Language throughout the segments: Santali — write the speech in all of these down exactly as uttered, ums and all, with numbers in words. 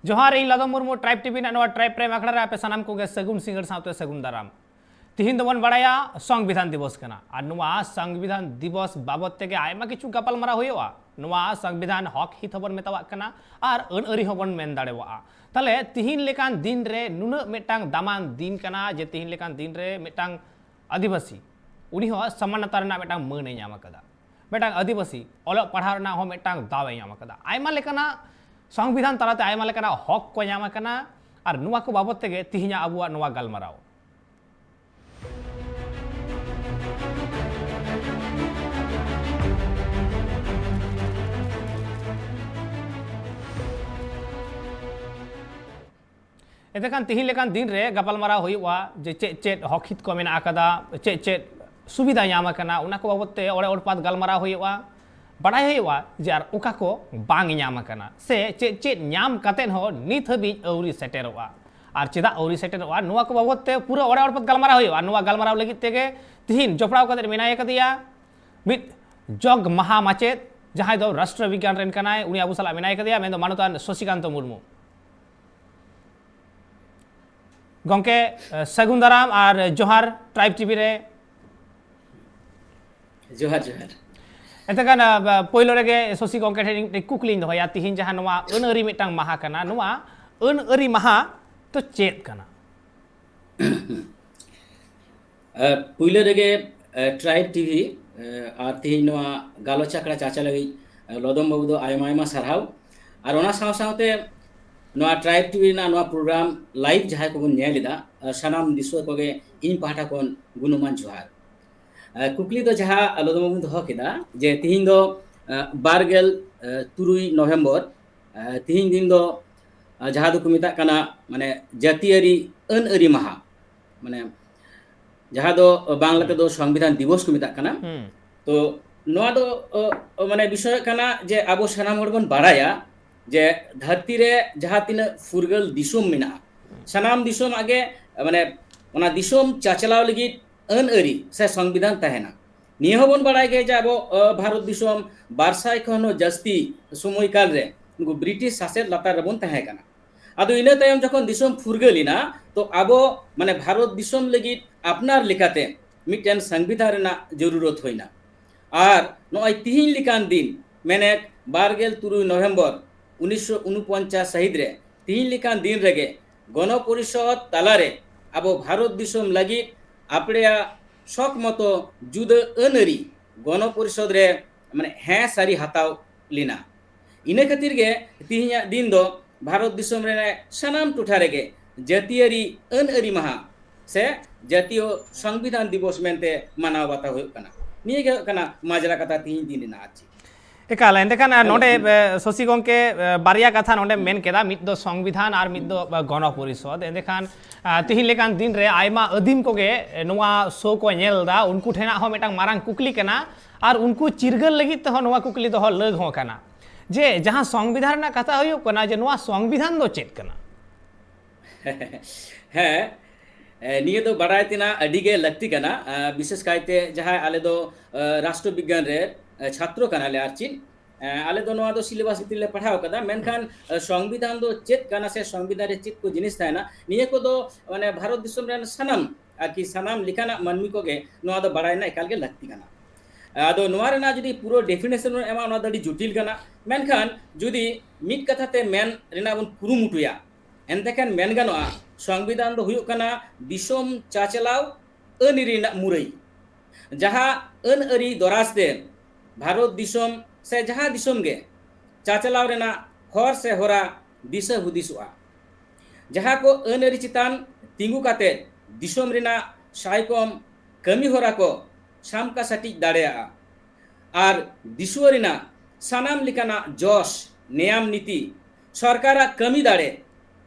ᱡᱚᱦᱟᱨ, ᱤᱧ ᱞᱟᱫᱚᱢ ᱢᱩᱨᱢᱩ, ᱴᱨᱟᱭᱤᱵᱽ ᱴᱤᱵᱷᱤ ᱨᱮᱱᱟᱜ ᱱᱚᱣᱟ ᱴᱨᱟᱭᱤᱵᱽ ᱯᱨᱟᱭᱤᱢ ᱟᱠᱷᱲᱟ ᱨᱮ ᱟᱯᱮ ᱥᱟᱱᱟᱢ ᱠᱚᱜᱮ ᱥᱟᱹᱜᱩᱱ ᱥᱤᱸᱜᱟᱹᱲ ᱥᱟᱶᱛᱮ ᱥᱟᱹᱜᱩᱱ ᱫᱟᱨᱟᱢ᱾ ᱛᱤᱦᱤᱧ ᱫᱚᱵᱚᱱ ᱵᱟᱲᱟᱭᱟ ᱥᱚᱝᱵᱤᱫᱷᱟᱱ ᱫᱤᱵᱚᱥ ᱠᱟᱱᱟ, ᱟᱨ ᱱᱚᱣᱟ ᱥᱚᱝᱵᱤᱫᱷᱟᱱ ᱫᱤᱵᱚᱥ ᱵᱟᱵᱚᱛ ᱛᱮᱜᱮ ᱟᱭᱢᱟ ᱠᱤᱪᱷᱩ ᱜᱟᱯᱟᱞᱢᱟᱨᱟᱣ ᱦᱩᱭᱩᱜᱼᱟ᱾ ᱱᱚᱣᱟ ᱥᱚᱝᱵᱤᱫᱷᱟᱱ ᱦᱚᱠ ᱦᱤᱛ ᱦᱚᱸᱵᱚᱱ ᱢᱮᱛᱟᱣᱟᱜ ᱠᱟᱱᱟ ᱟᱨ ᱟᱹᱱ ᱟᱹᱨᱤ ᱦᱚᱸᱵᱚᱱ ᱢᱮᱱ ᱫᱟᱲᱮᱣᱟᱜᱼᱟ᱾ ᱛᱟᱦᱞᱮ ᱛᱤᱦᱤᱧ ᱞᱮᱠᱟᱱ ᱫᱤᱱ ᱨᱮ ᱱᱩᱱᱟᱹᱜ ᱢᱤᱫᱴᱟᱝ ᱫᱟᱢᱟᱱ ᱫᱤᱱ ᱠᱟᱱᱟ ᱡᱮ ᱛᱤᱦᱤᱧ ᱞᱮᱠᱟᱱ ᱫᱤᱱ ᱨᱮ ᱢᱤᱫᱴᱟᱝ ᱟᱹᱫᱤᱵᱟᱹᱥᱤ, ᱩᱱᱤ ᱦᱚᱸ ᱥᱚᱢᱟᱱᱱᱚᱛᱟ ᱨᱮᱱᱟᱜ ᱢᱤᱫᱴᱟᱝ ᱢᱟᱹᱱ ᱮ ᱧᱟᱢ ᱟᱠᱟᱫᱟ᱾ ᱢᱤᱫᱴᱟᱝ ᱟᱹᱫᱤᱵᱟᱹᱥᱤ ᱚᱞᱚᱜ ᱯᱟᱲᱦᱟᱣ ᱨᱮᱱᱟᱜ ᱦᱚᱸ ᱢᱤᱫᱴᱟᱝ ᱫᱟᱣ ᱮ ᱧᱟᱢ ᱟᱠᱟᱫᱟ᱾ ᱟᱭᱢᱟ ᱞᱮᱠᱟᱱᱟᱜ ᱥᱚᱝᱵᱤᱫᱷᱟᱱ ᱛᱟᱞᱟᱛᱮ ᱟᱭᱢᱟ ᱞᱮᱠᱟᱱᱟᱜ ᱦᱚᱠ ᱠᱚ ᱧᱟᱢ ᱟᱠᱟᱱᱟ, ᱟᱨ ᱱᱚᱣᱟ ᱠᱚ ᱵᱟᱵᱚᱛ ᱛᱮᱜᱮ ᱛᱤᱦᱤᱧᱟᱜ ᱟᱵᱚᱣᱟᱜ ᱱᱚᱣᱟ ᱜᱟᱞᱢᱟᱨᱟᱣ᱾ ᱮᱱᱛᱮ ᱠᱷᱟᱱ ᱛᱤᱦᱤᱧ ᱞᱮᱠᱟᱱ ᱫᱤᱱ ᱨᱮ ᱜᱟᱯᱟᱞᱢᱟᱨᱟᱣ ᱦᱩᱭᱩᱜᱼᱟ ᱡᱮ ᱪᱮᱫ ᱪᱮᱫ ᱦᱚᱠ ᱦᱤᱛ ᱠᱚ ᱢᱮᱱᱟᱜ ᱟᱠᱟᱫᱟ, ᱪᱮᱫ ᱪᱮᱫ ᱥᱩᱵᱤᱫᱷᱟ ᱧᱟᱢ ᱟᱠᱟᱱᱟ, ᱚᱱᱟ ᱠᱚ ᱵᱟᱵᱚᱛ ᱛᱮ ᱚᱲᱮ ᱚᱲᱯᱟᱛ ᱜᱟᱞᱢᱟᱨᱟᱣ ᱦᱩᱭᱩᱜᱼᱟ᱾ ᱵᱟᱲᱟᱭ ᱦᱩᱭᱩᱜᱼᱟ ᱡᱮ ᱟᱨ ᱚᱠᱟ ᱠᱚ ᱵᱟᱝ ᱧᱟᱢ ᱟᱠᱟᱱᱟ, ᱥᱮ ᱪᱮᱫ ᱪᱮᱫ ᱧᱟᱢ ᱠᱟᱛᱮᱫ ᱦᱚᱸ ᱱᱤᱛ ᱦᱟᱹᱵᱤᱡ ᱟᱹᱣᱨᱤ ᱥᱮᱴᱮᱨᱚᱜᱼᱟ, ᱟᱨ ᱪᱮᱫᱟᱜ ᱟᱹᱣᱨᱤ ᱥᱮᱴᱮᱨᱚᱜᱼᱟ, ᱱᱚᱣᱟ ᱠᱚ ᱵᱟᱵᱚᱛ ᱛᱮ ᱯᱩᱨᱟᱹ ᱚᱲᱮ ᱚᱲᱯᱟᱛ ᱜᱟᱞᱢᱟᱨᱟᱣ ᱦᱩᱭᱩᱜᱼᱟ᱾ ᱱᱚᱣᱟ ᱜᱟᱞᱢᱟᱨᱟᱣ ᱞᱟᱹᱜᱤᱫ ᱛᱮᱜᱮ ᱛᱤᱦᱤᱧ ᱡᱚᱯᱲᱟᱣ ᱠᱟᱛᱮᱫ ᱢᱮᱱᱟᱭ ᱟᱠᱟᱫᱮᱭᱟ ᱢᱤᱫ ᱡᱚᱜᱽ ᱢᱟᱦᱟ ᱢᱟᱪᱮᱫ, ᱡᱟᱦᱟᱸᱭ ᱫᱚ ᱨᱟᱥᱴᱨᱚ ᱵᱤᱜᱽᱜᱟᱱ ᱨᱮᱱ ᱠᱟᱱᱟᱭ, ᱩᱱᱤ ᱟᱵᱚ ᱥᱟᱞᱟᱜ ᱢᱮᱱᱟᱭ ᱠᱟᱫᱮᱭᱟ, ᱢᱮᱱᱫᱚ ᱢᱟᱱᱚᱛᱟᱱ ᱥᱚᱥᱤᱠᱟᱱᱛᱚ ᱢᱩᱨᱢᱩ᱾ ᱜᱚᱢᱠᱮ, ᱥᱟᱹᱜᱩᱱ ᱫᱟᱨᱟᱢ ᱟᱨ ᱡᱚᱦᱟᱨ ᱴᱨᱟᱭᱤᱵᱽ ᱴᱤᱵᱷᱤ ᱨᱮ᱾ ᱡᱚᱦᱟᱨ, ᱡᱚᱦᱟᱨ᱾ ᱮᱱᱛᱮ ᱠᱷᱟᱱ, ᱟ, ᱵᱟ-, ᱯᱳᱭᱞᱳ ᱨᱮᱜᱮ ᱥᱚᱥᱤ ᱜᱚᱢᱠᱮ ᱴᱷᱮᱱ ᱢᱤᱫᱴᱮᱱ ᱠᱩᱠᱞᱤᱧ ᱫᱚᱦᱚᱭᱟ, ᱛᱤᱦᱤᱧ ᱡᱟᱦᱟᱸ ᱱᱚᱣᱟ ᱟᱹᱱ ᱟᱹᱨᱤ ᱢᱤᱫᱴᱟᱝ ᱢᱟᱦᱟ ᱠᱟᱱᱟ, ᱱᱚᱣᱟ ᱟᱹᱱ ᱟᱹᱨᱤ ᱢᱟᱦᱟ ᱫᱚ ᱪᱮᱫ ᱠᱟᱱᱟ? ᱮ, ᱯᱩᱭᱞᱟᱹ ᱨᱮᱜᱮ, ᱮ, ᱴᱨᱟᱭᱤᱵᱽ ᱴᱤᱵᱷᱤ, ᱮ, ᱟᱨ ᱛᱤᱦᱤᱧ ᱱᱚᱣᱟ ᱜᱟᱞᱚᱪ ᱟᱠᱷᱲᱟ ᱪᱟᱪᱟ ᱞᱟᱹᱜᱤᱫ, ᱮ, ᱞᱚᱫᱚᱢ ᱵᱟᱹᱵᱩ ᱫᱚ ᱟᱭᱢᱟ ᱟᱭᱢᱟ ᱥᱟᱨᱦᱟᱣ᱾ ᱟᱨ ᱚᱱᱟ ᱥᱟᱶ ᱥᱟᱶᱛᱮ ᱱᱚᱣᱟ ᱴᱨᱟᱭᱤᱵᱽ ᱴᱤᱵᱷᱤ ᱨᱮᱱᱟᱜ ᱱᱚᱣᱟ ᱯᱨᱳᱜᱨᱟᱢ ᱞᱟᱭᱤᱵᱷ ᱡᱟᱦᱟᱸᱭ ᱠᱚᱵᱚᱱ ᱧᱮᱞ ᱮᱫᱟ, ᱮ, ᱥᱟᱱᱟᱢ ᱫᱤᱥᱩᱣᱟᱹ ᱠᱚᱜᱮ ᱤᱧ ᱯᱟᱦᱴᱟ ᱠᱷᱚᱱ ᱜᱩᱱᱢᱟᱱ ᱡᱚᱦᱟᱨ᱾ ᱮ, ᱠᱩᱠᱞᱤ ᱫᱚ ᱡᱟᱦᱟᱸ ᱞᱚᱫᱚᱢ ᱵᱟᱹᱵᱩ ᱫᱚᱦᱚ ᱠᱮᱫᱟ ᱡᱮ ᱛᱤᱦᱤᱧ ᱫᱚ, ᱮ, ᱵᱟᱨ ᱜᱮᱞ ᱛᱩᱨᱩᱭ ᱱᱚᱵᱷᱮᱢᱵᱚᱨ, ᱮ, ᱛᱤᱦᱤᱧ ᱫᱤᱱ ᱫᱚ, ᱮ, ᱡᱟᱦᱟᱸ ᱫᱚᱠᱚ ᱢᱮᱛᱟᱜ ᱠᱟᱱᱟ ᱢᱟᱱᱮ ᱡᱟᱹᱛᱤᱭᱟᱹᱨᱤ ᱟᱹᱱ ᱟᱹᱨᱤ ᱢᱟᱦᱟ, ᱢᱟᱱᱮ ᱡᱟᱦᱟᱸ ᱫᱚ ᱵᱟᱝᱞᱟ ᱦᱩᱸ᱾ ᱛᱮᱫᱚ ᱥᱚᱝᱵᱤᱫᱷᱟᱱ ᱫᱤᱵᱚᱥ ᱠᱚ ᱢᱮᱛᱟᱜ ᱠᱟᱱᱟ᱾ ᱦᱩᱸ᱾ ᱛᱚ ᱱᱚᱣᱟ ᱫᱚ, ᱚ, ᱚ, ᱢᱟᱱᱮ ᱵᱤᱥᱚᱭ ᱦᱩᱭᱩᱜ ᱠᱟᱱᱟ ᱡᱮ ᱟᱵᱚ ᱥᱟᱱᱟᱢ ᱦᱚᱲ ᱵᱚᱱ ᱵᱟᱲᱟᱭᱟ ᱡᱮ ᱫᱷᱟᱹᱨᱛᱤ ᱨᱮ ᱡᱟᱦᱟᱸ ᱛᱤᱱᱟᱹᱜ ᱯᱷᱩᱨᱜᱟᱹᱞ ᱫᱤᱥᱚᱢ ᱢᱮᱱᱟᱜᱼᱟ, ᱦᱩᱸ᱾ ᱥᱟᱱᱟᱢ ᱫᱤᱥᱚᱢ ᱟᱜᱮ, ᱢᱟᱱᱮ ᱚᱱᱟ ᱫᱤᱥᱚᱢ ᱪᱟᱪᱞᱟᱣ ᱞᱟᱹᱜᱤᱫ ᱟᱹᱱ ᱟᱹᱨᱤ ᱥᱮ ᱥᱚᱝᱵᱤᱫᱷᱟᱱ ᱛᱟᱦᱮᱱᱟ᱾ ᱱᱤᱭᱟᱹ ᱦᱚᱸᱵᱚᱱ ᱵᱟᱲᱟᱭ ᱜᱮᱭᱟ ᱡᱮ ᱟᱵᱚ, ᱚ, ᱵᱷᱟᱨᱚᱛ ᱫᱤᱥᱚᱢ ᱵᱟᱨ ᱥᱟᱭ ᱠᱷᱚᱱ ᱦᱚᱸ ᱡᱟᱹᱥᱛᱤ ᱥᱚᱢᱚᱭ ᱠᱟᱞ ᱨᱮ ᱱᱩᱠᱩ ᱵᱨᱤᱴᱤᱥ ᱥᱟᱥᱮᱛ ᱞᱟᱛᱟᱨ ᱨᱮᱵᱚᱱ ᱛᱟᱦᱮᱸ ᱠᱟᱱᱟ᱾ ᱟᱫᱚ ᱤᱱᱟᱹ ᱛᱟᱭᱚᱢ ᱡᱚᱠᱷᱚᱱ ᱫᱤᱥᱚᱢ ᱯᱷᱩᱨᱜᱟᱹᱞ ᱮᱱᱟ, ᱛᱚ ᱟᱵᱚ ᱢᱟᱱᱮ ᱵᱷᱟᱨᱚᱛ ᱫᱤᱥᱚᱢ ᱞᱟᱹᱜᱤᱫ ᱟᱯᱱᱟᱨ ᱞᱮᱠᱟᱛᱮ ᱢᱤᱫᱴᱮᱱ ᱥᱚᱝᱵᱤᱫᱷᱟᱱ ᱨᱮᱱᱟᱜ ᱡᱚᱨᱩᱨᱚᱛ ᱦᱩᱭᱱᱟ᱾ ᱟᱨ ᱱᱚᱜᱼᱚᱭ ᱛᱤᱦᱤᱧ ᱞᱮᱠᱟᱱ ᱫᱤᱱ, ᱢᱮᱱᱮᱫ ᱵᱟᱨ ᱜᱮᱞ ᱛᱩᱨᱩᱭ ᱱᱚᱵᱷᱮᱢᱵᱚᱨ ᱩᱱᱤᱥᱥᱚ ᱩᱱᱩᱯᱚᱧᱪᱟᱥ ᱥᱟᱹᱦᱤᱛ ᱨᱮ, ᱛᱤᱦᱤᱧ ᱞᱮᱠᱟᱱ ᱫᱤᱱ ᱨᱮᱜᱮ ᱜᱚᱱᱚ ᱯᱚᱨᱤᱥᱚᱫᱽ ᱛᱟᱞᱟᱨᱮ ᱟᱵᱚ ᱵᱷᱟᱨᱚᱛ ᱫᱤᱥᱚᱢ ᱞᱟᱹᱜᱤᱫ ᱟᱯᱲᱮᱭᱟᱜ ᱥᱚᱠ ᱢᱚᱛᱚ ᱡᱩᱫᱟᱹ ᱟᱹᱱ ᱟᱹᱨᱤ ᱜᱚᱱᱚ ᱯᱚᱨᱤᱥᱚᱫᱽ ᱨᱮ ᱢᱟᱱᱮ ᱦᱮᱸ ᱥᱟᱹᱨᱤ ᱦᱟᱛᱟᱣ ᱞᱮᱱᱟ᱾ ᱤᱱᱟᱹ ᱠᱷᱟᱹᱛᱤᱨ ᱜᱮ ᱛᱤᱦᱤᱧᱟᱜ ᱫᱤᱱ ᱫᱚ ᱵᱷᱟᱨᱚᱛ ᱫᱤᱥᱚᱢ ᱨᱮ ᱥᱟᱱᱟᱢ ᱴᱚᱴᱷᱟ ᱨᱮᱜᱮ ᱡᱟᱹᱛᱤᱭᱟᱹᱨᱤ ᱟᱹᱱ ᱟᱹᱨᱤ ᱢᱟᱦᱟ ᱥᱮ ᱡᱟᱹᱛᱤᱭᱚ ᱥᱚᱝᱵᱤᱫᱷᱟᱱ ᱫᱤᱵᱚᱥ ᱢᱮᱱᱛᱮ ᱢᱟᱱᱟᱣ ᱵᱟᱛᱟᱣ ᱦᱩᱭᱩᱜ ᱠᱟᱱᱟ᱾ ᱱᱤᱭᱟᱹ ᱜᱮ ᱦᱩᱭᱩᱜ ᱠᱟᱱᱟ ᱢᱟᱡᱽᱨᱟ ᱠᱟᱛᱷᱟ ᱛᱤᱦᱤᱧ ᱫᱤᱱ ᱨᱮᱱᱟᱜ᱾ ᱟᱨ ᱪᱮᱫ? ᱮᱠᱟᱞ, ᱮᱸᱰᱮᱠᱷᱟᱱ, ᱟᱨ ᱦᱮᱸ, ᱱᱚᱰᱮ, ᱦᱮᱸ᱾ ᱮ, ᱥᱚᱥᱤ ᱜᱚᱢᱠᱮ, ᱮ, ᱵᱟᱨᱭᱟ ᱠᱟᱛᱷᱟ ᱱᱚᱰᱮᱢ ᱢᱮᱱ ᱠᱮᱫᱟ, ᱢᱤᱫ ᱫᱚ ᱥᱚᱝᱵᱤᱫᱷᱟᱱ ᱟᱨ ᱢᱤᱫ ᱫᱚ, ᱮ, ᱜᱚᱱᱚ ᱯᱚᱨᱤᱥᱚᱫᱽ᱾ ᱮᱸᱰᱮᱠᱷᱟᱱ, ᱟ, ᱛᱤᱦᱤᱧ ᱞᱮᱠᱟᱱ ᱫᱤᱱ ᱨᱮ ᱟᱭᱢᱟ ᱟᱹᱫᱤᱢ ᱠᱚᱜᱮ, ᱮ, ᱱᱚᱣᱟ ᱥᱳ ᱠᱚ ᱧᱮᱞ ᱮᱫᱟ, ᱩᱱᱠᱩ ᱴᱷᱮᱱᱟᱜ ᱦᱚᱸ ᱢᱤᱫᱴᱟᱝ ᱢᱟᱨᱟᱝ ᱠᱩᱠᱞᱤ ᱠᱟᱱᱟ, ᱟᱨ ᱩᱱᱠᱩ ᱪᱤᱨᱜᱟᱹᱞ ᱞᱟᱹᱜᱤᱫ ᱛᱮᱦᱚᱸ ᱱᱚᱣᱟ ᱠᱩᱠᱞᱤ ᱫᱚᱦᱚ ᱞᱟᱹᱜ ᱦᱚᱸ ᱠᱟᱱᱟ, ᱡᱮ ᱡᱟᱦᱟᱸ ᱥᱚᱝᱵᱤᱫᱷᱟᱱ ᱨᱮᱱᱟᱜ ᱠᱟᱛᱷᱟ ᱦᱩᱭᱩᱜ ᱠᱟᱱᱟ, ᱡᱮ ᱱᱚᱣᱟ ᱥᱚᱝᱵᱤᱫᱷᱟᱱ ᱫᱚ ᱪᱮᱫ ᱠᱟᱱᱟ? ᱦᱮᱸ, ᱮ, ᱱᱤᱭᱟᱹ ᱫᱚ ᱵᱟᱰᱟᱭ ᱛᱮᱱᱟᱜ ᱟᱹᱰᱤ ᱜᱮ ᱞᱟᱹᱠᱛᱤ ᱠᱟᱱᱟ᱾ ᱮ, ᱵᱤᱥᱮᱥ ᱠᱟᱭᱛᱮ ᱡᱟᱦᱟᱸᱭ ᱟᱞᱮ ᱫᱚ, ᱮ, ᱨᱟᱥᱴᱨᱚ ᱵᱤᱜᱽᱜᱟᱱ ᱨᱮ, ᱮ, ᱪᱷᱟᱛᱨᱚ ᱠᱟᱱᱟᱞᱮ ᱟᱨ ᱪᱮᱫ, ᱮ, ᱟᱞᱮ ᱫᱚ ᱱᱚᱣᱟ ᱫᱚ syllabus ᱵᱷᱤᱛᱤᱨ ᱞᱮ ᱯᱟᱲᱦᱟᱣ ᱠᱟᱫᱟ, ᱢᱮᱱᱠᱷᱟᱱ, ᱮ, ᱥᱚᱝᱵᱤᱫᱷᱟᱱ ᱫᱚ ᱪᱮᱫ ᱠᱟᱱᱟ ᱥᱮ ᱥᱚᱝᱵᱤᱫᱷᱟᱱ ᱨᱮ ᱪᱮᱫ ᱠᱚ ᱡᱤᱱᱤᱥ ᱛᱟᱦᱮᱱᱟ, ᱱᱤᱭᱟᱹ ᱠᱚᱫᱚ ᱢᱟᱱᱮ ᱵᱷᱟᱨᱚᱛ ᱫᱤᱥᱚᱢ ᱨᱮᱱ ᱥᱟᱱᱟᱢ, ᱟᱨᱠᱤ ᱥᱟᱱᱟᱢ ᱞᱮᱠᱟᱱᱟᱜ ᱢᱟᱹᱱᱢᱤ ᱠᱚᱜᱮ ᱱᱚᱣᱟ ᱫᱚ ᱵᱟᱲᱟᱭ ᱨᱮᱱᱟᱜ ᱮᱠᱟᱞ ᱜᱮ ᱞᱟᱹᱠᱛᱤ ᱠᱟᱱᱟ᱾ ᱟᱫᱚ ᱱᱚᱣᱟ ᱨᱮᱱᱟᱜ ᱡᱩᱫᱤ ᱯᱩᱨᱟᱹ definition ᱵᱚᱱ ᱮᱢᱟ, ᱚᱱᱟ ᱫᱚ ᱟᱹᱰᱤ ᱡᱚᱴᱤᱞ ᱠᱟᱱᱟ, ᱢᱮᱱᱠᱷᱟᱱ ᱡᱩᱫᱤ ᱢᱤᱫ ᱠᱟᱛᱷᱟ ᱛᱮ ᱢᱮᱱ ᱨᱮᱱᱟᱜ ᱵᱚᱱ ᱠᱩᱨᱩᱢᱩᱴᱩᱭᱟ, ᱮᱱᱛᱮ ᱠᱷᱟᱱ ᱢᱮᱱ ᱜᱟᱱᱚᱜᱼᱟ, ᱥᱚᱝᱵᱤᱫᱷᱟᱱ ᱫᱚ ᱦᱩᱭᱩᱜ ᱠᱟᱱᱟ ᱫᱤᱥᱚᱢ ᱪᱟᱪᱞᱟᱣ ᱟᱹᱱ ᱨᱮᱱᱟᱜ ᱢᱩᱨᱟᱹᱭ, ᱡᱟᱦᱟᱸ ᱟᱹᱱ ᱟᱹᱨᱤ ᱫᱚᱨᱟᱡᱽ ᱛᱮ ᱵᱷᱟᱨᱚᱛ ᱫᱤᱥᱚᱢ ᱥᱮ ᱡᱟᱦᱟᱸ ᱫᱤᱥᱚᱢ ᱜᱮ ᱪᱟᱪᱞᱟᱣ ᱨᱮᱱᱟᱜ ᱦᱚᱨ ᱥᱮ ᱦᱚᱨᱟ ᱫᱤᱥᱟᱹ ᱦᱩᱫᱤᱥᱚᱜᱼᱟ᱾ ᱡᱟᱦᱟᱸ ᱠᱚ ᱟᱹᱱ ᱟᱹᱨᱤ ᱪᱮᱛᱟᱱ ᱛᱤᱸᱜᱩ ᱠᱟᱛᱮ ᱫᱤᱥᱚᱢ ᱨᱮᱱᱟᱜ ᱥᱟᱭᱠᱚᱢ ᱠᱟᱹᱢᱤ ᱦᱚᱨᱟ ᱠᱚ ᱥᱟᱢᱠᱟ ᱥᱟᱹᱴᱤᱡ ᱫᱟᱲᱮᱭᱟᱜᱼᱟ᱾ ᱟᱨ ᱫᱤᱥᱩᱣᱟᱹ ᱨᱮᱱᱟᱜ ᱥᱟᱱᱟᱢ ᱞᱮᱠᱟᱱᱟᱜ ᱡᱚᱥ, ᱱᱮᱭᱟᱢ ᱱᱤᱛᱤ, ᱥᱚᱨᱠᱟᱨᱟᱜ ᱠᱟᱹᱢᱤ ᱫᱟᱲᱮ,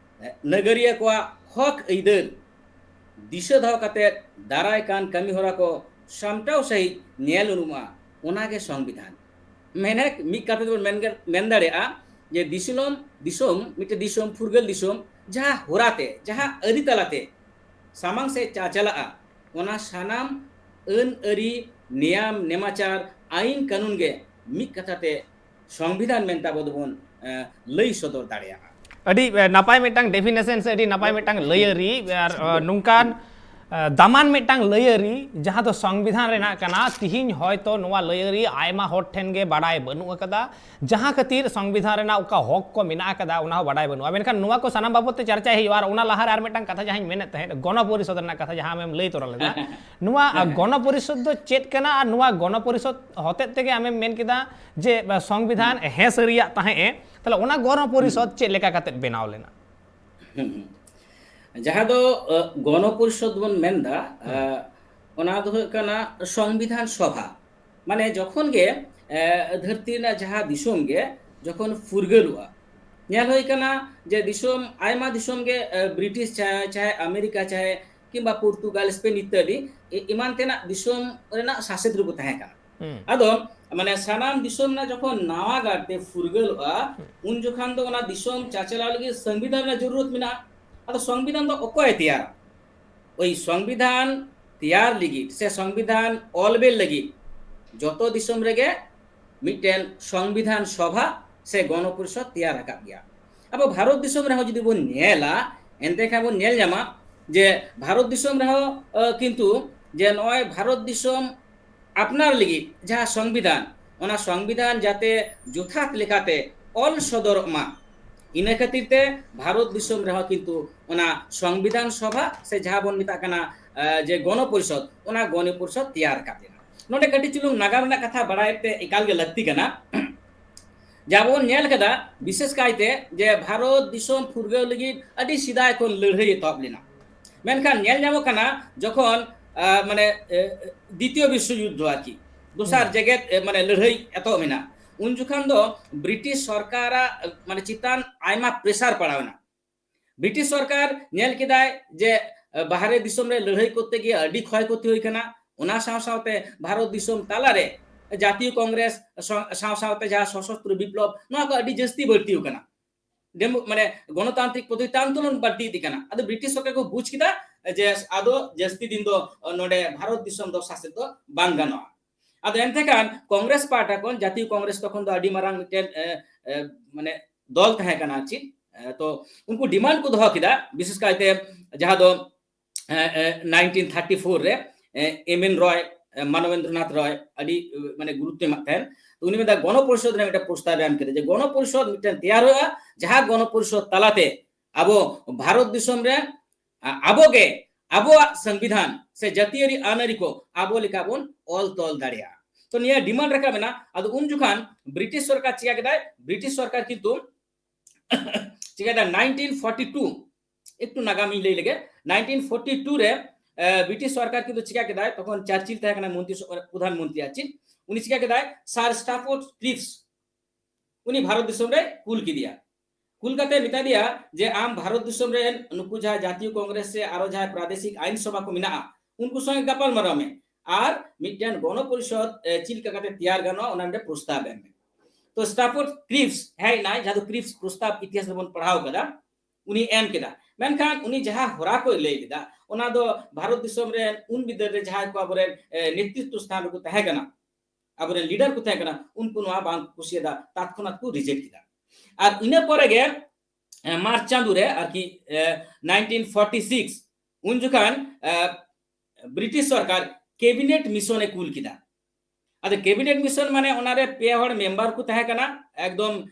ᱱᱟᱜᱟᱨᱤᱭᱟᱹ ᱠᱚᱣᱟᱜ ᱦᱚᱠ ᱟᱹᱭᱫᱟᱹᱨ ᱫᱤᱥᱟᱹ ᱫᱚᱦᱚ ᱠᱟᱛᱮ ᱫᱟᱨᱟᱭ ᱠᱟᱱ ᱠᱟᱹᱢᱤ ᱦᱚᱨᱟ ᱠᱚ ᱥᱟᱢᱴᱟᱣ ᱥᱟᱹᱦᱤᱡ ᱧᱮᱞ ᱩᱨᱩᱢᱚᱜᱼᱟ, ᱚᱱᱟ ᱜᱮ ᱥᱚᱝᱵᱤᱫᱷᱟᱱ᱾ ᱢᱮᱱᱮᱠ ᱢᱤᱫ ᱠᱟᱛᱷᱟ ᱛᱮᱵᱚᱱ ᱢᱮᱱ, ᱢᱮᱱ ᱫᱟᱲᱮᱭᱟᱜᱼᱟ ᱡᱮ ᱫᱤᱥᱚᱢ, ᱫᱤᱥᱚᱢ, ᱢᱤᱫᱴᱮᱱ ᱫᱤᱥᱚᱢ, ᱯᱷᱩᱨᱜᱟᱹᱞ ᱫᱤᱥᱚᱢ, ᱡᱟᱦᱟᱸ ᱦᱚᱨᱟᱛᱮ, ᱡᱟᱦᱟᱸ ᱟᱹᱨᱤ ᱛᱟᱞᱟᱛᱮ ᱥᱟᱢᱟᱝ ᱥᱮᱫ ᱪᱟᱪᱟᱞᱟᱜᱼᱟ, ᱚᱱᱟ ᱥᱟᱱᱟᱢ ᱟᱹᱱ ᱟᱹᱨᱤ, ᱱᱮᱭᱟᱢ ᱱᱮᱢᱟᱪᱟᱨ, ᱟᱹᱭᱤᱱ ᱠᱟᱹᱱᱩᱱ ᱜᱮ ᱢᱤᱫ ᱠᱟᱛᱷᱟ ᱛᱮ ᱥᱚᱝᱵᱤᱫᱷᱟᱱ ᱢᱮᱱᱛᱮ ᱟᱵᱚ ᱫᱚᱵᱚᱱ, ᱮ, ᱞᱟᱹᱭ ᱥᱚᱫᱚᱨ ᱫᱟᱲᱮᱭᱟᱜᱼᱟ᱾ ᱟᱹᱰᱤ ᱱᱟᱯᱟᱭ ᱢᱤᱫᱴᱟᱝ ᱰᱮᱯᱷᱤᱱᱮᱥᱚᱱ ᱥᱮ ᱟᱹᱰᱤ ᱱᱟᱯᱟᱭ ᱢᱤᱫᱴᱟᱝ ᱞᱟᱹᱭᱟᱹᱨᱤ ᱟᱨ ᱱᱚᱝᱠᱟᱱ ᱫᱟᱢᱟᱱ ᱢᱤᱫᱴᱟᱝ ᱞᱟᱹᱭᱟᱹᱨᱤ ᱡᱟᱦᱟᱸ ᱫᱚ ᱥᱚᱝᱵᱤᱫᱷᱟᱱ ᱨᱮᱱᱟᱜ ᱠᱟᱱᱟ᱾ ᱛᱤᱦᱤᱧ ᱦᱚᱭᱛᱚ ᱱᱚᱣᱟ ᱞᱟᱹᱭᱟᱹᱨᱤ ᱟᱭᱢᱟ ᱦᱚᱲ ᱴᱷᱮᱱ ᱜᱮ ᱵᱟᱰᱟᱭ ᱵᱟᱹᱱᱩᱜ ᱟᱠᱟᱫᱟ, ᱡᱟᱦᱟᱸ ᱠᱷᱟᱹᱛᱤᱨ ᱥᱚᱝᱵᱤᱫᱷᱟᱱ ᱨᱮᱱᱟᱜ ᱚᱠᱟ ᱦᱚᱠ ᱠᱚ ᱢᱮᱱᱟᱜ ᱟᱠᱟᱫᱟ ᱚᱱᱟ ᱦᱚᱸ ᱵᱟᱰᱟᱭ ᱵᱟᱹᱱᱩᱜᱼᱟ᱾ ᱢᱮᱱᱠᱷᱟᱱ ᱱᱚᱣᱟ ᱠᱚ ᱥᱟᱱᱟᱢ ᱵᱟᱵᱚᱫ ᱛᱮ ᱪᱟᱨᱪᱟᱭ ᱦᱩᱭᱩᱜᱼᱟ᱾ ᱟᱨ ᱚᱱᱟ ᱞᱟᱦᱟᱨᱮ ᱟᱨ ᱢᱤᱫᱴᱟᱝ ᱠᱟᱛᱷᱟ ᱡᱟᱦᱟᱸᱧ ᱢᱮᱱᱮᱫ ᱛᱟᱦᱮᱸᱫ, ᱜᱚᱱᱚ ᱯᱚᱨᱤᱥᱚᱫ ᱨᱮᱱᱟᱜ ᱠᱟᱛᱷᱟ ᱡᱟᱦᱟᱸ ᱟᱢᱮᱢ ᱞᱟᱹᱭ ᱛᱚᱨᱟ ᱞᱮᱫᱟ, ᱱᱚᱣᱟ ᱜᱚᱱᱚ ᱯᱚᱨᱤᱥᱚᱫ ᱫᱚ ᱪᱮᱫ ᱠᱟᱱᱟ ᱟᱨ ᱱᱚᱣᱟ ᱜᱚᱱᱚ ᱯᱚᱨᱤᱥᱚᱫ ᱦᱚᱛᱮᱡ ᱛᱮᱜᱮ ᱟᱢᱮᱢ ᱢᱮᱱ ᱠᱮᱫᱟ ᱡᱮ ᱥᱚᱝᱵᱤᱫᱷᱟᱱ ᱦᱮᱸ ᱥᱟᱹᱨᱤᱭᱟᱜ ᱛᱟᱦᱮᱸᱫ ᱮ, ᱛᱟᱦᱞᱮ ᱚᱱᱟ ᱜᱚᱱᱚ ᱯᱚᱨᱤᱥᱚᱫ ᱪᱮᱫ ᱞᱮᱠᱟ ᱠᱟᱛᱮ ᱵᱮᱱᱟᱣ ᱞᱮᱱᱟ? ᱡᱟᱦᱟᱸ ᱫᱚ ᱜᱚᱱᱚ ᱯᱚᱨᱤᱥᱚᱫ ᱵᱚᱱ ᱢᱮᱱᱫᱟ, ᱚᱱᱟ ᱫᱚ ᱦᱩᱭᱩᱜ ᱠᱟᱱᱟ ᱥᱚᱝᱵᱤᱫᱷᱟᱱ ᱥᱚᱵᱷᱟ᱾ ᱢᱟᱱᱮ ᱡᱚᱠᱷᱚᱱ ᱜᱮ ᱫᱷᱟᱹᱨᱛᱤ ᱨᱮᱱᱟᱜ ᱡᱟᱦᱟᱸ ᱫᱤᱥᱚᱢ ᱜᱮ ᱡᱚᱠᱷᱚᱱ ᱯᱷᱩᱨᱜᱟᱹᱞᱚᱜᱼᱟ, ᱧᱮᱞ ᱦᱩᱭ ᱠᱟᱱᱟ ᱡᱮ ᱫᱤᱥᱚᱢ, ᱟᱭᱢᱟ ᱫᱤᱥᱚᱢ ᱜᱮ ᱵᱨᱤᱴᱤᱥ ᱪᱟᱦᱮ, ᱪᱟᱦᱮ ᱟᱢᱮᱨᱤᱠᱟ ᱪᱟᱦᱮ ᱠᱤᱝᱵᱟ ᱯᱚᱨᱛᱩᱜᱟᱞ, ᱥᱯᱮᱱ ᱤᱛᱛᱟᱫᱤ ᱮᱢᱟᱱ ᱛᱮᱱᱟᱜ ᱫᱤᱥᱚᱢ ᱨᱮᱱᱟᱜ ᱥᱟᱥᱮᱛ ᱨᱮᱠᱚ ᱛᱟᱦᱮᱸ ᱠᱟᱱᱟ᱾ ᱟᱫᱚ ᱢᱟᱱᱮ ᱥᱟᱱᱟᱢ ᱫᱤᱥᱚᱢ ᱨᱮᱱᱟᱜ ᱡᱚᱠᱷᱚᱱ ᱱᱟᱣᱟ ᱜᱟᱨᱛᱮ ᱯᱷᱩᱨᱜᱟᱹᱞᱚᱜᱼᱟ, ᱩᱱ ᱡᱚᱠᱷᱚᱱ ᱫᱚ ᱚᱱᱟ ᱫᱤᱥᱚᱢ ᱪᱟᱪᱟᱞᱟᱣ ᱞᱟᱹᱜᱤᱫ ᱥᱚᱝᱵᱤᱫᱷᱟᱱ ᱨᱮᱱᱟᱜ ᱡᱚᱨᱩᱨᱚᱛ ᱢᱮᱱᱟᱜᱼᱟ᱾ ᱟᱫᱚ ᱥᱚᱝᱵᱤᱫᱷᱟᱱ ᱫᱚ ᱚᱠᱚᱭᱮ ᱛᱮᱭᱟᱨᱟ? ᱳᱭ ᱥᱚᱝᱵᱤᱫᱷᱟᱱ ᱛᱮᱭᱟᱨ ᱞᱟᱹᱜᱤᱫ ᱥᱮ ᱥᱚᱝᱵᱤᱫᱷᱟᱱ ᱚᱞ ᱵᱮᱞ ᱞᱟᱹᱜᱤᱫ ᱡᱚᱛᱚ ᱫᱤᱥᱚᱢ ᱨᱮᱜᱮ ᱢᱤᱫᱴᱮᱱ ᱥᱚᱝᱵᱤᱫᱷᱟᱱ ᱥᱚᱵᱷᱟ ᱥᱮ ᱜᱚᱱᱚ ᱯᱚᱨᱤᱥᱚᱫ ᱛᱮᱭᱟᱨ ᱟᱠᱟᱫ ᱜᱮᱭᱟ᱾ ᱟᱵᱚ ᱵᱷᱟᱨᱚᱛ ᱫᱤᱥᱚᱢ ᱨᱮᱦᱚᱸ ᱡᱩᱫᱤ ᱵᱚᱱ ᱧᱮᱞᱟ, ᱮᱱᱛᱮ ᱠᱷᱟᱱ ᱵᱚᱱ ᱧᱮᱞ ᱧᱟᱢᱟ ᱡᱮ ᱵᱷᱟᱨᱚᱛ ᱫᱤᱥᱚᱢ ᱨᱮᱦᱚᱸ ᱠᱤᱱᱛᱩ ᱡᱮ ᱱᱚᱜᱼᱚᱭ ᱵᱷᱟᱨᱚᱛ ᱫᱤᱥᱚᱢ ᱟᱯᱱᱟᱨ ᱞᱟᱹᱜᱤᱫ ᱡᱟᱦᱟᱸ ᱥᱚᱝᱵᱤᱫᱷᱟᱱ, ᱚᱱᱟ ᱥᱚᱝᱵᱤᱫᱷᱟᱱ ᱡᱟᱛᱮ ᱡᱚᱛᱷᱟᱛ ᱞᱮᱠᱟᱛᱮ ᱚᱞ ᱥᱚᱫᱚᱨᱚᱜ ᱢᱟ, ᱤᱱᱟᱹ ᱠᱷᱟᱹᱛᱤᱨ ᱛᱮ ᱵᱷᱟᱨᱚᱛ ᱫᱤᱥᱚᱢ ᱨᱮᱦᱚᱸ ᱠᱤᱱᱛᱩ ᱚᱱᱟ ᱥᱚᱝᱵᱤᱫᱷᱟᱱ ᱥᱚᱵᱷᱟ ᱥᱮ ᱡᱟᱦᱟᱸ ᱵᱚᱱ ᱢᱮᱛᱟᱜ ᱠᱟᱱᱟ ᱡᱮ ᱜᱚᱱᱚ ᱯᱚᱨᱤᱥᱚᱫ, ᱚᱱᱟ ᱜᱚᱱᱚ ᱯᱚᱨᱤᱥᱚᱫ ᱛᱮᱭᱟᱨ ᱟᱠᱟᱫ ᱞᱮᱱᱟ᱾ ᱱᱚᱰᱮ ᱠᱟᱹᱴᱤᱡ ᱪᱩᱞᱩᱝ ᱱᱟᱜᱟᱢ ᱨᱮᱱᱟᱜ ᱠᱟᱛᱷᱟ ᱵᱟᱲᱟᱭ ᱛᱮ ᱮᱠᱟᱞ ᱜᱮ ᱞᱟᱹᱠᱛᱤ ᱠᱟᱱᱟ᱾ ᱡᱟᱦᱟᱸ ᱵᱚᱱ ᱧᱮᱞ ᱠᱟᱫᱟ ᱵᱤᱥᱮᱥ ᱠᱟᱭᱛᱮ ᱡᱮ ᱵᱷᱟᱨᱚᱛ ᱫᱤᱥᱚᱢ ᱯᱷᱩᱨᱜᱟᱹᱞ ᱞᱟᱹᱜᱤᱫ ᱟᱹᱰᱤ ᱥᱮᱫᱟᱭ ᱠᱷᱚᱱ ᱞᱟᱹᱲᱦᱟᱹᱭ ᱮᱛᱚᱦᱚᱵ ᱞᱮᱱᱟ᱾ ᱢᱮᱱᱠᱷᱟᱱ ᱧᱮᱞ ᱧᱟᱢᱚᱜ ᱠᱟᱱᱟ ᱡᱚᱠᱷᱚᱱ ᱢᱟᱱᱮ ᱫᱤᱛᱤᱭᱚ ᱵᱤᱥᱥᱚ ᱡᱩᱫᱽᱫᱷᱚ ᱟᱨᱠᱤ ᱫᱚᱥᱟᱨ ᱡᱮᱜᱮᱛ ᱢᱟᱱᱮ ᱞᱟᱹᱲᱦᱟᱹᱭ ᱮᱛᱚᱦᱚᱵ ᱮᱱᱟ, ᱩᱱ ᱡᱚᱠᱷᱚᱱ ᱫᱚ ᱵᱨᱤᱴᱤᱥ ᱥᱚᱨᱠᱟᱨᱟᱜ ᱢᱟᱱᱮ ᱪᱮᱛᱟᱱ ᱟᱭᱢᱟ ᱯᱨᱮᱥᱟᱨ ᱯᱟᱲᱟᱣ ᱮᱱᱟ᱾ ᱵᱨᱤᱴᱤᱥ ᱥᱚᱨᱠᱟᱨ ᱧᱮᱞ ᱠᱮᱫᱟᱭ ᱡᱮ ᱵᱟᱦᱨᱮ ᱫᱤᱥᱚᱢ ᱨᱮ ᱞᱟᱹᱲᱦᱟᱹᱭ ᱠᱚᱨᱛᱮ ᱜᱤᱭᱮ ᱟᱹᱰᱤ ᱠᱷᱚᱭ ᱠᱷᱚᱛᱤ ᱦᱩᱭ ᱠᱟᱱᱟ᱾ ᱚᱱᱟ ᱥᱟᱶ ᱥᱟᱶᱛᱮ ᱵᱷᱟᱨᱚᱛ ᱫᱤᱥᱚᱢ ᱛᱟᱞᱟᱨᱮ ᱡᱟᱛᱤᱭᱚ ᱠᱚᱝᱜᱨᱮᱥ ᱥᱟᱶ ᱥᱟᱶᱛᱮ ᱡᱟᱦᱟᱸ ᱥᱚᱥᱚᱥᱛᱨᱚ ᱵᱤᱯᱞᱚᱵ, ᱱᱚᱣᱟ ᱠᱚ ᱟᱹᱰᱤ ᱡᱟᱹᱥᱛᱤ ᱵᱟᱹᱲᱛᱤ ᱟᱠᱟᱱᱟ᱾ ᱢᱟᱱᱮ ᱜᱚᱱᱚᱛᱟᱱᱛᱨᱤᱠ ᱯᱚᱫᱽᱫᱷᱚᱛᱤ ᱟᱱᱫᱳᱞᱚᱱ ᱵᱟᱹᱲᱛᱤ ᱤᱫᱤ ᱠᱟᱱᱟ᱾ ᱟᱫᱚ ᱵᱨᱤᱴᱤᱥ ᱥᱚᱨᱠᱟᱨ ᱠᱚ ᱵᱩᱡᱽ ᱠᱮᱫᱟ ᱡᱮ ᱟᱫᱚ ᱡᱟᱹᱥᱛᱤ ᱫᱤᱱ ᱫᱚ ᱱᱚᱰᱮ ᱵᱷᱟᱨᱚᱛ ᱫᱤᱥᱚᱢ ᱫᱚ ᱥᱟᱥᱮᱛ ᱫᱚ ᱵᱟᱝ ᱜᱟᱱᱚᱜᱼᱟ᱾ ᱟᱫᱚ ᱮᱱᱛᱮ ᱠᱷᱟᱱ ᱠᱚᱝᱜᱨᱮᱥ ᱯᱟᱦᱴᱟ ᱠᱷᱚᱱ, ᱡᱟᱛᱤᱭᱚ ᱠᱚᱝᱜᱨᱮᱥ ᱛᱚᱠᱷᱚᱱ ᱫᱚ ᱟᱹᱰᱤ ᱢᱟᱨᱟᱝ ᱢᱤᱫᱴᱮᱱ ᱢᱟᱱᱮ ᱫᱚᱞ ᱛᱟᱦᱮᱸ ᱠᱟᱱᱟ ᱪᱮᱫ, ᱛᱚ ᱩᱱᱠᱩ ᱰᱤᱢᱟᱱᱰ ᱠᱚ ᱫᱚᱦᱚ ᱠᱮᱫᱟ, ᱵᱤᱥᱮᱥ ᱠᱟᱭᱛᱮ ᱡᱟᱦᱟᱸ ᱫᱚ ᱱᱟᱭᱤᱱᱴᱤᱱ ᱛᱷᱟᱨᱴᱤ ᱯᱷᱳᱨ ᱨᱮ ᱮᱢ ᱮᱱ ᱨᱚᱭ, ᱢᱟᱱᱚᱵᱮᱱᱫᱨᱚᱱᱟᱛᱷ ᱨᱚᱭ ᱟᱹᱰᱤ ᱢᱟᱱᱮ ᱜᱩᱨᱩᱛᱛᱚ ᱮᱢᱟᱜ ᱛᱟᱦᱮᱱ᱾ ᱛᱚ ᱩᱱᱤ ᱢᱮᱱᱫᱟ ᱜᱚᱱᱚ ᱯᱚᱨᱤᱥᱚᱫ ᱨᱮ ᱢᱤᱫᱴᱮᱱ ᱯᱨᱚᱥᱛᱟᱵ ᱮ ᱮᱢ ᱠᱮᱫᱟ ᱡᱮ ᱜᱚᱱᱚ ᱯᱚᱨᱤᱥᱚᱫ ᱢᱤᱫᱴᱮᱱ ᱛᱮᱭᱟᱨ ᱦᱩᱭᱩᱜᱼᱟ, ᱡᱟᱦᱟᱸ ᱜᱚᱱᱚ ᱯᱚᱨᱤᱥᱚᱫ ᱛᱟᱞᱟᱛᱮ ᱟᱵᱚ ᱵᱷᱟᱨᱚᱛ ᱫᱤᱥᱚᱢ ᱨᱮ ᱟ-, ᱟᱵᱚ ᱜᱮ ᱟᱵᱚᱣᱟᱜ ᱥᱚᱝᱵᱤᱫᱷᱟᱱ ᱥᱮ ᱡᱟᱹᱛᱤᱭᱟᱹᱨᱤ ᱟᱹᱱ ᱟᱹᱨᱤ ᱠᱚ ᱟᱵᱚ ᱞᱮᱠᱟ ᱵᱚᱱ ᱚᱞ ᱛᱚᱞ ᱫᱟᱲᱮᱭᱟᱜᱼᱟ᱾ ᱛᱚ ᱱᱤᱭᱟᱹ ᱰᱤᱢᱟᱱᱰ ᱨᱟᱠᱟᱵ ᱮᱱᱟ᱾ ᱟᱫᱚ ᱩᱱ ᱡᱚᱠᱷᱟᱱ ᱵᱨᱤᱴᱤᱥ ᱥᱚᱨᱠᱟᱨ ᱪᱤᱠᱟ ᱠᱮᱫᱟᱭ? ᱵᱨᱤᱴᱤᱥ ᱥᱚᱨᱠᱟᱨ ᱠᱤᱱᱛᱩ ᱪᱤᱠᱟᱹᱭᱮᱫᱟ, ᱱᱟᱭᱤᱱᱴᱤᱱ ᱯᱷᱳᱨᱴᱤ ᱴᱩ, ᱮᱠᱴᱩ ᱱᱟᱜᱟᱢ ᱤᱧ ᱞᱟᱹᱭ ᱞᱮᱜᱮ᱾ ᱱᱟᱭᱤᱱᱴᱤᱱ ᱯᱷᱳᱨᱴᱤ ᱴᱩ ᱨᱮ ᱵᱨᱤᱴᱤᱥ ᱥᱚᱨᱠᱟᱨ ᱠᱤᱱᱛᱩ ᱪᱤᱠᱟ ᱠᱮᱫᱟᱭ, ᱛᱚᱠᱷᱚᱱ ᱪᱟᱨᱪᱤᱞ ᱛᱟᱦᱮᱸ ᱠᱟᱱᱟ ᱢᱚᱱᱛᱨᱤ, ᱯᱨᱚᱫᱷᱟᱱ ᱢᱚᱱᱛᱨᱤ ᱟᱨ ᱪᱮᱫ, ᱩᱱᱤ ᱪᱤᱠᱟ ᱠᱮᱫᱟᱭ, ᱥᱟᱨ ᱥᱴᱟᱯᱷᱳᱨᱰ ᱠᱨᱤᱯᱥ ᱩᱱᱤ ᱵᱷᱟᱨᱚᱛ ᱫᱤᱥᱚᱢ ᱨᱮ ᱠᱩᱞ ᱠᱮᱫᱮᱭᱟ᱾ ᱠᱩᱞ ᱠᱟᱛᱮ ᱢᱮᱛᱟ ᱫᱮᱭᱟ ᱡᱮ ᱟᱢ ᱵᱷᱟᱨᱚᱛ ᱫᱤᱥᱚᱢ ᱨᱮᱱ ᱱᱩᱠᱩ ᱡᱟᱦᱟᱸ ᱡᱟᱛᱤᱭᱚ ᱠᱚᱝᱜᱨᱮᱥ ᱥᱮ ᱟᱨᱚ ᱡᱟᱦᱟᱸ ᱯᱨᱟᱫᱮᱥᱤᱠ ᱟᱭᱤᱱ ᱥᱚᱵᱷᱟ ᱠᱚ ᱢᱮᱱᱟᱜᱼᱟ, ᱩᱱᱠᱩ ᱥᱚᱸᱜᱮ ᱜᱟᱯᱟᱞ ᱢᱟᱨᱟᱣ ᱢᱮ ᱟᱨ ᱢᱤᱫᱴᱮᱱ ᱜᱚᱱᱚ ᱯᱚᱨᱤᱥᱚᱫ ᱪᱮᱫ ᱞᱮᱠᱟ ᱠᱟᱛᱮ ᱛᱮᱭᱟᱨ ᱜᱟᱱᱚᱜᱼᱟ ᱚᱱᱟ ᱢᱤᱫᱴᱮᱱ ᱯᱨᱚᱥᱛᱟᱵ ᱮᱢ ᱢᱮ᱾ ᱛᱚ ᱥᱴᱟᱯᱷᱳᱨᱰ ᱠᱨᱤᱯᱥ ᱦᱮᱡ ᱮᱱᱟᱭ, ᱡᱟᱦᱟᱸ ᱫᱚ ᱠᱨᱤᱯᱥ ᱯᱨᱚᱥᱛᱟᱵ ᱤᱛᱤᱦᱟᱥ ᱨᱮᱵᱚᱱ ᱯᱟᱲᱦᱟᱣ ᱠᱟᱫᱟ, ᱩᱱᱤ ᱮᱢ ᱠᱮᱫᱟ᱾ ᱢᱮᱱᱠᱷᱟᱱ ᱩᱱᱤ ᱡᱟᱦᱟᱸ ᱦᱚᱨᱟ ᱠᱚᱭ ᱞᱟᱹᱭ ᱞᱮᱫᱟ, ᱚᱱᱟ ᱫᱚ ᱵᱷᱟᱨᱚᱛ ᱫᱤᱥᱚᱢ ᱨᱮᱱ ᱩᱱ ᱵᱤᱫᱟᱹᱞ ᱨᱮ ᱡᱟᱦᱟᱸᱭ ᱠᱚ ᱟᱵᱚᱨᱮᱱ ᱱᱮᱛᱨᱤᱛᱵ ᱥᱛᱷᱟᱱ ᱨᱮᱠᱚ ᱛᱟᱦᱮᱸ ᱠᱟᱱᱟ, ᱟᱵᱚᱨᱮᱱ ᱞᱤᱰᱟᱨ ᱠᱚ ᱛᱟᱦᱮᱸ ᱠᱟᱱᱟ, ᱩᱱᱠᱩ ᱱᱚᱣᱟ ᱵᱟᱝ ᱠᱚ ᱠᱩᱥᱤᱭᱟᱫᱟ, ᱛᱟᱛᱠᱷᱚᱱᱟᱛ ᱠᱚ ᱨᱤᱡᱮᱠᱴ ᱠᱮᱫᱟ᱾ ᱟᱨ ᱤᱱᱟᱹ ᱯᱚᱨᱮ ᱜᱮ ᱢᱟᱨᱪ ᱪᱟᱸᱫᱳ ᱨᱮ ᱟᱨᱠᱤ ᱱᱟᱭᱤᱱᱴᱤᱱ ᱯᱷᱳᱨᱴᱤ ᱥᱤᱠᱥ, ᱩᱱ ᱡᱚᱠᱷᱟᱱ ᱵᱨᱤᱴᱤᱥ ᱥᱚᱨᱠᱟᱨ ᱠᱮᱵᱤᱱᱮᱴ ᱢᱤᱥᱚᱱ ᱮ ᱠᱩᱞ ᱠᱮᱫᱟ᱾ ᱟᱫᱚ ᱠᱮᱵᱤᱱᱮᱴ ᱢᱤᱥᱚᱱ ᱢᱟᱱᱮ ᱚᱱᱟᱨᱮ ᱯᱮ ᱦᱚᱲ ᱢᱮᱢᱵᱟᱨ ᱠᱚ ᱛᱟᱦᱮᱸ ᱠᱟᱱᱟ, ᱮᱠᱫᱚᱢ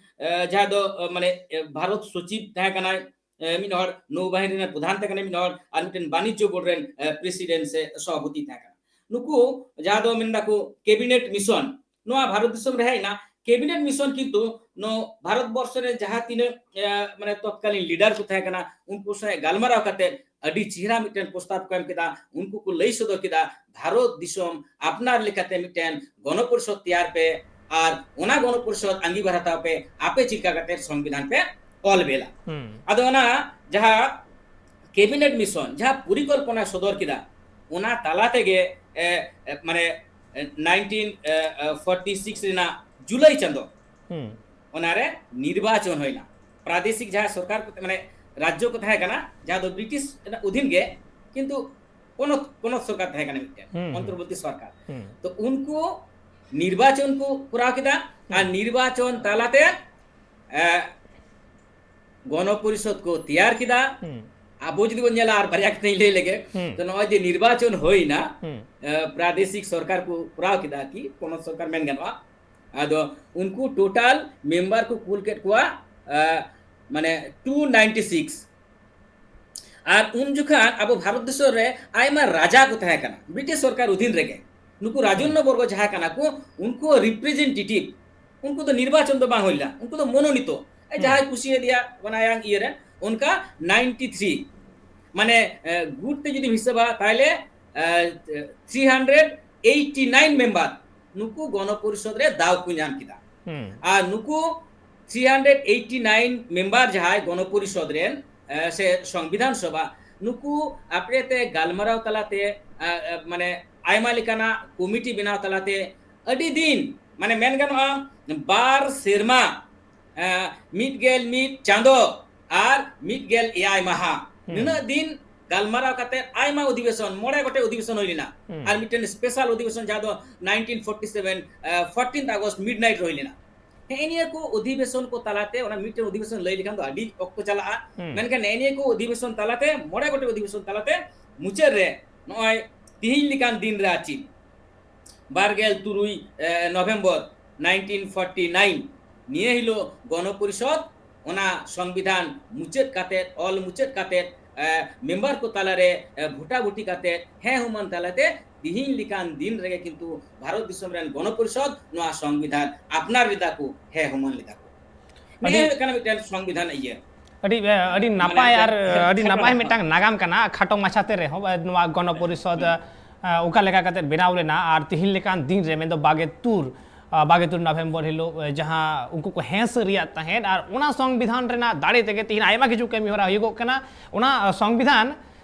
ᱡᱟᱦᱟᱸ ᱫᱚ ᱢᱟᱱᱮ ᱵᱷᱟᱨᱚᱛ ᱥᱚᱪᱤᱵ ᱛᱟᱦᱮᱸ ᱠᱟᱱᱟᱭ, ᱢᱤᱫ ᱦᱚᱲ ᱱᱳᱵᱟᱦᱤᱱᱤ ᱨᱮᱱ ᱯᱨᱚᱫᱷᱟᱱ ᱛᱟᱦᱮᱸ ᱠᱟᱱᱟᱭ ᱢᱤᱫ ᱦᱚᱲ, ᱟᱨ ᱢᱤᱫᱴᱮᱱ ᱵᱟᱱᱤᱡᱽᱡᱚ ᱵᱳᱨᱰ ᱨᱮᱱ ᱯᱨᱮᱥᱤᱰᱮᱱᱴ ᱥᱮ ᱥᱚᱵᱷᱟᱯᱚᱛᱤ ᱛᱟᱦᱮᱸ ᱠᱟᱱᱟ᱾ ᱱᱩᱠᱩ ᱡᱟᱦᱟᱸ ᱫᱚ ᱢᱮᱱ ᱫᱟᱠᱚ ᱠᱮᱵᱤᱱᱮᱴ ᱢᱤᱥᱚᱱ, ᱱᱚᱣᱟ ᱵᱷᱟᱨᱚᱛ ᱫᱤᱥᱚᱢ ᱨᱮ ᱦᱮᱡ ᱮᱱᱟ᱾ ᱠᱮᱵᱤᱱᱮᱴ ᱢᱤᱥᱚᱱ ᱠᱤᱱᱛᱩ ᱱᱚᱣᱟ ᱵᱷᱟᱨᱚᱛ ᱵᱚᱨᱥᱚ ᱨᱮ ᱡᱟᱦᱟᱸ ᱛᱤᱱᱟᱹᱜ ᱢᱟᱱᱮ ᱛᱚᱛᱠᱟᱞᱤᱱ ᱞᱤᱰᱟᱨ ᱠᱚ ᱛᱟᱦᱮᱸ ᱠᱟᱱᱟ ᱩᱱᱠᱩ ᱥᱟᱶ ᱜᱟᱞᱢᱟᱨᱟᱣ ᱠᱟᱛᱮ ᱟᱹᱰᱤ ᱪᱮᱦᱨᱟ ᱢᱤᱫᱴᱮᱱ ᱯᱨᱚᱥᱛᱟᱵ ᱠᱚ ᱮᱢ ᱠᱮᱫᱟ᱾ ᱩᱱᱠᱩ ᱠᱚ ᱞᱟᱹᱭ ᱥᱚᱫᱚᱨ ᱠᱮᱫᱟ, ᱵᱷᱟᱨᱚᱛ ᱫᱤᱥᱚᱢ ᱟᱯᱱᱟᱨ ᱞᱮᱠᱟᱛᱮ ᱢᱤᱫᱴᱮᱱ ᱜᱚᱱᱚ ᱯᱚᱨᱤᱥᱚᱫ ᱛᱮᱭᱟᱨ ᱯᱮ ᱟᱨ ᱚᱱᱟ ᱜᱚᱱᱚ ᱯᱚᱨᱤᱥᱚᱫ ᱟᱸᱜᱤᱵᱷᱟᱨ ᱦᱟᱛᱟᱣ ᱯᱮ, ᱟᱯᱮ ᱪᱮᱫ ᱞᱮᱠᱟ ᱠᱟᱛᱮ ᱥᱚᱝᱵᱤᱫᱷᱟᱱ ᱯᱮ ᱚᱞ ᱵᱮᱞᱟ᱾ ᱟᱫᱚ ᱚᱱᱟ ᱡᱟᱦᱟᱸ ᱠᱮᱵᱤᱱᱮᱴ ᱢᱤᱥᱚᱱ ᱡᱟᱦᱟᱸ ᱯᱚᱨᱤᱠᱚᱞᱯᱚᱱᱟᱭ ᱥᱚᱫᱚᱨ ᱠᱮᱫᱟ, ᱚᱱᱟ ᱛᱟᱞᱟ ᱛᱮᱜᱮ ᱢᱟᱱᱮ ᱱᱟᱭᱤᱱᱴᱤᱱ ᱯᱷᱳᱨᱴᱤ ᱥᱤᱠᱥ ᱨᱮᱱᱟᱜ ᱡᱩᱞᱟᱭ ᱪᱟᱸᱫᱚ ᱚᱱᱟᱨᱮ ᱱᱤᱨᱵᱟᱪᱚᱱ ᱦᱩᱭᱱᱟ᱾ ᱯᱨᱟᱫᱮᱥᱤᱠ ᱡᱟᱦᱟᱸ ᱥᱚᱨᱠᱟᱨ ᱠᱚ, ᱢᱟᱱᱮ ᱨᱟᱡᱽᱡᱚ ᱠᱚ ᱛᱟᱦᱮᱸ ᱠᱟᱱᱟ, ᱡᱟᱦᱟᱸ ᱫᱚ ᱵᱨᱤᱴᱤᱥ ᱨᱮᱱᱟᱜ ᱚᱫᱷᱤᱱ ᱜᱮ, ᱠᱤᱱᱛᱩ ᱯᱚᱱᱚᱛ, ᱯᱚᱱᱚᱛ ᱥᱚᱨᱠᱟᱨ ᱛᱟᱦᱮᱸ ᱠᱟᱱᱟ ᱢᱤᱫᱴᱮᱱ, ᱚᱱᱛᱚᱨᱵᱚᱨᱛᱤ ᱥᱚᱨᱠᱟᱨ᱾ ᱛᱚ ᱩᱱᱠᱩ ᱱᱤᱨᱵᱟᱪᱚᱱ ᱠᱚ ᱠᱚᱨᱟᱣ ᱠᱮᱫᱟ, ᱟᱨ ᱱᱤᱨᱵᱟᱪᱚᱱ ᱛᱟᱞᱟᱛᱮ ᱜᱚᱱᱚ ᱯᱚᱨᱤᱥᱚᱫ ᱠᱚ ᱛᱮᱭᱟᱨ ᱠᱮᱫᱟ᱾ ᱦᱩᱸ᱾ ᱟᱵᱚ ᱡᱩᱫᱤ ᱵᱚᱱ ᱧᱮᱞᱟ, ᱟᱨ ᱵᱟᱨᱭᱟ ᱠᱟᱛᱷᱟᱧ ᱞᱟᱹᱭ ᱞᱮᱜᱮ, ᱦᱩᱸ᱾ ᱛᱚ ᱱᱚᱜᱼᱚᱭ ᱡᱮ ᱱᱤᱨᱵᱟᱪᱚᱱ ᱦᱩᱭᱱᱟ, ᱦᱩᱸ᱾ ᱮ, ᱯᱨᱟᱫᱮᱥᱤᱠ ᱥᱚᱨᱠᱟᱨ ᱠᱚ ᱠᱚᱨᱟᱣ ᱠᱮᱫᱟ, ᱠᱤ ᱯᱚᱱᱚᱛ ᱥᱚᱨᱠᱟᱨ ᱢᱮᱱ ᱜᱟᱱᱚᱜᱼᱟ, ᱟᱫᱚ ᱩᱱᱠᱩ ᱴᱳᱴᱟᱞ ᱢᱮᱢᱵᱟᱨ ᱠᱚ ᱠᱩᱞ ᱠᱮᱫ ᱠᱚᱣᱟ, ᱮ, ᱢᱟᱱᱮ ᱴᱩ ᱱᱟᱭᱤᱱᱴᱤ ᱥᱤᱠᱥ᱾ ᱟᱨ ᱩᱱ ᱡᱚᱠᱷᱟᱱ ᱟᱵᱚ ᱵᱷᱟᱨᱚᱛ ᱫᱤᱥᱚᱢ ᱨᱮ ᱟᱭᱢᱟ ᱨᱟᱡᱟ ᱠᱚ ᱛᱟᱦᱮᱸ ᱠᱟᱱᱟ ᱵᱨᱤᱴᱤᱥ ᱥᱚᱨᱠᱟᱨ ᱚᱫᱷᱤᱱ ᱨᱮᱜᱮ᱾ ᱱᱩᱠᱩ ᱨᱟᱡᱚᱱᱱᱚ ᱵᱚᱨᱜᱚ ᱡᱟᱦᱟᱸ ᱠᱟᱱᱟ ᱠᱚ, ᱩᱱᱠᱩ ᱨᱤᱯᱨᱮᱡᱮᱱᱴᱮᱴᱤᱵᱷ, ᱩᱱᱠᱩ ᱫᱚ ᱱᱤᱨᱵᱟᱪᱚᱱ ᱫᱚ ᱵᱟᱝ ᱦᱩᱭ ᱞᱮᱱᱟ, ᱩᱱᱠᱩ ᱫᱚ ᱢᱚᱱᱚᱱᱤᱛᱚ᱾ ᱮ, ᱦᱩᱸ᱾ ᱡᱟᱦᱟᱸᱭ ᱠᱩᱥᱤᱭᱟᱫᱮᱭᱟ ᱚᱱᱟ ᱤᱭᱟᱹ ᱨᱮ, ᱚᱱᱠᱟ ᱱᱟᱭᱤᱱᱴᱤ ᱛᱷᱨᱤ, ᱢᱟᱱᱮ, ᱮ, ᱜᱩᱴ ᱛᱮ ᱡᱩᱫᱤᱢ ᱦᱤᱥᱟᱹᱵᱟ, ᱛᱟᱦᱞᱮ, ᱮ, three hundred eighty nine member ᱱᱩᱠᱩ ᱜᱚᱱᱚ ᱯᱚᱨᱤᱥᱚᱫ ᱨᱮ ᱫᱟᱣ ᱠᱚ ᱧᱟᱢ ᱠᱮᱫᱟ᱾ ᱦᱩᱸ᱾ ᱟᱨ ᱱᱩᱠᱩ three hundred eighty nine member ᱡᱟᱦᱟᱸᱭ ᱜᱚᱱᱚ ᱯᱚᱨᱤᱥᱚᱫ ᱨᱮᱱ, ᱮ, ᱥᱮ ᱥᱚᱝᱵᱤᱫᱷᱟᱱ ᱥᱚᱵᱷᱟ, ᱱᱩᱠᱩ ᱟᱯᱮ ᱛᱮ ᱜᱟᱞᱢᱟᱨᱟᱣ ᱛᱟᱞᱟᱛᱮ, ᱮ, ᱮ, ᱢᱟᱱᱮ ᱟᱭᱢᱟ ᱞᱮᱠᱟᱱᱟᱜ ᱠᱚᱢᱤᱴᱤ ᱵᱮᱱᱟᱣ ᱛᱟᱞᱟᱛᱮ ᱟᱹᱰᱤ ᱫᱤᱱ, ᱢᱟᱱᱮ ᱢᱮᱱ ᱜᱟᱱᱚᱜᱼᱟ, ᱵᱟᱨ ᱥᱮᱨᱢᱟ, ᱮ, ᱢᱤᱫ ᱜᱮᱞ ᱢᱤᱫ ᱪᱟᱸᱫᱚ ᱟᱨ ᱢᱤᱫ ᱜᱮᱞ ᱮᱭᱟᱭ ᱢᱟᱦᱟ, ᱦᱩᱸ᱾ ᱱᱩᱱᱟᱹᱜ ᱫᱤᱱ ᱜᱟᱞᱢᱟᱨᱟᱣ ᱠᱟᱛᱮ ᱟᱭᱢᱟ ᱚᱫᱷᱤᱵᱮᱥᱚᱱ, ᱢᱚᱬᱮ ᱜᱚᱴᱮᱡ ᱚᱫᱷᱤᱵᱮᱥᱚᱱ ᱦᱩᱭ ᱞᱮᱱᱟ᱾ ᱦᱩᱸ᱾ ᱟᱨ ᱢᱤᱫᱴᱮᱱ ᱥᱯᱮᱥᱟᱞ ᱚᱫᱷᱤᱵᱮᱥᱚᱱ ᱡᱟᱦᱟᱸ ᱫᱚ ᱱᱟᱭᱤᱱᱴᱤᱱ ᱯᱷᱳᱨᱴᱤ ᱥᱮᱵᱷᱮᱱ, ᱮ, ᱯᱷᱳᱨᱴᱤᱱ ᱟᱜᱚᱥᱴ ᱢᱤᱰᱱᱟᱭᱤᱴ ᱨᱮ ᱦᱩᱭ ᱞᱮᱱᱟ᱾ ᱦᱮᱸ, ᱱᱤᱭᱟᱹ ᱠᱚ ᱚᱫᱷᱤᱵᱮᱥᱚᱱ ᱠᱚ ᱛᱟᱞᱟᱛᱮ, ᱚᱱᱟ ᱢᱤᱫᱴᱮᱱ ᱚᱫᱷᱤᱵᱮᱥᱚᱱ ᱞᱟᱹᱭ ᱞᱮᱠᱷᱟᱱ ᱫᱚ ᱟᱹᱰᱤ ᱚᱠᱛᱚ ᱪᱟᱞᱟᱜᱼᱟ᱾ ᱦᱩᱸ᱾ ᱢᱮᱱᱠᱷᱟᱱ ᱱᱮᱜᱼᱮ ᱱᱤᱭᱟᱹ ᱠᱚ ᱚᱫᱷᱤᱵᱮᱥᱚᱱ ᱛᱟᱞᱟᱛᱮ, ᱢᱚᱬᱮ ᱜᱚᱴᱮᱡ ᱚᱫᱷᱤᱵᱮᱥᱚᱱ ᱛᱟᱞᱟᱛᱮ ᱢᱩᱪᱟᱹᱫ ᱨᱮ ᱱᱚᱜᱼᱚᱭ ᱛᱤᱦᱤᱧ ᱞᱮᱠᱟᱱ ᱫᱤᱱ ᱨᱮ ᱟᱨ ᱪᱮᱫ, ᱵᱟᱨ ᱜᱮᱞ ᱛᱩᱨᱩᱭ, ᱮ, ᱱᱚᱵᱷᱮᱢᱵᱚᱨ ᱱᱟᱭᱤᱱᱴᱤᱱ ᱯᱷᱳᱨᱴᱤ ᱱᱟᱭᱤᱱ, ᱱᱤᱭᱟᱹ ᱦᱤᱞᱳᱜ ᱜᱚᱱᱚ ᱯᱚᱨᱤᱥᱚᱫ ᱚᱱᱟ ᱥᱚᱝᱵᱤᱫᱷᱟᱱ ᱢᱩᱪᱟᱹᱫ ᱠᱟᱛᱮᱫ, ᱚᱞ ᱢᱩᱪᱟᱹᱫ ᱠᱟᱛᱮᱫ, ᱮ, ᱢᱮᱢᱵᱟᱨ ᱠᱚ ᱛᱟᱞᱟᱨᱮ, ᱮ, ᱵᱷᱳᱴᱟᱵᱷᱩᱴᱤ ᱠᱟᱛᱮᱫ, ᱦᱮᱸ ᱦᱩᱢᱟᱹᱱ ᱛᱟᱞᱟᱛᱮ ᱛᱤᱦᱤᱧ ᱞᱮᱠᱟᱱ ᱫᱤᱱ ᱨᱮᱜᱮ ᱠᱤᱱᱛᱩ ᱵᱷᱟᱨᱚᱛ ᱫᱤᱥᱚᱢ ᱨᱮᱱ ᱜᱚᱱᱚ ᱯᱚᱨᱤᱥᱚᱫ ᱱᱚᱣᱟ ᱥᱚᱝᱵᱤᱫᱷᱟᱱ ᱟᱯᱱᱟᱨ ᱞᱮᱫᱟ ᱠᱚ, ᱦᱮᱸ ᱦᱩᱢᱟᱹᱱ ᱞᱮᱫᱟ ᱠᱚ᱾ ᱱᱤᱭᱟᱹ ᱟᱹᱰᱤ ᱦᱩᱭᱩᱜ ᱠᱟᱱᱟ ᱢᱤᱫᱴᱮᱱ ᱥᱚᱝᱵᱤᱫᱷᱟᱱ ᱤᱭᱟᱹ᱾ ᱟᱹᱰᱤ, ᱟᱹᱰᱤ ᱢᱟᱱᱮ ᱱᱟᱯᱟᱭ ᱟᱨ ᱢᱤᱫᱴᱮᱱ ᱟᱹᱰᱤ ᱠᱷᱟᱴᱚ ᱱᱟᱯᱟᱭ ᱢᱟᱪᱷᱟ᱾ ᱢᱤᱫᱴᱟᱝ ᱱᱟᱜᱟᱢ ᱠᱟᱱᱟ, ᱠᱷᱟᱴᱚ ᱢᱟᱪᱷᱟᱛᱮ ᱨᱮᱦᱚᱸ, ᱮ, ᱱᱚᱣᱟ ᱜᱚᱱᱚ ᱯᱚᱨᱤᱥᱚᱫ, ᱮ, ᱚᱠᱟ ᱞᱮᱠᱟ ᱠᱟᱛᱮ ᱵᱮᱱᱟᱣ ᱞᱮᱱᱟ ᱟᱨ ᱛᱤᱦᱤᱧ ᱞᱮᱠᱟᱱ ᱫᱤᱱ ᱨᱮ, ᱢᱮᱱᱫᱚ ᱵᱟᱜᱮ ᱛᱩᱨ, ᱟ, ᱵᱟᱜᱮ ᱛᱩᱨ ᱱᱚᱵᱷᱮᱢᱵᱚᱨ ᱦᱤᱞᱳᱜ, ᱮ, ᱡᱟᱦᱟᱸ ᱩᱱᱠᱩ ᱠᱚ ᱦᱮᱸ ᱥᱟᱹᱨᱤᱭᱟᱫ ᱛᱟᱦᱮᱸᱫ ᱟᱨ ᱚᱱᱟ ᱥᱚᱝᱵᱤᱫᱷᱟᱱ ᱨᱮᱱᱟᱜ ᱫᱟᱲᱮ ᱛᱮᱜᱮ ᱛᱤᱦᱤᱧ ᱟᱭᱢᱟ ᱠᱤᱪᱷᱩ ᱠᱟᱹᱢᱤ ᱦᱚᱨᱟ ᱦᱩᱭᱩᱜᱚᱜ ᱠᱟᱱᱟ᱾ ᱚᱱᱟ, ᱟ, ᱥᱚᱝᱵᱤᱫᱷᱟᱱ,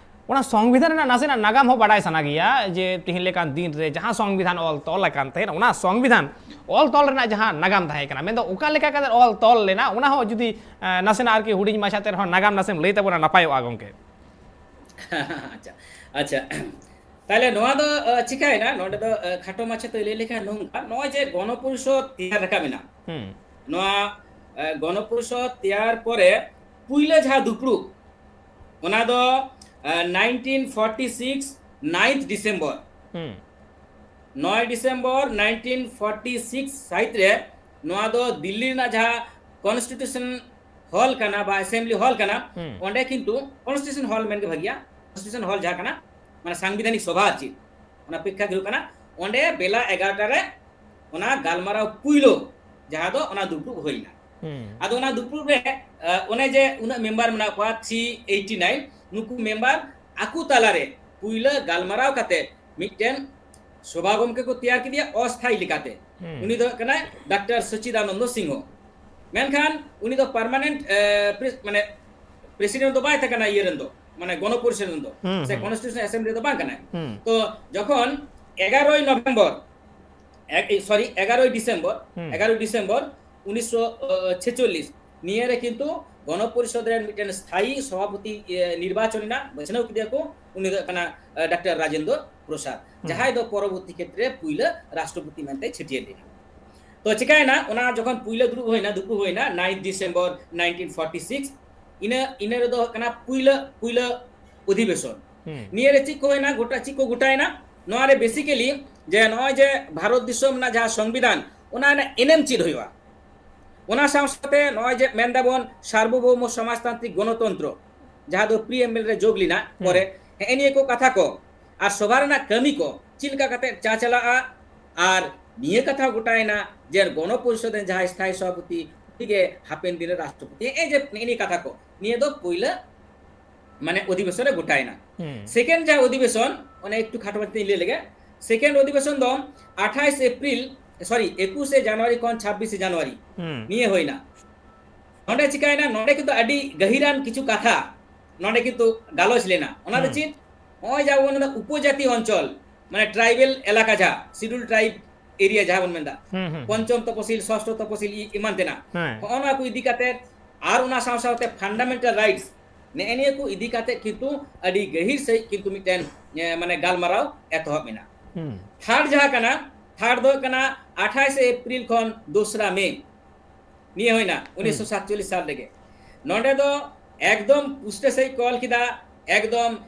ᱚᱱᱟ ᱥᱚᱝᱵᱤᱫᱷᱟᱱ ᱨᱮᱱᱟᱜ ᱱᱟᱥᱮᱱᱟᱜ ᱱᱟᱜᱟᱢ ᱦᱚᱸ ᱵᱟᱰᱟᱭ ᱥᱟᱱᱟ ᱜᱮᱭᱟ, ᱡᱮ ᱛᱤᱦᱤᱧ ᱞᱮᱠᱟᱱ ᱫᱤᱱ ᱨᱮ ᱡᱟᱦᱟᱸ ᱥᱚᱝᱵᱤᱫᱷᱟᱱ ᱚᱞ ᱛᱚᱞ ᱟᱠᱟᱱ ᱛᱟᱦᱮᱸᱫ, ᱚᱱᱟ ᱥᱚᱝᱵᱤᱫᱷᱟᱱ ᱚᱞ ᱛᱚᱞ ᱨᱮᱱᱟᱜ ᱡᱟᱦᱟᱸ ᱱᱟᱜᱟᱢ ᱛᱟᱦᱮᱸ ᱠᱟᱱᱟ, ᱢᱮᱱᱫᱚ ᱚᱠᱟ ᱞᱮᱠᱟ ᱠᱟᱛᱮ ᱚᱞ ᱛᱚᱞ ᱞᱮᱱᱟ, ᱚᱱᱟ ᱦᱚᱸ ᱡᱩᱫᱤ, ᱮ, ᱱᱟᱥᱮᱱᱟᱜ ᱟᱨᱠᱤ ᱦᱩᱰᱤᱧ ᱢᱟᱪᱷᱟ ᱛᱮ ᱨᱮᱦᱚᱸ ᱱᱟᱜᱟᱢ ᱱᱟᱥᱮᱢ ᱞᱟᱹᱭ ᱛᱟᱵᱚᱱᱟ, ᱱᱟᱯᱟᱭᱚᱜᱼᱟ ᱜᱚᱝᱠᱮ᱾ ᱟᱪᱪᱷᱟ, ᱟᱪᱪᱷᱟ᱾ ᱛᱟᱦᱞᱮ ᱱᱚᱣᱟ ᱫᱚ, ᱮ, ᱪᱤᱠᱟᱭᱮᱱᱟ? ᱱᱚᱰᱮ ᱫᱚ, ᱮ, ᱠᱷᱟᱴᱚ ᱢᱟᱪᱷᱟ ᱛᱮ ᱞᱟᱹᱭ ᱞᱮᱠᱷᱟᱱ ᱱᱚᱝᱠᱟ, ᱱᱚᱜᱼᱚᱭ ᱡᱮ ᱜᱚᱱᱚ ᱯᱚᱨᱤᱥᱚᱫ ᱛᱮᱭᱟᱨ ᱨᱟᱠᱟᱵ ᱮᱱᱟ, ᱦᱩᱸ᱾ ᱱᱚᱣᱟ, ᱮ, ᱜᱚᱱᱚ ᱯᱚᱨᱤᱥᱚᱫ ᱛᱮᱭᱟᱨ ᱯᱚᱨᱮ ᱯᱩᱭᱞᱟᱹ ᱡᱟᱦᱟᱸ ᱫᱩᱯᱲᱩᱵ, ᱚᱱᱟ ᱫᱚ ᱱᱟᱭᱤᱱᱴᱤᱱ ᱯᱷᱚᱨᱴᱤ ᱥᱤᱠᱥ ᱱᱟᱭᱤᱱᱛᱷ ᱰᱤᱥᱮᱢᱵᱚᱨ, ᱦᱩᱸ ᱱᱚᱭ ᱰᱤᱥᱮᱢᱵᱚᱨ ᱱᱟᱭᱤᱱᱴᱤᱱ ᱯᱷᱚᱨᱴᱤ ᱥᱤᱠᱥ ᱥᱟᱹᱦᱤᱛ ᱨᱮ ᱱᱚᱣᱟ ᱫᱚ ᱫᱤᱞᱞᱤ ᱨᱮᱱᱟᱜ ᱡᱟᱦᱟᱸ ᱠᱚᱱᱥᱴᱤᱴᱤᱭᱩᱥᱚᱱ ᱦᱚᱞ ᱠᱟᱱᱟ ᱵᱟ ᱮᱥᱮᱢᱵᱞᱤ ᱦᱚᱞ ᱠᱟᱱᱟ, ᱦᱩᱸ᱾ ᱚᱸᱰᱮ ᱠᱤᱱᱛᱩ ᱠᱚᱱᱥᱴᱤᱴᱤᱭᱩᱥᱚᱱ ᱦᱚᱞ ᱢᱮᱱᱜᱮ ᱵᱷᱟᱹᱜᱤᱭᱟ, ᱠᱚᱱᱥᱴᱤᱴᱤᱭᱩᱥᱚᱱ ᱦᱚᱞ ᱡᱟᱦᱟᱸ ᱠᱟᱱᱟ, ᱢᱟᱱᱮ ᱥᱟᱝᱵᱤᱫᱷᱟᱱᱤᱠ ᱥᱚᱵᱷᱟ ᱟᱨ ᱪᱮᱫ, ᱚᱱᱟ ᱯᱨᱮᱠᱠᱷᱟ ᱦᱩᱭᱩᱜ ᱠᱟᱱᱟ, ᱚᱸᱰᱮ ᱵᱮᱞᱟ ᱮᱜᱟᱨᱚᱴᱟ ᱨᱮ ᱚᱱᱟ ᱜᱟᱞᱢᱟᱨᱟᱣ ᱯᱩᱭᱞᱩ ᱡᱟᱦᱟᱸ ᱫᱚ ᱚᱱᱟ ᱫᱩᱯᱲᱩᱵ ᱦᱩᱭᱱᱟ᱾ ᱦᱩᱸ ᱟᱫᱚ ᱚᱱᱟ ᱫᱩᱯᱲᱩᱵ ᱨᱮ ᱟᱸ, ᱚᱱᱮ ᱡᱮ ᱩᱱᱟᱹᱜ ᱢᱮᱢᱵᱟᱨ ᱢᱮᱱᱟᱜ ᱠᱚᱣᱟ ᱛᱷᱨᱤ ᱮᱭᱤᱴᱤ ᱱᱟᱭᱤᱱ, ᱱᱩᱠᱩ ᱢᱮᱢᱵᱟᱨ ᱟᱠᱚ ᱛᱟᱞᱟᱨᱮ ᱯᱩᱭᱞᱟᱹ ᱜᱟᱞᱢᱟᱨᱟᱣ ᱠᱟᱛᱮ ᱢᱤᱫᱴᱮᱱ ᱥᱚᱵᱷᱟ ᱜᱚᱢᱠᱮ ᱠᱚ ᱛᱮᱭᱟᱨ ᱠᱮᱫᱮᱭᱟ ᱚᱥᱛᱷᱟᱭᱤ ᱞᱮᱠᱟᱛᱮ᱾ ᱦᱩᱸ ᱩᱱᱤ ᱫᱚ ᱦᱩᱭᱩᱜ ᱠᱟᱱᱟᱭ ᱰᱟᱠᱛᱟᱨ ᱥᱚᱪᱤᱫᱟᱱᱚᱱᱫᱚ ᱥᱤᱝᱦᱚ᱾ ᱢᱮᱱᱠᱷᱟᱱ ᱩᱱᱤ ᱫᱚ ᱯᱟᱨᱢᱟᱱᱮᱱᱴ ᱢᱟᱱᱮ ᱯᱨᱮᱥᱤᱰᱮᱱᱴ ᱫᱚ ᱵᱟᱭ ᱛᱟᱦᱮᱸ ᱠᱟᱱᱟ, ᱤᱭᱟᱹ ᱨᱮᱱ ᱫᱚ, ᱢᱟᱱᱮ ᱜᱚᱱᱚ ᱯᱚᱨᱤᱥᱚᱫ ᱨᱮᱱ ᱫᱚ, ᱦᱩᱸ, ᱥᱮ ᱦᱩᱸ᱾ ᱠᱚᱱᱥᱴᱤᱴᱤᱭᱩᱥᱚᱱ ᱮᱥᱮᱢᱵᱞᱤ ᱫᱚ ᱵᱟᱝ ᱠᱟᱱᱟᱭ᱾ ᱦᱩᱸ ᱛᱚ ᱡᱚᱠᱷᱚᱱ ᱮᱜᱟᱨᱳᱭ ᱱᱚᱵᱷᱮᱢᱵᱚᱨ, ᱥᱚᱨᱤ, ᱮᱜᱟᱨᱳᱭ ᱰᱤᱥᱮᱢᱵᱚᱨ, ᱦᱩᱸ᱾ ᱮᱜᱟᱨᱳᱭ ᱰᱤᱥᱮᱢᱵᱚᱨ ᱩᱱᱤᱥᱥᱚ ᱪᱷᱮᱪᱚᱞᱞᱤᱥ, ᱱᱤᱭᱟᱹ ᱨᱮ ᱠᱤᱱᱛᱩ ᱜᱚᱱᱚ ᱯᱚᱨᱤᱥᱚᱫ ᱨᱮᱱ ᱢᱤᱫᱴᱮᱱ ᱥᱛᱷᱟᱭᱤ ᱥᱚᱵᱷᱟᱯᱚᱛᱤ ᱤᱭᱟᱹ, ᱱᱤᱨᱵᱟᱪᱚᱱ ᱮᱱᱟ, ᱵᱟᱪᱷᱱᱟᱣ ᱠᱮᱫᱮᱭᱟ ᱠᱚ᱾ ᱩᱱᱤ ᱫᱚ ᱦᱩᱭᱩᱜ ᱠᱟᱱᱟ ᱟᱸ, ᱰᱟᱠᱛᱟᱨ ᱨᱟᱡᱮᱱᱫᱨᱚ ᱯᱨᱚᱥᱟᱫᱽ, ᱦᱩᱸ᱾ ᱡᱟᱦᱟᱸᱭ ᱫᱚ ᱯᱚᱨᱚᱵᱚᱨᱛᱤ ᱠᱷᱮᱛᱨᱮ ᱯᱩᱭᱞᱟᱹ ᱨᱟᱥᱴᱨᱚᱯᱚᱛᱤ ᱢᱮᱱᱛᱮ ᱪᱷᱟᱹᱴᱭᱟᱹᱨ ᱞᱮᱱᱟ᱾ ᱛᱚ ᱪᱤᱠᱟᱭᱮᱱᱟ, ᱚᱱᱟ ᱡᱚᱠᱷᱚᱱ ᱯᱩᱭᱞᱟᱹ ᱫᱩᱲᱩᱵ ᱦᱩᱭᱱᱟ, ᱫᱩᱯᱲᱩᱵ ᱦᱩᱭᱱᱟ ᱱᱟᱭᱤᱱ ᱰᱤᱥᱮᱢᱵᱚᱨ ᱱᱟᱭᱤᱱᱴᱤᱱ ᱯᱷᱚᱨᱴᱤ ᱥᱤᱠᱥ, ᱤᱱᱟᱹ ᱤᱱᱟᱹ ᱨᱮᱫᱚ ᱦᱩᱭᱩᱜ ᱠᱟᱱᱟ ᱯᱩᱭᱞᱟᱹ ᱯᱩᱭᱞᱟᱹ ᱚᱫᱷᱤᱵᱮᱥᱚᱱ᱾ ᱦᱩᱸ᱾ ᱱᱤᱭᱟᱹ ᱨᱮ ᱪᱮᱫ ᱠᱚ ᱦᱩᱭᱱᱟ, ᱜᱚᱴᱟ ᱪᱮᱫ ᱠᱚ ᱜᱚᱴᱟᱭᱮᱱᱟ? ᱱᱚᱣᱟ ᱨᱮ ᱵᱮᱥᱤᱠᱮᱞᱤ ᱡᱮ ᱱᱚᱜᱼᱚᱭ ᱡᱮ ᱵᱷᱟᱨᱚᱛ ᱫᱤᱥᱚᱢ ᱨᱮᱱᱟᱜ ᱡᱟᱦᱟᱸ ᱥᱚᱝᱵᱤᱫᱷᱟᱱ, ᱚᱱᱟ ᱨᱮᱱᱟᱜ ᱮᱱᱮᱢ ᱪᱮᱫ ᱦᱩᱭᱩᱜᱼᱟ, ᱚᱱᱟ ᱥᱟᱶ ᱥᱟᱶᱛᱮ ᱱᱚᱜᱼᱚᱭ ᱡᱮ ᱢᱮᱱ ᱫᱟᱵᱚᱱ ᱥᱟᱨᱵᱚᱵᱷᱳᱣᱢᱚ ᱥᱚᱢᱟᱡᱽᱛᱟᱱᱛᱨᱤᱠ ᱜᱚᱱᱚᱛᱚᱱᱛᱨᱚ, ᱡᱟᱦᱟᱸ ᱫᱚ ᱯᱨᱤ ᱮᱢᱵᱮᱞ ᱨᱮ ᱡᱳᱜᱽ ᱞᱮᱱᱟ ᱦᱩᱸ᱾ ᱯᱚᱨᱮ, ᱦᱮᱸ, ᱱᱤᱭᱟᱹ ᱠᱚ ᱠᱟᱛᱷᱟ ᱠᱚ ᱟᱨ ᱥᱚᱵᱷᱟ ᱨᱮᱱᱟᱜ ᱠᱟᱹᱢᱤ ᱠᱚ ᱪᱮᱫ ᱞᱮᱠᱟ ᱠᱟᱛᱮ ᱪᱟᱪᱟᱞᱟᱜᱼᱟ, ᱟᱨ ᱱᱤᱭᱟᱹ ᱠᱟᱛᱷᱟ ᱜᱚᱴᱟᱭᱮᱱᱟ ᱡᱮ ᱜᱚᱱᱚ ᱯᱚᱨᱤᱥᱚᱫ ᱨᱮᱱ ᱡᱟᱦᱟᱸᱭ ᱥᱛᱷᱟᱭᱤ ᱥᱚᱵᱷᱟᱯᱚᱛᱤ, ᱩᱱᱤ ᱜᱮ ᱦᱟᱯᱮᱱ ᱫᱤᱱ ᱨᱮ ᱨᱟᱥᱴᱨᱚᱯᱚᱛᱤ᱾ ᱱᱮᱜᱼᱮ ᱡᱮ ᱱᱮᱜᱼᱮ ᱱᱤᱭᱟᱹ ᱠᱟᱛᱷᱟ ᱠᱚ, ᱱᱤᱭᱟᱹ ᱫᱚ ᱯᱩᱭᱞᱟᱹ ᱢᱟᱱᱮ ᱚᱫᱷᱤᱵᱮᱥᱚᱱ ᱨᱮ ᱜᱚᱴᱟᱭᱮᱱᱟ᱾ ᱦᱩᱸ᱾ ᱥᱮᱠᱮᱱᱰ ᱡᱟᱦᱟᱸ ᱚᱫᱷᱤᱵᱮᱥᱚᱱ, ᱚᱱᱮ ᱮᱠᱴᱩ ᱠᱷᱟᱴᱚ ᱢᱟᱪᱷᱟ ᱛᱮᱧ ᱞᱟᱹᱭ ᱞᱮᱜᱮ, ᱥᱮᱠᱮᱱᱰ ᱚᱫᱷᱤᱵᱮᱥᱚᱱ ᱫᱚ ᱟᱴᱷᱟᱭᱤᱥ ᱮᱯᱨᱤᱞ, ᱥᱚᱨᱤ, ᱮᱠᱩᱥᱮ ᱡᱟᱱᱩᱣᱟᱨᱤ ᱠᱷᱚᱱ ᱪᱷᱟᱵᱵᱤᱥᱮ ᱡᱟᱱᱩᱣᱟᱨᱤ ᱦᱩᱸ᱾ ᱱᱤᱭᱟᱹ ᱦᱩᱭᱱᱟ᱾ ᱱᱚᱰᱮ ᱪᱤᱠᱟᱭᱮᱱᱟ, ᱱᱚᱰᱮ ᱠᱤᱱᱛᱩ ᱟᱹᱰᱤ ᱜᱟᱹᱦᱤᱨᱟᱱ ᱠᱤᱪᱷᱩ ᱠᱟᱛᱷᱟ ᱱᱚᱰᱮ ᱠᱤᱱᱛᱩ ᱜᱟᱞᱚᱪ ᱞᱮᱱᱟ᱾ ᱚᱱᱟ ᱫᱚ ᱦᱩᱸ᱾ ᱪᱮᱫ? ᱱᱚᱜᱼᱚᱭ ᱡᱟᱦᱟᱸ ᱵᱚᱱ ᱢᱮᱱᱫᱟ ᱩᱯᱚᱡᱟᱛᱤ ᱚᱧᱪᱚᱞ, ᱢᱟᱱᱮ ᱴᱨᱟᱭᱵᱮᱞ ᱮᱞᱟᱠᱟ, ᱡᱟᱦᱟᱸ ᱥᱤᱰᱩᱞ ᱴᱨᱟᱭᱤᱵ ᱮᱨᱤᱭᱟ ᱡᱟᱦᱟᱸ ᱵᱚᱱ ᱢᱮᱱᱫᱟ, ᱦᱩᱸ, ᱦᱩᱸ, ᱦᱩᱸ᱾ ᱯᱚᱧᱪᱚᱢ ᱛᱚᱯᱚᱥᱤᱞ, ᱥᱚᱥᱴᱚ ᱛᱚᱯᱚᱥᱤᱞ ᱤ-, ᱮᱢᱟᱱ ᱛᱮᱱᱟᱜ, ᱦᱮᱸ᱾ ᱦᱚᱸᱜᱼᱚ ᱱᱚᱣᱟ ᱠᱚ ᱤᱫᱤ ᱠᱟᱛᱮ, ᱟᱨ ᱚᱱᱟ ᱥᱟᱶ ᱥᱟᱶᱛᱮ ᱯᱷᱟᱱᱰᱟᱢᱮᱱᱴᱟᱞ ᱨᱟᱭᱤᱴᱥ, ᱱᱮᱜᱼᱮ ᱱᱤᱭᱟᱹ ᱠᱚ ᱤᱫᱤ ᱠᱟᱛᱮ ᱠᱤᱱᱛᱩ ᱟᱹᱰᱤ ᱜᱟᱹᱦᱤᱨ ᱥᱟᱺᱦᱤᱡ ᱠᱤᱱᱛᱩ ᱢᱤᱫᱴᱮᱱ, ᱮ, ᱢᱟᱱᱮ ᱜᱟᱞᱢᱟᱨᱟᱣ ᱮᱛᱚᱦᱚᱵ ᱮᱱᱟ᱾ ᱦᱩᱸ᱾ ᱛᱷᱟᱨᱰ ᱡᱟᱦᱟᱸ ᱠᱟᱱᱟ, ᱛᱷᱟᱨᱰ ᱫᱚ ᱦᱩᱭᱩᱜ ᱠᱟᱱᱟ ᱟᱴᱷᱟᱭᱤᱥᱮ ᱮᱯᱨᱤᱞ ᱠᱷᱚᱱ ᱫᱚᱥᱨᱟ ᱢᱮ, ᱱᱤᱭᱟᱹ ᱦᱩᱭᱱᱟ ᱩᱱᱤᱥᱥᱚ ᱥᱟᱛᱪᱚᱞᱞᱤᱥ ᱥᱟᱞ ᱨᱮᱜᱮ᱾ ᱱᱚᱰᱮ ᱫᱚ ᱮᱠᱫᱚᱢ ᱯᱩᱥᱴᱟᱹ ᱥᱟᱺᱦᱤᱡ ᱠᱚ ᱚᱞ ᱠᱮᱫᱟ, ᱮᱠᱫᱚᱢ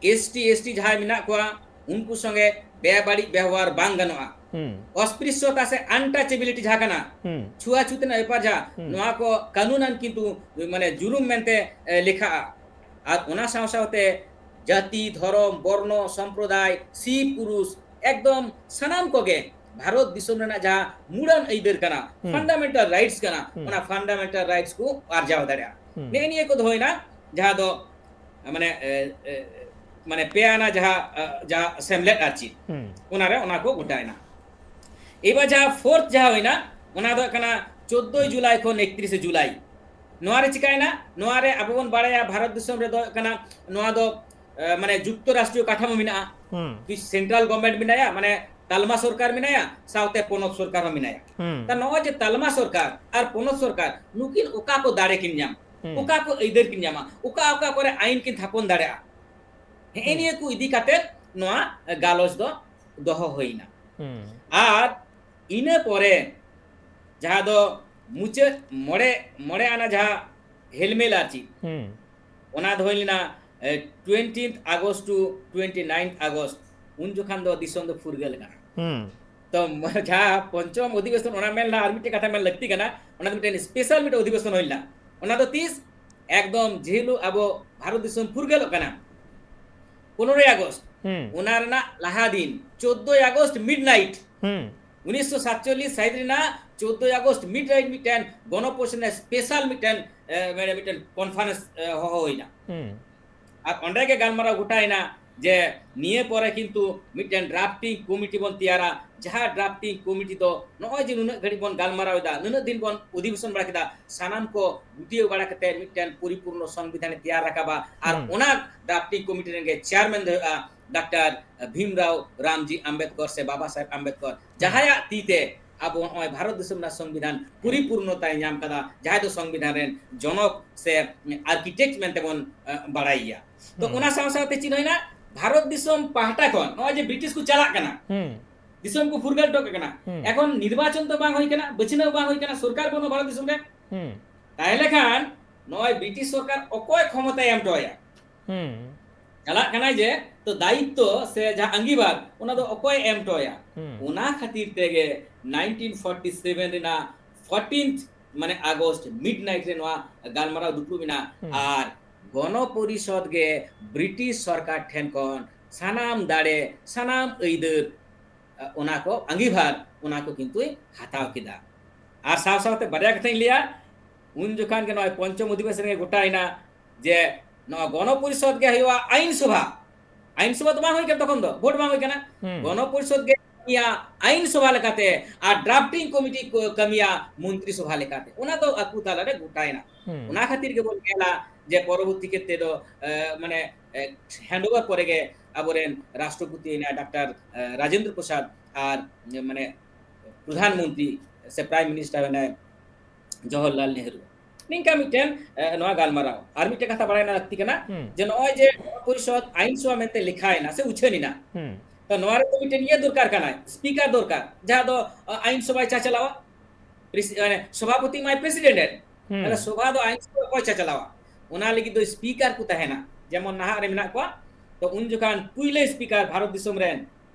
ᱮᱥ ᱴᱤ, ᱮᱥ ᱴᱤ ᱡᱟᱦᱟᱸᱭ ᱢᱮᱱᱟᱜ ᱠᱚᱣᱟ, ᱩᱱᱠᱩ ᱥᱚᱸᱜᱮ ᱵᱮᱵᱟᱹᱲᱤᱡ ᱵᱮᱣᱦᱟᱨ ᱵᱟᱝ ᱜᱟᱱᱚᱜᱼᱟ᱾ ᱦᱩᱸ᱾ ᱚᱥᱯᱨᱤᱥᱥᱚᱛᱟ ᱥᱮ ᱟᱱᱴᱟᱪᱮᱵᱤᱞᱤᱴᱤ ᱡᱟᱦᱟᱸ ᱠᱟᱱᱟ, ᱦᱩᱸ᱾ ᱪᱷᱩᱣᱟᱪᱷᱩᱛ ᱨᱮᱱᱟᱜ ᱵᱮᱯᱟᱨ ᱡᱟᱦᱟᱸ, ᱦᱩᱸ᱾ ᱱᱚᱣᱟ ᱠᱚ ᱠᱟᱹᱱᱩᱱᱟᱱ ᱠᱤᱱᱛᱩ ᱢᱟᱱᱮ ᱡᱩᱞᱩᱢ ᱢᱮᱱᱛᱮ, ᱮ, ᱞᱮᱠᱷᱟᱜᱼᱟ᱾ ᱟᱨ ᱚᱱᱟ ᱥᱟᱶ ᱥᱟᱶᱛᱮ ᱡᱟᱹᱛᱤ, ᱫᱷᱚᱨᱚᱢ, ᱵᱚᱨᱱᱚ, ᱥᱚᱢᱯᱨᱚᱫᱟᱭ, ᱥᱤᱵ ᱯᱩᱨᱩᱥ, ᱮᱠᱫᱚᱢ ᱥᱟᱱᱟᱢ ᱠᱚᱜᱮ ᱵᱷᱟᱨᱚᱛ ᱫᱤᱥᱚᱢ ᱨᱮᱱᱟᱜ ᱡᱟᱦᱟᱸ ᱢᱩᱲᱟᱱ ᱟᱹᱭᱫᱟᱹᱨ ᱠᱟᱱᱟ, ᱦᱩᱸ᱾ ᱯᱷᱟᱱᱰᱟᱢᱮᱱᱴᱟᱞ ᱨᱟᱭᱤᱴᱥ ᱠᱟᱱᱟ, ᱦᱩᱸ᱾ ᱚᱱᱟ ᱯᱷᱟᱱᱰᱟᱢᱮᱱᱴᱟᱞ ᱨᱟᱭᱤᱴᱥ ᱠᱚ ᱟᱨᱡᱟᱣ ᱫᱟᱲᱮᱭᱟᱜᱼᱟ᱾ ᱦᱩᱸ᱾ ᱱᱮᱜᱼᱮ ᱱᱤᱭᱟᱹ ᱠᱚ ᱫᱚᱦᱚᱭᱮᱱᱟ, ᱡᱟᱦᱟᱸ ᱫᱚ, ᱮ, ᱮ, ᱢᱟᱱᱮ, ᱮ, ᱮ, ᱢᱟᱱᱮ, ᱯᱮ ᱟᱱᱟ ᱡᱟᱦᱟᱸ, ᱮ, ᱡᱟᱦᱟᱸ ᱥᱮᱢᱞᱮᱫ ᱟᱨ ᱪᱮᱫ, ᱦᱩᱸ᱾ ᱚᱱᱟᱨᱮ ᱚᱱᱟ ᱠᱚ ᱜᱚᱴᱟᱭᱮᱱᱟ᱾ ᱮᱵᱟᱨ ᱡᱟᱦᱟᱸ fourth ᱡᱟᱦᱟᱸ ᱦᱩᱭᱱᱟ, ᱚᱱᱟ ᱫᱚ ᱦᱩᱭᱩᱜ ᱠᱟᱱᱟ ᱪᱳᱫᱽᱫᱳᱭ ᱡᱩᱞᱟᱭ ᱠᱷᱚᱱ ᱮᱠᱛᱨᱤᱥᱮ ᱡᱩᱞᱟᱭ᱾ ᱱᱚᱣᱟ ᱨᱮ ᱪᱤᱠᱟᱭᱮᱱᱟ? ᱱᱚᱣᱟ ᱨᱮ ᱟᱵᱚ ᱵᱚᱱ ᱵᱟᱲᱟᱭᱟ, ᱵᱷᱟᱨᱚᱛ ᱫᱤᱥᱚᱢ ᱨᱮᱫᱚ ᱦᱩᱭᱩᱜ ᱠᱟᱱᱟ, ᱱᱚᱣᱟ ᱫᱚ, ᱮ, ᱢᱟᱱᱮ, ᱡᱩᱠᱛᱚ ᱨᱟᱥᱴᱨᱤᱭᱚ ᱠᱟᱴᱷᱟᱢᱳ ᱢᱮᱱᱟᱜᱼᱟ᱾ ᱦᱩᱸ᱾ ᱥᱮᱱᱴᱨᱟᱞ ᱜᱚᱵᱷᱚᱨᱱᱢᱮᱱᱴ ᱢᱮᱱᱟᱭᱟ, ᱢᱟᱱᱮ, ᱛᱟᱞᱢᱟ ᱥᱚᱨᱠᱟᱨ ᱢᱮᱱᱟᱭᱟ, ᱥᱟᱶᱛᱮ ᱯᱚᱱᱚᱛ ᱥᱚᱨᱠᱟᱨ ᱦᱚᱸ ᱢᱮᱱᱟᱭᱟ᱾ ᱦᱩᱸ᱾ ᱛᱟ ᱱᱚᱜᱼᱚᱭ ᱡᱮ ᱛᱟᱞᱢᱟ ᱥᱚᱨᱠᱟᱨ ᱟᱨ ᱯᱚᱱᱚᱛ ᱥᱚᱨᱠᱟᱨ, ᱱᱩᱠᱤᱱ ᱚᱠᱟ ᱠᱚ ᱫᱟᱲᱮ ᱠᱤᱱ ᱧᱟᱢᱟ, ᱦᱩᱸ᱾ ᱚᱠᱟ ᱠᱚ ᱟᱹᱭᱫᱟᱹᱨ ᱠᱤᱱ ᱧᱟᱢᱟ, ᱚᱠᱟ ᱚᱠᱟ ᱠᱚᱨᱮ ᱟᱭᱤᱱ ᱠᱤᱱ ᱛᱷᱟᱯᱚᱱ ᱫᱟᱲᱮᱭᱟᱜᱼᱟ, ᱦᱮᱸ, ᱦᱩᱸ᱾ ᱱᱤᱭᱟᱹ ᱠᱚ ᱤᱫᱤ ᱠᱟᱛᱮ ᱱᱚᱣᱟ ᱜᱟᱞᱚᱪ ᱫᱚ ᱫᱚᱦᱚ ᱦᱩᱭᱱᱟ᱾ ᱦᱩᱸ᱾ ᱟᱨ ᱤᱱᱟᱹ ᱯᱚᱨᱮ ᱡᱟᱦᱟᱸ ᱫᱚ ᱢᱩᱪᱟᱹᱫ ᱢᱚᱬᱮ, ᱢᱚᱬᱮ ᱟᱱᱟ ᱡᱟᱦᱟᱸ ᱦᱮᱞᱢᱮᱞ ᱟᱨ ᱪᱮᱫ, ᱦᱩᱸ᱾ ᱚᱱᱟ ᱫᱚ ᱦᱩᱭ ᱞᱮᱱᱟ, ᱮ, twentieth August to twenty-ninth August, ᱩᱱ ᱡᱚᱠᱷᱟᱱ ᱫᱚ ᱫᱤᱥᱚᱢ ᱫᱚ ᱯᱷᱩᱨᱜᱟᱹᱞ ᱠᱟᱱᱟ᱾ ᱦᱩᱸ᱾ ᱛᱚ, ᱢ-, ᱡᱟᱦᱟᱸ ᱯᱚᱧᱪᱚᱢ ᱚᱫᱷᱤᱵᱮᱥᱚᱱ, ᱚᱱᱟ ᱢᱮᱱ ᱞᱟᱦᱟ ᱟᱨ ᱢᱤᱫᱴᱮᱱ ᱠᱟᱛᱷᱟ ᱢᱮᱱ ᱞᱟᱹᱠᱛᱤ ᱠᱟᱱᱟ, ᱚᱱᱟ ᱫᱚ ᱢᱤᱫᱴᱮᱱ ᱥᱯᱮᱥᱟᱞ ᱢᱤᱫᱴᱮᱱ ᱚᱫᱷᱤᱵᱮᱥᱚᱱ ᱦᱩᱭ ᱞᱮᱱᱟ᱾ ᱚᱱᱟ ᱫᱚ ᱛᱤᱥ? ᱮᱠᱫᱚᱢ ᱡᱮ ᱦᱤᱞᱳᱜ ᱟᱵᱚ ᱵᱷᱟᱨᱚᱛ ᱫᱤᱥᱚᱢ ᱯᱷᱩᱨᱜᱟᱹᱞᱚᱜ ᱠᱟᱱᱟ, ᱯᱚᱱᱨᱚᱭ ᱟᱜᱚᱥᱴ, ᱦᱩᱸ᱾ ᱚᱱᱟ ᱨᱮᱱᱟᱜ ᱞᱟᱦᱟ ᱫᱤᱱ, ᱪᱳᱫᱽᱫᱳᱭ ᱟᱜᱚᱥᱴ, ᱢᱤᱰᱱᱟᱭᱤᱴ, ᱦᱩᱸ᱾ ᱩᱱᱤᱥᱥᱚ ᱥᱟᱛᱪᱚᱞᱞᱤᱥ ᱥᱟᱹᱦᱤᱛ ᱨᱮᱱᱟᱜ ᱪᱳᱫᱽᱫᱳᱭ ᱟᱜᱚᱥᱴ, ᱢᱤᱰᱱᱟᱭᱤᱴ, ᱢᱤᱫᱴᱮᱱ ᱜᱚᱱᱚᱯᱚᱨᱤᱥᱚᱫ ᱨᱮᱱᱟᱜ ᱥᱯᱮᱥᱟᱞ ᱢᱤᱫᱴᱮᱱ, ᱮ, ᱢᱟᱱᱮ, ᱢᱤᱫᱴᱮᱱ ᱠᱚᱱᱯᱷᱟᱨᱮᱱᱥ, ᱮ, ᱦᱚᱦᱚ ᱦᱩᱭᱱᱟ᱾ ᱦᱩᱸ᱾ ᱟᱨ ᱚᱸᱰᱮ ᱜᱮ ᱜᱟᱞᱢᱟᱨᱟᱣ ᱜᱚᱴᱟᱭᱮᱱᱟ ᱡᱮ ᱱᱤᱭᱟᱹ ᱯᱚᱨᱮ ᱠᱤᱱᱛᱩ ᱢᱤᱫᱴᱮᱱ ᱰᱨᱟᱯᱴᱤᱝ ᱠᱚᱢᱤᱴᱤ ᱵᱚᱱ ᱛᱮᱭᱟᱨᱟ, ᱡᱟᱦᱟᱸ ᱰᱨᱟᱯᱴᱤᱝ ᱠᱚᱢᱤᱴᱤ ᱫᱚ ᱱᱚᱜᱼᱚᱭ ᱡᱮ ᱱᱩᱱᱟᱹᱜ ᱜᱷᱟᱹᱲᱤᱡ ᱵᱚᱱ ᱜᱟᱞᱢᱟᱨᱟᱣ ᱮᱫᱟ, ᱱᱩᱱᱟᱹᱜ ᱫᱤᱱ ᱵᱚᱱ ᱚᱫᱷᱤᱵᱮᱥᱚᱱ ᱵᱟᱲᱟ ᱠᱮᱫᱟ, ᱥᱟᱱᱟᱢ ᱠᱚ ᱜᱩᱴᱭᱟᱹᱣ ᱵᱟᱲᱟ ᱠᱟᱛᱮ ᱢᱤᱫᱴᱮᱱ ᱯᱚᱨᱤᱯᱩᱨᱱᱚ ᱥᱚᱝᱵᱤᱫᱷᱟᱱᱮ ᱛᱮᱭᱟᱨ ᱨᱟᱠᱟᱵᱟ᱾ ᱟᱨ ᱦᱩᱸ᱾ ᱚᱱᱟ ᱰᱨᱟᱯᱴᱤᱝ ᱠᱚᱢᱤᱴᱤ ᱨᱮᱱ ᱜᱮ ᱪᱮᱭᱟᱨᱢᱮᱱ ᱫᱚ ᱦᱩᱭᱩᱜᱼᱟ ᱰᱟᱠᱛᱟᱨ ᱵᱷᱤᱢᱨᱟᱣ ᱨᱟᱢᱡᱤ ᱟᱢᱵᱮᱫᱠᱚᱨ ᱥᱮ ᱵᱟᱵᱟ ᱥᱟᱦᱮᱵᱽ ᱟᱢᱵᱮᱫᱠᱚᱨ, ᱡᱟᱦᱟᱸᱭᱟᱜ ᱛᱤ ᱛᱮ ᱟᱵᱚ ᱱᱚᱜᱼᱚᱭ ᱵᱷᱟᱨᱚᱛ ᱫᱤᱥᱚᱢ ᱨᱮᱱᱟᱜ ᱥᱚᱝᱵᱤᱫᱷᱟᱱ ᱯᱚᱨᱤᱯᱩᱨᱱᱚᱛᱟᱭ ᱧᱟᱢ ᱠᱟᱫᱟ, ᱡᱟᱦᱟᱸᱭ ᱫᱚ ᱥᱚᱝᱵᱤᱫᱷᱟᱱ ᱨᱮᱱ ᱡᱚᱱᱚᱠ ᱥᱮ ᱟᱨᱠᱤᱴᱮᱠᱴ ᱢᱮᱱᱛᱮ ᱵᱚᱱ, ᱮ, ᱵᱟᱲᱟᱭᱮᱭᱟ᱾ ᱛᱚ, ᱦᱩᱸ᱾ ᱚᱱᱟ ᱥᱟᱶ ᱥᱟᱶᱛᱮ ᱪᱮᱫ ᱦᱩᱭᱱᱟ? ᱵᱷᱟᱨᱚᱛ ᱫᱤᱥᱚᱢ ᱯᱟᱦᱴᱟ ᱠᱷᱚᱱ ᱱᱚᱜᱼᱚᱭ ᱡᱮ ᱵᱨᱤᱴᱤᱥ ᱠᱚ ᱪᱟᱞᱟᱜ ᱠᱟᱱᱟ, ᱦᱩᱸ᱾ ᱫᱤᱥᱚᱢ ᱠᱚ ᱯᱷᱩᱨᱜᱟᱹᱞ ᱦᱚᱴᱚ ᱠᱟᱜ ᱠᱟᱱᱟ, ᱦᱩᱸ᱾ ᱮᱠᱷᱚᱱ ᱱᱤᱨᱵᱟᱪᱚᱱ ᱫᱚ ᱵᱟᱝ ᱦᱩᱭ ᱠᱟᱱᱟ, ᱵᱟᱹᱪᱷᱱᱟᱹᱣ ᱵᱟᱝ ᱦᱩᱭ ᱠᱟᱱᱟ, ᱥᱚᱨᱠᱟᱨ ᱵᱟᱹᱱᱩᱜᱼᱟ ᱵᱷᱟᱨᱚᱛ ᱫᱤᱥᱚᱢ ᱨᱮ᱾ ᱦᱩᱸ᱾ ᱛᱟᱦᱞᱮ ᱠᱷᱟᱱ ᱱᱚᱜᱼᱚᱭ ᱵᱨᱤᱴᱤᱥ ᱥᱚᱨᱠᱟᱨ ᱚᱠᱚᱭ ᱠᱷᱚᱢᱚᱛᱟᱭ ᱮᱢ ᱦᱚᱴᱚ ᱟᱭᱟ? ᱦᱩᱸ᱾ ᱪᱟᱞᱟᱜ ᱠᱟᱱᱟᱭ ᱡᱮ, ᱛᱚ ᱫᱟᱭᱤᱛᱛᱚ ᱥᱮ ᱡᱟᱦᱟᱸ ᱟᱸᱜᱤᱵᱷᱟᱨ, ᱚᱱᱟ ᱫᱚ ᱚᱠᱚᱭ ᱮᱢ ᱦᱚᱴᱚ ᱟᱭᱟ? ᱦᱩᱸ᱾ ᱚᱱᱟ ᱠᱷᱟᱹᱛᱤᱨ ᱛᱮᱜᱮ nineteen forty seven ᱨᱮᱱᱟᱜ fourteenth, ᱢᱟᱱᱮ August midnight ᱨᱮ ᱱᱚᱣᱟ ᱜᱟᱞᱢᱟᱨᱟᱣ ᱫᱩᱯᱲᱩᱵ ᱮᱱᱟ᱾ ᱦᱩᱸ᱾ ᱟᱨ ᱜᱚᱱᱚ ᱯᱚᱨᱤᱥᱚᱫᱽ ᱜᱮ ᱵᱨᱤᱴᱤᱥ ᱥᱚᱨᱠᱟᱨ ᱴᱷᱮᱱ ᱠᱷᱚᱱ ᱥᱟᱱᱟᱢ ᱫᱟᱲᱮ, ᱥᱟᱱᱟᱢ ᱟᱹᱭᱫᱟᱹᱨ, ᱚᱱᱟ ᱠᱚ ᱟᱸᱜᱤᱵᱷᱟᱨ, ᱚᱱᱟ ᱠᱚ ᱠᱤᱱᱛᱩᱭ ᱦᱟᱛᱟᱣ ᱠᱮᱫᱟ᱾ ᱟᱨ ᱥᱟᱶ ᱥᱟᱶᱛᱮ ᱵᱟᱨᱭᱟ ᱠᱟᱛᱷᱟᱧ ᱞᱟᱹᱭᱟ, ᱩᱱ ᱡᱚᱠᱷᱟᱱ ᱜᱮ ᱱᱚᱜᱼᱚᱭ ᱯᱚᱧᱪᱚᱢ ᱚᱫᱷᱤᱵᱮᱥᱚᱱ ᱜᱮ ᱜᱚᱴᱟᱭᱮᱱᱟ ᱡᱮ ᱱᱚᱣᱟ ᱜᱚᱱᱚ ᱯᱚᱨᱤᱥᱚᱫᱽ ᱜᱮ ᱦᱩᱭᱩᱜᱼᱟ ᱟᱭᱤᱱ ᱥᱚᱵᱷᱟ᱾ ᱟᱭᱤᱱ ᱥᱚᱵᱷᱟ ᱫᱚ ᱵᱟᱝ ᱦᱩᱭ ᱠᱟᱱᱟ ᱛᱚᱠᱷᱚᱱ ᱫᱚ, ᱵᱷᱳᱴ ᱵᱟᱝ ᱦᱩᱭ ᱠᱟᱱᱟ᱾ ᱦᱩᱸ᱾ ᱜᱚᱱᱚ ᱯᱚᱨᱤᱥᱚᱫᱽ ᱜᱮ ᱠᱟᱹᱢᱤᱭᱟ ᱟᱭᱤᱱ ᱥᱚᱵᱷᱟ ᱞᱮᱠᱟᱛᱮ, ᱟᱨ drafting committee ᱠᱚ ᱠᱟᱹᱢᱤᱭᱟ ᱢᱚᱱᱛᱨᱤ ᱥᱚᱵᱷᱟ ᱞᱮᱠᱟᱛᱮ᱾ ᱚᱱᱟ ᱫᱚ ᱟᱠᱚ ᱛᱟᱞᱟᱨᱮ ᱜᱚᱴᱟᱭᱮᱱᱟ᱾ ᱦᱩᱸ᱾ ᱚᱱᱟ ᱠᱷᱟᱹᱛᱤᱨ ᱜᱮᱵᱚᱱ ᱧᱮᱞᱟ ᱡᱮ ᱯᱚᱨᱚᱵᱚᱨᱛᱤ ᱠᱷᱮᱛᱨᱮ ᱫᱚ, ᱮ, ᱢᱟᱱᱮ, ᱮ, handover ᱯᱚᱨᱮ ᱜᱮ ᱟᱵᱚᱨᱮᱱ ᱨᱟᱥᱴᱨᱚᱯᱚᱛᱤ ᱦᱮᱱᱟᱭ ᱰᱟᱠᱛᱟᱨ, ᱮ, ᱨᱟᱡᱮᱱᱫᱨᱚ ᱯᱨᱚᱥᱟᱫᱽ ᱟᱨ, ᱮ, ᱢᱟᱱᱮ, ᱯᱨᱚᱫᱷᱟᱱ ᱢᱚᱱᱛᱨᱤ ᱥᱮ prime minister ᱦᱮᱱᱟᱭ ᱡᱚᱣᱟᱦᱚᱨᱞᱟᱞ ᱱᱮᱦᱨᱩ᱾ ᱱᱤᱝᱠᱟ ᱢᱤᱫᱴᱮᱱ, ᱮ, ᱱᱚᱣᱟ ᱜᱟᱞᱢᱟᱨᱟᱣ᱾ ᱟᱨ ᱢᱤᱫᱴᱮᱱ ᱠᱟᱛᱷᱟ ᱵᱟᱲᱟᱭ ᱨᱮᱱᱟᱜ ᱞᱟᱹᱠᱛᱤ ᱠᱟᱱᱟ ᱦᱩᱸ᱾ ᱡᱮ ᱱᱚᱜᱼᱚᱭ ᱡᱮ ᱯᱚᱨᱤᱥᱚᱫᱽ ᱟᱭᱤᱱ ᱥᱚᱵᱷᱟ ᱢᱮᱱᱛᱮ ᱞᱮᱠᱷᱟᱭᱮᱱᱟ ᱥᱮ ᱩᱪᱷᱟᱹᱱ ᱮᱱᱟ, ᱦᱩᱸ᱾ ᱛᱚ ᱱᱚᱣᱟ ᱨᱮ ᱫᱚ ᱢᱤᱫᱴᱮᱱ ᱤᱭᱟᱹ ᱫᱚᱨᱠᱟᱨ ᱠᱟᱱᱟᱭ, speaker ᱫᱚᱨᱠᱟᱨ, ᱡᱟᱦᱟᱸ ᱫᱚ, ᱟ, ᱟᱭᱤᱱ ᱥᱚᱵᱷᱟᱭ ᱪᱟᱪᱟᱞᱟᱣᱟ᱾ ᱯᱨᱮᱥᱤ-, ᱢᱟᱱᱮ ᱥᱚᱵᱷᱟᱯᱚᱛᱤ ᱢᱟᱭ president ᱮ᱾ ᱦᱩᱸ᱾ ᱛᱟᱦᱞᱮ ᱥᱚᱵᱷᱟ ᱫᱚ ᱟᱭᱤᱱ ᱥᱚᱵᱷᱟ ᱚᱠᱚᱭ ᱪᱟᱪᱟᱞᱟᱣᱟ? ᱚᱱᱟ ᱞᱟᱹᱜᱤᱫ ᱫᱚ speaker ᱠᱚ ᱛᱟᱦᱮᱱᱟ, ᱡᱮᱢᱚᱱ ᱱᱟᱦᱟᱜ ᱨᱮ ᱢᱮᱱᱟᱜ ᱠᱚᱣᱟ᱾ ᱛᱚ ᱩᱱ ᱡᱚᱠᱷᱟᱱ ᱯᱩᱭᱞᱟᱹ speaker ᱵᱷᱟᱨᱚᱛ ᱫᱤᱥᱚᱢ ᱨᱮᱱ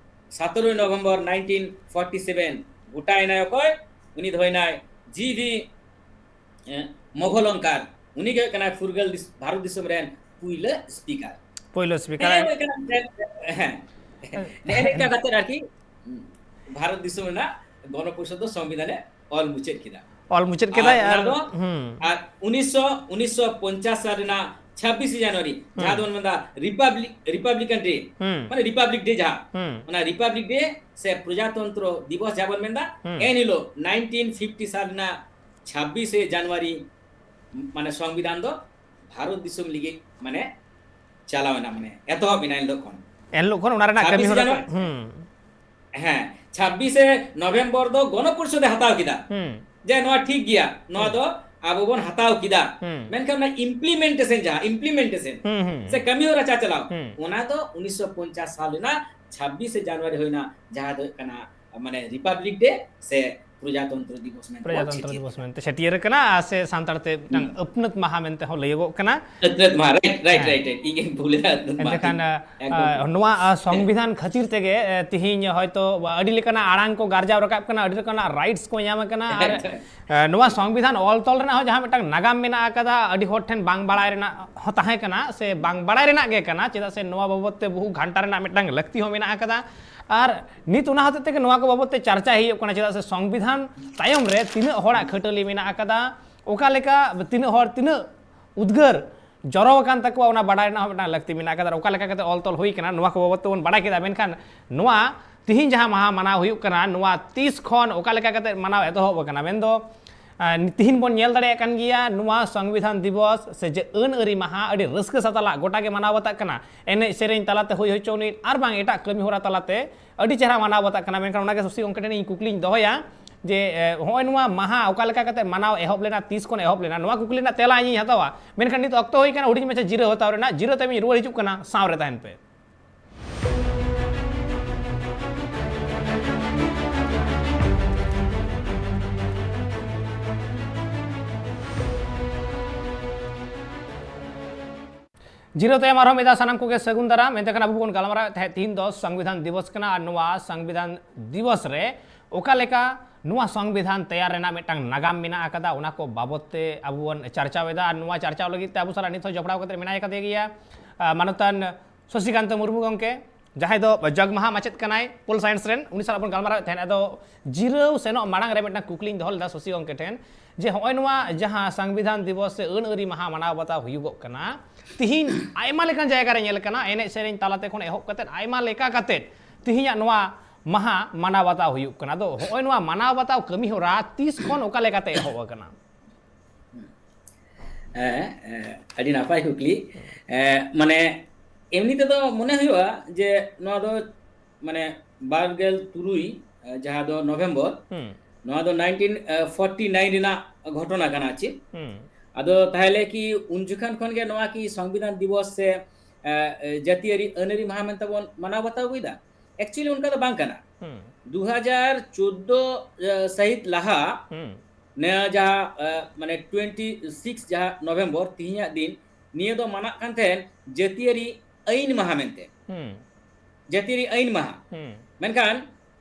ᱥᱟᱛᱮᱨᱚᱭ ᱱᱚᱵᱷᱮᱢᱵᱚᱨ nineteen forty seven ᱜᱚᱴᱟᱭᱮᱱᱟᱭ ᱚᱠᱚᱭ? ᱩᱱᱤ ᱫᱚ ᱦᱩᱭᱱᱟᱭ ᱡᱤ ᱵᱷᱤ, ᱮ, ᱢᱚᱜᱷᱚᱞᱚᱝᱠᱟᱨ᱾ ᱩᱱᱤ ᱜᱮ ᱦᱩᱭᱩᱜ ᱠᱟᱱᱟᱭ ᱯᱷᱩᱨᱜᱟᱹᱞ ᱫᱤᱥ-, ᱵᱷᱟᱨᱚᱛ ᱫᱤᱥᱚᱢ ᱨᱮᱱ ᱯᱩᱭᱞᱟᱹ speaker᱾ ᱯᱩᱭᱞᱟᱹ speaker᱾ ᱱᱮᱜᱼᱮ ᱱᱤᱝᱠᱟ ᱠᱟᱛᱮ, ᱦᱮᱸ᱾ ᱱᱮᱜᱼᱮ ᱱᱤᱝᱠᱟ ᱠᱟᱛᱮ ᱟᱨᱠᱤ, ᱦᱩᱸ, ᱵᱷᱟᱨᱚᱛ ᱫᱤᱥᱚᱢ ᱨᱮᱱᱟᱜ ᱜᱚᱱᱚ ᱯᱚᱨᱤᱥᱚᱫ ᱫᱚ ᱥᱚᱝᱵᱤᱫᱷᱟᱱᱮ ᱚᱞ ᱢᱩᱪᱟᱹᱫ ᱠᱮᱫᱟ᱾ ᱚᱞ ᱢᱩᱪᱟᱹᱫ ᱟᱨ ᱠᱮᱫᱟᱭ ᱚᱱᱟ ᱟᱨ, ᱫᱚ, ᱦᱩᱸ᱾ ᱟᱨ ᱩᱱᱤᱥᱥᱚ, ᱩᱱᱤᱥᱥᱚ ᱯᱚᱧᱪᱟᱥ ᱥᱟᱞ ᱨᱮᱱᱟᱜ ᱪᱷᱟᱵᱵᱤᱥᱮ ᱡᱟᱱᱩᱣᱟᱨᱤ, ᱡᱟᱦᱟᱸ ᱦᱩᱸ᱾ ᱫᱚᱵᱚᱱ ᱢᱮᱱᱫᱟ Republic, Republican Day, ᱦᱩᱸ᱾ ᱢᱟᱱᱮ Republic Day ᱡᱟᱦᱟᱸ, ᱦᱩᱸ᱾ ᱚᱱᱟ Republic Day ᱥᱮ ᱯᱨᱚᱡᱟᱛᱚᱱᱛᱨᱚ ᱫᱤᱵᱚᱥ ᱡᱟᱦᱟᱸ ᱵᱚᱱ ᱢᱮᱱᱫᱟ, ᱦᱩᱸ᱾ ᱮᱱ ᱦᱤᱞᱳᱜ nineteen fifty ᱥᱟᱞ ᱨᱮᱱᱟᱜ ᱪᱷᱟᱵᱵᱤᱥᱮ ᱡᱟᱱᱩᱣᱟᱨᱤ, ᱢᱟᱱᱮ ᱥᱚᱝᱵᱤᱫᱷᱟᱱ ᱫᱚ ᱵᱷᱟᱨᱚᱛ ᱫᱤᱥᱚᱢ ᱞᱟᱹᱜᱤᱫ, ᱢᱟᱱᱮ, ᱪᱟᱞᱟᱣ ᱮᱱᱟ, ᱢᱟᱱᱮ, ᱮᱛᱚᱦᱚᱵ ᱮᱱᱟ ᱮᱱ ᱦᱤᱞᱳᱜ ᱠᱷᱚᱱ᱾ ᱮᱱ ᱦᱤᱞᱳᱜ ᱠᱷᱚᱱ ᱚᱱᱟ ᱨᱮᱱᱟᱜ ᱠᱟᱹᱢᱤ ᱪᱷᱟᱵᱵᱤᱥᱮ ᱦᱚᱨᱟ ᱠᱚ, ᱡᱟᱱᱩᱣᱟᱨᱤ, ᱦᱩᱸ᱾ ᱦᱮᱸ, ᱪᱷᱟᱵᱵᱤᱥᱮ ᱱᱚᱵᱷᱮᱢᱵᱚᱨ ᱫᱚ ᱜᱚᱱᱚ ᱯᱚᱨᱤᱥᱚᱫ ᱮ ᱦᱟᱛᱟᱣ ᱠᱮᱫᱟ, ᱦᱩᱸ᱾ ᱡᱮ ᱱᱚᱣᱟ ᱴᱷᱤᱠ ᱜᱮᱭᱟ, ᱱᱚᱣᱟ ᱦᱩᱸ᱾ ᱫᱚ ᱟᱵᱚ ᱵᱚᱱ ᱦᱟᱛᱟᱣ ᱠᱮᱫᱟ᱾ ᱦᱩᱸ᱾ ᱢᱮᱱᱠᱷᱟᱱ ᱚᱱᱟ implementation ᱡᱟᱦᱟᱸ, implementation ᱦᱩᱸ, ᱦᱩᱸ, ᱥᱮ ᱦᱩᱸ᱾ ᱠᱟᱹᱢᱤ ᱦᱚᱨᱟ ᱪᱟᱪᱟᱞᱟᱣ, ᱦᱩᱸ᱾ ᱚᱱᱟ ᱫᱚ ᱩᱱᱤᱥᱥᱚ ᱯᱚᱧᱪᱟᱥ ᱥᱟᱞ ᱨᱮᱱᱟᱜ ᱪᱷᱟᱵᱵᱤᱥᱮ ᱡᱟᱱᱩᱣᱟᱨᱤ ᱦᱩᱭᱱᱟ, ᱡᱟᱦᱟᱸ ᱫᱚ ᱦᱩᱭᱩᱜ ᱠᱟᱱᱟ, ᱢᱟᱱᱮ, Republic Day ᱥᱮ ᱯᱨᱚᱡᱟᱛᱚᱱᱛᱨᱚ ᱫᱤᱵᱚᱥ ᱢᱮᱱᱛᱮ ᱵᱚᱱ ᱯᱨᱚᱡᱟᱛᱚᱱᱛᱨᱚ ᱪᱷᱟᱹᱴᱭᱟᱹᱨ ᱫᱤᱵᱚᱥ ᱢᱮᱱᱛᱮ ᱪᱷᱟᱹᱴᱭᱟᱹᱨ ᱠᱟᱱᱟ, ᱟᱨ ᱥᱮ ᱥᱟᱱᱛᱟᱲ ᱛᱮ ᱢᱤᱫᱴᱟᱝ ᱟᱹᱯᱱᱟᱹᱛ ᱢᱟᱦᱟ ᱢᱮᱱᱛᱮ ᱦᱚᱸ ᱞᱟᱹᱭᱚᱜᱚᱜ ᱠᱟᱱᱟ᱾ ᱟᱹᱯᱱᱟᱹᱛ ᱢᱟᱦᱟ, ᱨᱟᱭᱤᱴ ᱨᱟᱭᱤᱴ ᱨᱟᱭᱤᱴ, ᱤᱧ ᱜᱤᱧ ᱵᱷᱩᱞ ᱮᱫᱟ, ᱟᱹᱯᱱᱟᱹᱛ ᱢᱟᱦᱟ ᱮᱱᱛᱮᱠᱷᱟᱱ ᱫᱚ᱾ ᱟ, ᱮᱠᱫᱚᱢ᱾ ᱟ, ᱱᱚᱣᱟ ᱟ, ᱥᱚᱝᱵᱤᱫᱷᱟᱱ ᱠᱷᱟᱹᱛᱤᱨ ᱛᱮᱜᱮ ᱮ, ᱛᱤᱦᱤᱧ ᱦᱚᱭᱛᱚ ᱟᱹᱰᱤ ᱞᱮᱠᱟᱱᱟᱜ ᱟᱲᱟᱝ ᱠᱚ ᱜᱟᱨᱡᱟᱣ ᱨᱟᱠᱟᱵ ᱠᱟᱱᱟ, ᱟᱹᱰᱤ ᱞᱮᱠᱟᱱᱟᱜ ᱨᱟᱭᱤᱴᱥ ᱠᱚ ᱧᱟᱢ ᱟᱠᱟᱱᱟ, ᱟᱨ ᱮ, ᱱᱚᱣᱟ ᱥᱚᱝᱵᱤᱫᱷᱟᱱ ᱚᱞ ᱛᱚᱞ ᱨᱮᱱᱟᱜ ᱦᱚᱸ ᱡᱟᱦᱟᱸ ᱢᱤᱫᱴᱟᱝ ᱱᱟᱜᱟᱢ ᱢᱮᱱᱟᱜ ᱟᱠᱟᱫᱟ, ᱟᱹᱰᱤ ᱦᱚᱲ ᱴᱷᱮᱱ ᱵᱟᱝ ᱵᱟᱲᱟᱭ ᱨᱮᱱᱟᱜ ᱦᱚᱸ ᱛᱟᱦᱮᱸ ᱠᱟᱱᱟ, ᱥᱮ ᱵᱟᱝ ᱵᱟᱲᱟᱭ ᱨᱮᱱᱟᱜ ᱜᱮ ᱠᱟᱱᱟ, ᱪᱮᱫᱟᱜ ᱥᱮ ᱱᱚᱣᱟ ᱵᱟᱵᱚᱫ ᱛᱮ ᱵᱚᱦᱩ ᱜᱷᱟᱱᱴᱟ ᱨᱮᱱᱟᱜ ᱢᱤᱫᱴᱟᱝ ᱞᱟᱹᱠᱛᱤ ᱦᱚᱸ ᱢᱮᱱᱟᱜ ᱟᱠᱟᱫᱟ᱾ ᱟᱨ ᱱᱤᱛ ᱚᱱᱟ ᱦᱚᱛᱮᱡ ᱛᱮᱜᱮ ᱱᱚᱣᱟ ᱠᱚ ᱵᱟᱵᱚᱫ ᱛᱮ ᱪᱟᱨᱪᱟ ᱦᱩᱭᱩᱜ ᱠᱟᱱᱟ, ᱪᱮᱫᱟᱜ ᱥᱮ ᱥᱚᱝᱵᱤᱫᱷᱟᱱ ᱛᱟᱭᱚᱢ ᱨᱮ ᱛᱤᱱᱟᱹᱜ ᱦᱚᱲᱟᱜ ᱠᱷᱟᱹᱴᱟᱹᱞᱤ ᱢᱮᱱᱟᱜ ᱟᱠᱟᱫᱟ, ᱚᱠᱟ ᱞᱮᱠᱟ ᱛᱤᱱᱟᱹᱜ ᱦᱚᱲ ᱛᱤᱱᱟᱹᱜ ᱩᱫᱽᱜᱟᱹᱨ ᱡᱚᱨᱚ ᱟᱠᱟᱱ ᱛᱟᱠᱚᱣᱟ, ᱚᱱᱟ ᱵᱟᱰᱟᱭ ᱨᱮᱱᱟᱜ ᱦᱚᱸ ᱢᱤᱫᱴᱟᱝ ᱞᱟᱹᱠᱛᱤ ᱢᱮᱱᱟᱜ ᱟᱠᱟᱫᱟ᱾ ᱟᱨ ᱚᱠᱟ ᱞᱮᱠᱟ ᱠᱟᱛᱮ ᱚᱞ ᱛᱚᱞ ᱦᱩᱭ ᱟᱠᱟᱱᱟ, ᱱᱚᱣᱟ ᱠᱚ ᱵᱟᱵᱚᱫ ᱛᱮᱵᱚᱱ ᱵᱟᱰᱟᱭ ᱠᱮᱫᱟ᱾ ᱢᱮᱱᱠᱷᱟᱱ ᱱᱚᱣᱟ ᱛᱤᱦᱤᱧ ᱡᱟᱦᱟᱸ ᱢᱟᱦᱟ ᱢᱟᱱᱟᱣ ᱦᱩᱭᱩᱜ ᱠᱟᱱᱟ, ᱱᱚᱣᱟ ᱛᱤᱥ ᱠᱷᱚᱱ ᱚᱠᱟ ᱞᱮᱠᱟ ᱠᱟᱛᱮ ᱢᱟᱱᱟᱣ ᱮᱛᱚᱦᱚᱵ ᱟᱠᱟᱱᱟ? ᱢᱮᱱᱫᱚ ᱟᱨ ᱛᱤᱦᱤᱧ ᱵᱚᱱ ᱧᱮᱞ ᱫᱟᱲᱮᱭᱟᱜ ᱠᱟᱱ ᱜᱮᱭᱟ, ᱱᱚᱣᱟ ᱥᱚᱝᱵᱤᱫᱷᱟᱱ ᱫᱤᱵᱚᱥ ᱥᱮ ᱡᱮ ᱟᱹᱱ ᱟᱹᱨᱤ ᱢᱟᱦᱟ ᱟᱹᱰᱤ ᱨᱟᱹᱥᱠᱟᱹ ᱥᱟᱛᱟᱞᱟᱜ ᱜᱚᱴᱟ ᱜᱮ ᱢᱟᱱᱟᱣ ᱵᱟᱛᱟᱜ ᱠᱟᱱᱟ᱾ ᱮᱱᱮᱡ ᱥᱮᱨᱮᱧ ᱛᱟᱞᱟᱛᱮ ᱦᱩᱭ ᱦᱚᱪᱚᱱᱤᱡ ᱟᱨ ᱵᱟᱝ ᱮᱴᱟᱜ ᱠᱟᱹᱢᱤ ᱦᱚᱨᱟ ᱛᱟᱞᱟᱛᱮ ᱟᱹᱰᱤ ᱪᱮᱦᱨᱟ ᱢᱟᱱᱟᱣ ᱵᱟᱛᱟᱜ ᱠᱟᱱᱟ᱾ ᱢᱮᱱᱠᱷᱟᱱ ᱚᱱᱟᱜᱮ ᱥᱚᱥᱤ ᱜᱚᱢᱠᱮ ᱴᱷᱮᱱ ᱤᱧ ᱠᱩᱠᱞᱤᱧ ᱫᱚᱦᱚᱭᱟ ᱡᱮ ᱮ, ᱦᱚᱸᱜᱼᱚᱭ ᱱᱚᱣᱟ ᱢᱟᱦᱟ ᱚᱠᱟ ᱞᱮᱠᱟ ᱠᱟᱛᱮ ᱢᱟᱱᱟᱣ ᱮᱦᱚᱵ ᱞᱮᱱᱟ, ᱛᱤᱥ ᱠᱷᱚᱱ ᱮᱦᱚᱵ ᱞᱮᱱᱟ, ᱱᱚᱣᱟ ᱠᱩᱠᱞᱤ ᱨᱮᱱᱟᱜ ᱛᱮᱞᱟ ᱤᱧᱤᱧ ᱦᱟᱛᱟᱣᱟ᱾ ᱢᱮᱱᱠᱷᱟᱱ ᱱᱤᱛ ᱚᱠᱛᱚ ᱦᱩᱭ ᱠᱟᱱᱟ ᱦᱩᱰᱤᱧ ᱢᱟᱪᱷᱟ ᱡᱤᱨᱟᱹᱣ ᱦᱟᱛᱟᱣ ᱨᱮᱱᱟᱜ᱾ ᱡᱤᱨᱟᱹᱣ ᱛᱟᱭᱚᱢ ᱤᱧ ᱨᱩᱣᱟᱹᱲ ᱦᱤᱡᱩᱜ ᱠᱟᱱᱟ, ᱥᱟᱶ ᱨᱮ ᱛᱟᱦᱮᱱ ᱯᱮ᱾ ᱡᱤᱨᱟᱹᱣ ᱛᱟᱭᱚᱢ ᱟᱨᱦᱚᱸ ᱢᱤᱫ ᱫᱷᱟᱣ ᱥᱟᱱᱟᱢ ᱠᱚᱜᱮ ᱥᱟᱹᱜᱩᱱ ᱫᱟᱨᱟᱢ᱾ ᱮᱱᱛᱮ ᱠᱷᱟᱱ ᱟᱵᱚ ᱵᱚᱱ ᱜᱟᱞᱢᱟᱨᱟᱣᱮᱫ ᱛᱟᱦᱮᱸᱫ, ᱛᱤᱦᱤᱧ ᱫᱚ ᱥᱚᱝᱵᱤᱫᱷᱟᱱ ᱫᱤᱵᱚᱥ ᱠᱟᱱᱟ, ᱟᱨ ᱱᱚᱣᱟ ᱥᱚᱝᱵᱤᱫᱷᱟᱱ ᱫᱤᱵᱚᱥ ᱨᱮ ᱚᱠᱟ ᱞᱮᱠᱟ ᱱᱚᱣᱟ ᱥᱚᱝᱵᱤᱫᱷᱟᱱ ᱛᱮᱭᱟᱨ ᱨᱮᱱᱟᱜ ᱢᱤᱫᱴᱟᱝ ᱱᱟᱜᱟᱢ ᱢᱮᱱᱟᱜ ᱟᱠᱟᱫᱟ, ᱚᱱᱟ ᱠᱚ ᱵᱟᱵᱚᱛ ᱛᱮ ᱟᱵᱚ ᱵᱚᱱ ᱪᱟᱨᱪᱟᱣ ᱮᱫᱟ᱾ ᱟᱨ ᱱᱚᱣᱟ ᱪᱟᱨᱪᱟᱣ ᱞᱟᱹᱜᱤᱫ ᱛᱮ ᱟᱵᱚ ᱥᱟᱞᱟᱜ ᱱᱤᱛ ᱦᱚᱸ ᱡᱚᱯᱲᱟᱣ ᱠᱟᱛᱮ ᱢᱮᱱᱟᱭ ᱟᱠᱟᱫᱮ ᱜᱮᱭᱟ, ᱟ, ᱢᱟᱱᱚᱛᱟᱱ ᱥᱚᱥᱤᱠᱟᱱᱛ ᱢᱩᱨᱢᱩ ᱜᱚᱢᱠᱮ, ᱡᱟᱦᱟᱸᱭ ᱫᱚ ᱡᱚᱜᱽᱢᱟᱦᱟ ᱢᱟᱪᱮᱫ ᱠᱟᱱᱟᱭ ᱯᱳᱞ ᱥᱟᱭᱮᱱᱥ ᱨᱮᱱ, ᱩᱱᱤ ᱥᱟᱞᱟᱜ ᱵᱚᱱ ᱜᱟᱞᱢᱟᱨᱟᱣᱮᱫ ᱛᱟᱦᱮᱸᱫ᱾ ᱟᱫᱚ ᱡᱤᱨᱟᱹᱣ ᱥᱮᱱᱚᱜ ᱢᱟᱲᱟᱝ ᱨᱮ ᱢᱤᱫᱴᱟᱝ ᱠᱩᱠᱞᱤᱧ ᱫᱚᱦᱚ ᱞᱮᱫᱟ ᱥᱚᱥᱤ ᱜᱚᱢᱠᱮ ᱴᱷᱮᱱ, ᱡᱮ ᱦᱚᱸᱜᱼᱚᱭ ᱱᱚᱣᱟ ᱡᱟᱦᱟᱸ ᱥᱚᱝᱵᱤᱫᱷᱟᱱ ᱫᱤᱵᱚᱥ ᱥᱮ ᱟᱹᱱ ᱟᱹᱨᱤ ᱢᱟᱦᱟ ᱢᱟᱱᱟᱣ ᱵᱟᱛᱟᱣ ᱦᱩᱭᱩᱜᱚᱜ ᱠᱟᱱᱟ, ᱛᱤᱦᱤᱧ ᱟᱭᱢᱟ ᱞᱮᱠᱟᱱ ᱡᱟᱭᱜᱟ ᱨᱮ ᱧᱮᱞ ᱠᱟᱱᱟ, ᱮᱱᱮᱡ ᱥᱮᱨᱮᱧ ᱛᱟᱞᱟ ᱛᱮ ᱠᱷᱚᱱ ᱮᱦᱚᱵ ᱠᱟᱛᱮᱫ ᱟᱭᱢᱟ ᱞᱮᱠᱟ ᱠᱟᱛᱮᱫ ᱛᱤᱦᱤᱧᱟᱜ ᱱᱚᱣᱟ ᱢᱟᱦᱟ ᱢᱟᱱᱟᱣ ᱵᱟᱛᱟᱣ ᱦᱩᱭᱩᱜ ᱠᱟᱱᱟ᱾ ᱟᱫᱚ ᱦᱚᱸᱜᱼᱚᱭ ᱱᱚᱣᱟ ᱢᱟᱱᱟᱣ ᱵᱟᱛᱟᱣ ᱠᱟᱹᱢᱤ ᱦᱚᱨᱟ ᱛᱤᱥ ᱠᱷᱚᱱ ᱚᱠᱟ ᱞᱮᱠᱟᱛᱮ ᱮᱦᱚᱵ ᱟᱠᱟᱱᱟ? ᱦᱮᱸ, ᱦᱮᱸ, ᱟᱹᱰᱤ ᱱᱟᱯᱟᱭ ᱠᱩᱠᱞᱤ᱾ ᱮ, ᱢᱟᱱᱮ, ᱮᱢᱱᱤ ᱛᱮᱫᱚ ᱢᱚᱱᱮ ᱦᱩᱭᱩᱜᱼᱟ ᱡᱮ ᱱᱚᱣᱟ ᱫᱚ, ᱢᱟᱱᱮ, ᱵᱟᱨ ᱜᱮᱞ ᱛᱩᱨᱩᱭ, ᱮ, ᱡᱟᱦᱟᱸ ᱫᱚ ᱱᱚᱵᱷᱮᱢᱵᱚᱨ, ᱦᱩᱸ, ᱱᱚᱣᱟ ᱫᱚ ᱱᱟᱭᱤᱱᱴᱤᱱ ᱯᱷᱳᱨᱴᱤ ᱱᱟᱭᱤᱱ ᱨᱮᱱᱟᱜ ᱜᱷᱚᱴᱚᱱᱟ ᱠᱟᱱᱟ ᱪᱮᱫ᱾ ᱦᱩᱸ, ᱟᱫᱚ ᱛᱟᱦᱚᱞᱮ ᱠᱤ ᱩᱱ ᱡᱚᱠᱷᱚᱱ ᱠᱷᱚᱱ ᱜᱮ ᱱᱚᱣᱟ ᱠᱤ ᱥᱚᱝᱵᱤᱫᱷᱟᱱ ᱫᱤᱵᱚᱥ ᱥᱮ, ᱮ, ᱮ, ᱡᱟᱹᱛᱤᱭᱟᱹᱨᱤ ᱟᱹᱱᱟᱹᱨᱤ ᱢᱟᱦᱟ ᱢᱮᱱᱛᱮ ᱵᱚᱱ ᱢᱟᱱᱟᱣ ᱵᱟᱛᱟᱣ ᱟᱹᱜᱩᱭᱮᱫᱟ? Actually ᱚᱱᱠᱟ ᱫᱚ ᱵᱟᱝ ᱠᱟᱱᱟ᱾ ᱦᱩᱸ᱾ ᱫᱩ ᱦᱟᱡᱟᱨ ᱪᱳᱫᱫᱳ ᱥᱟᱹᱦᱤᱛ ᱞᱟᱦᱟ, ᱦᱩᱸ᱾ ᱱᱤᱭᱟᱹ ᱡᱟᱦᱟᱸ ᱢᱟᱱᱮ ᱴᱩᱭᱮᱱᱴᱤ ᱥᱤᱠᱥ ᱡᱟᱦᱟᱸ ᱱᱚᱵᱷᱮᱢᱵᱚᱨ, ᱛᱤᱦᱤᱧᱟᱜ ᱫᱤᱱ, ᱱᱤᱭᱟᱹ ᱫᱚ ᱢᱟᱱᱟᱜ ᱠᱟᱱ ᱛᱟᱦᱮᱸᱱ ᱡᱟᱹᱛᱤᱭᱟᱹᱨᱤ ᱟᱹᱭᱤᱱ ᱢᱟᱦᱟ ᱢᱮᱱᱛᱮ᱾ ᱦᱩᱸ᱾ ᱡᱟᱹᱛᱤᱭᱟᱹᱨᱤ ᱟᱹᱭᱤᱱ ᱢᱟᱦᱟ᱾ ᱦᱩᱸ᱾ ᱢᱮᱱᱠᱷᱟᱱ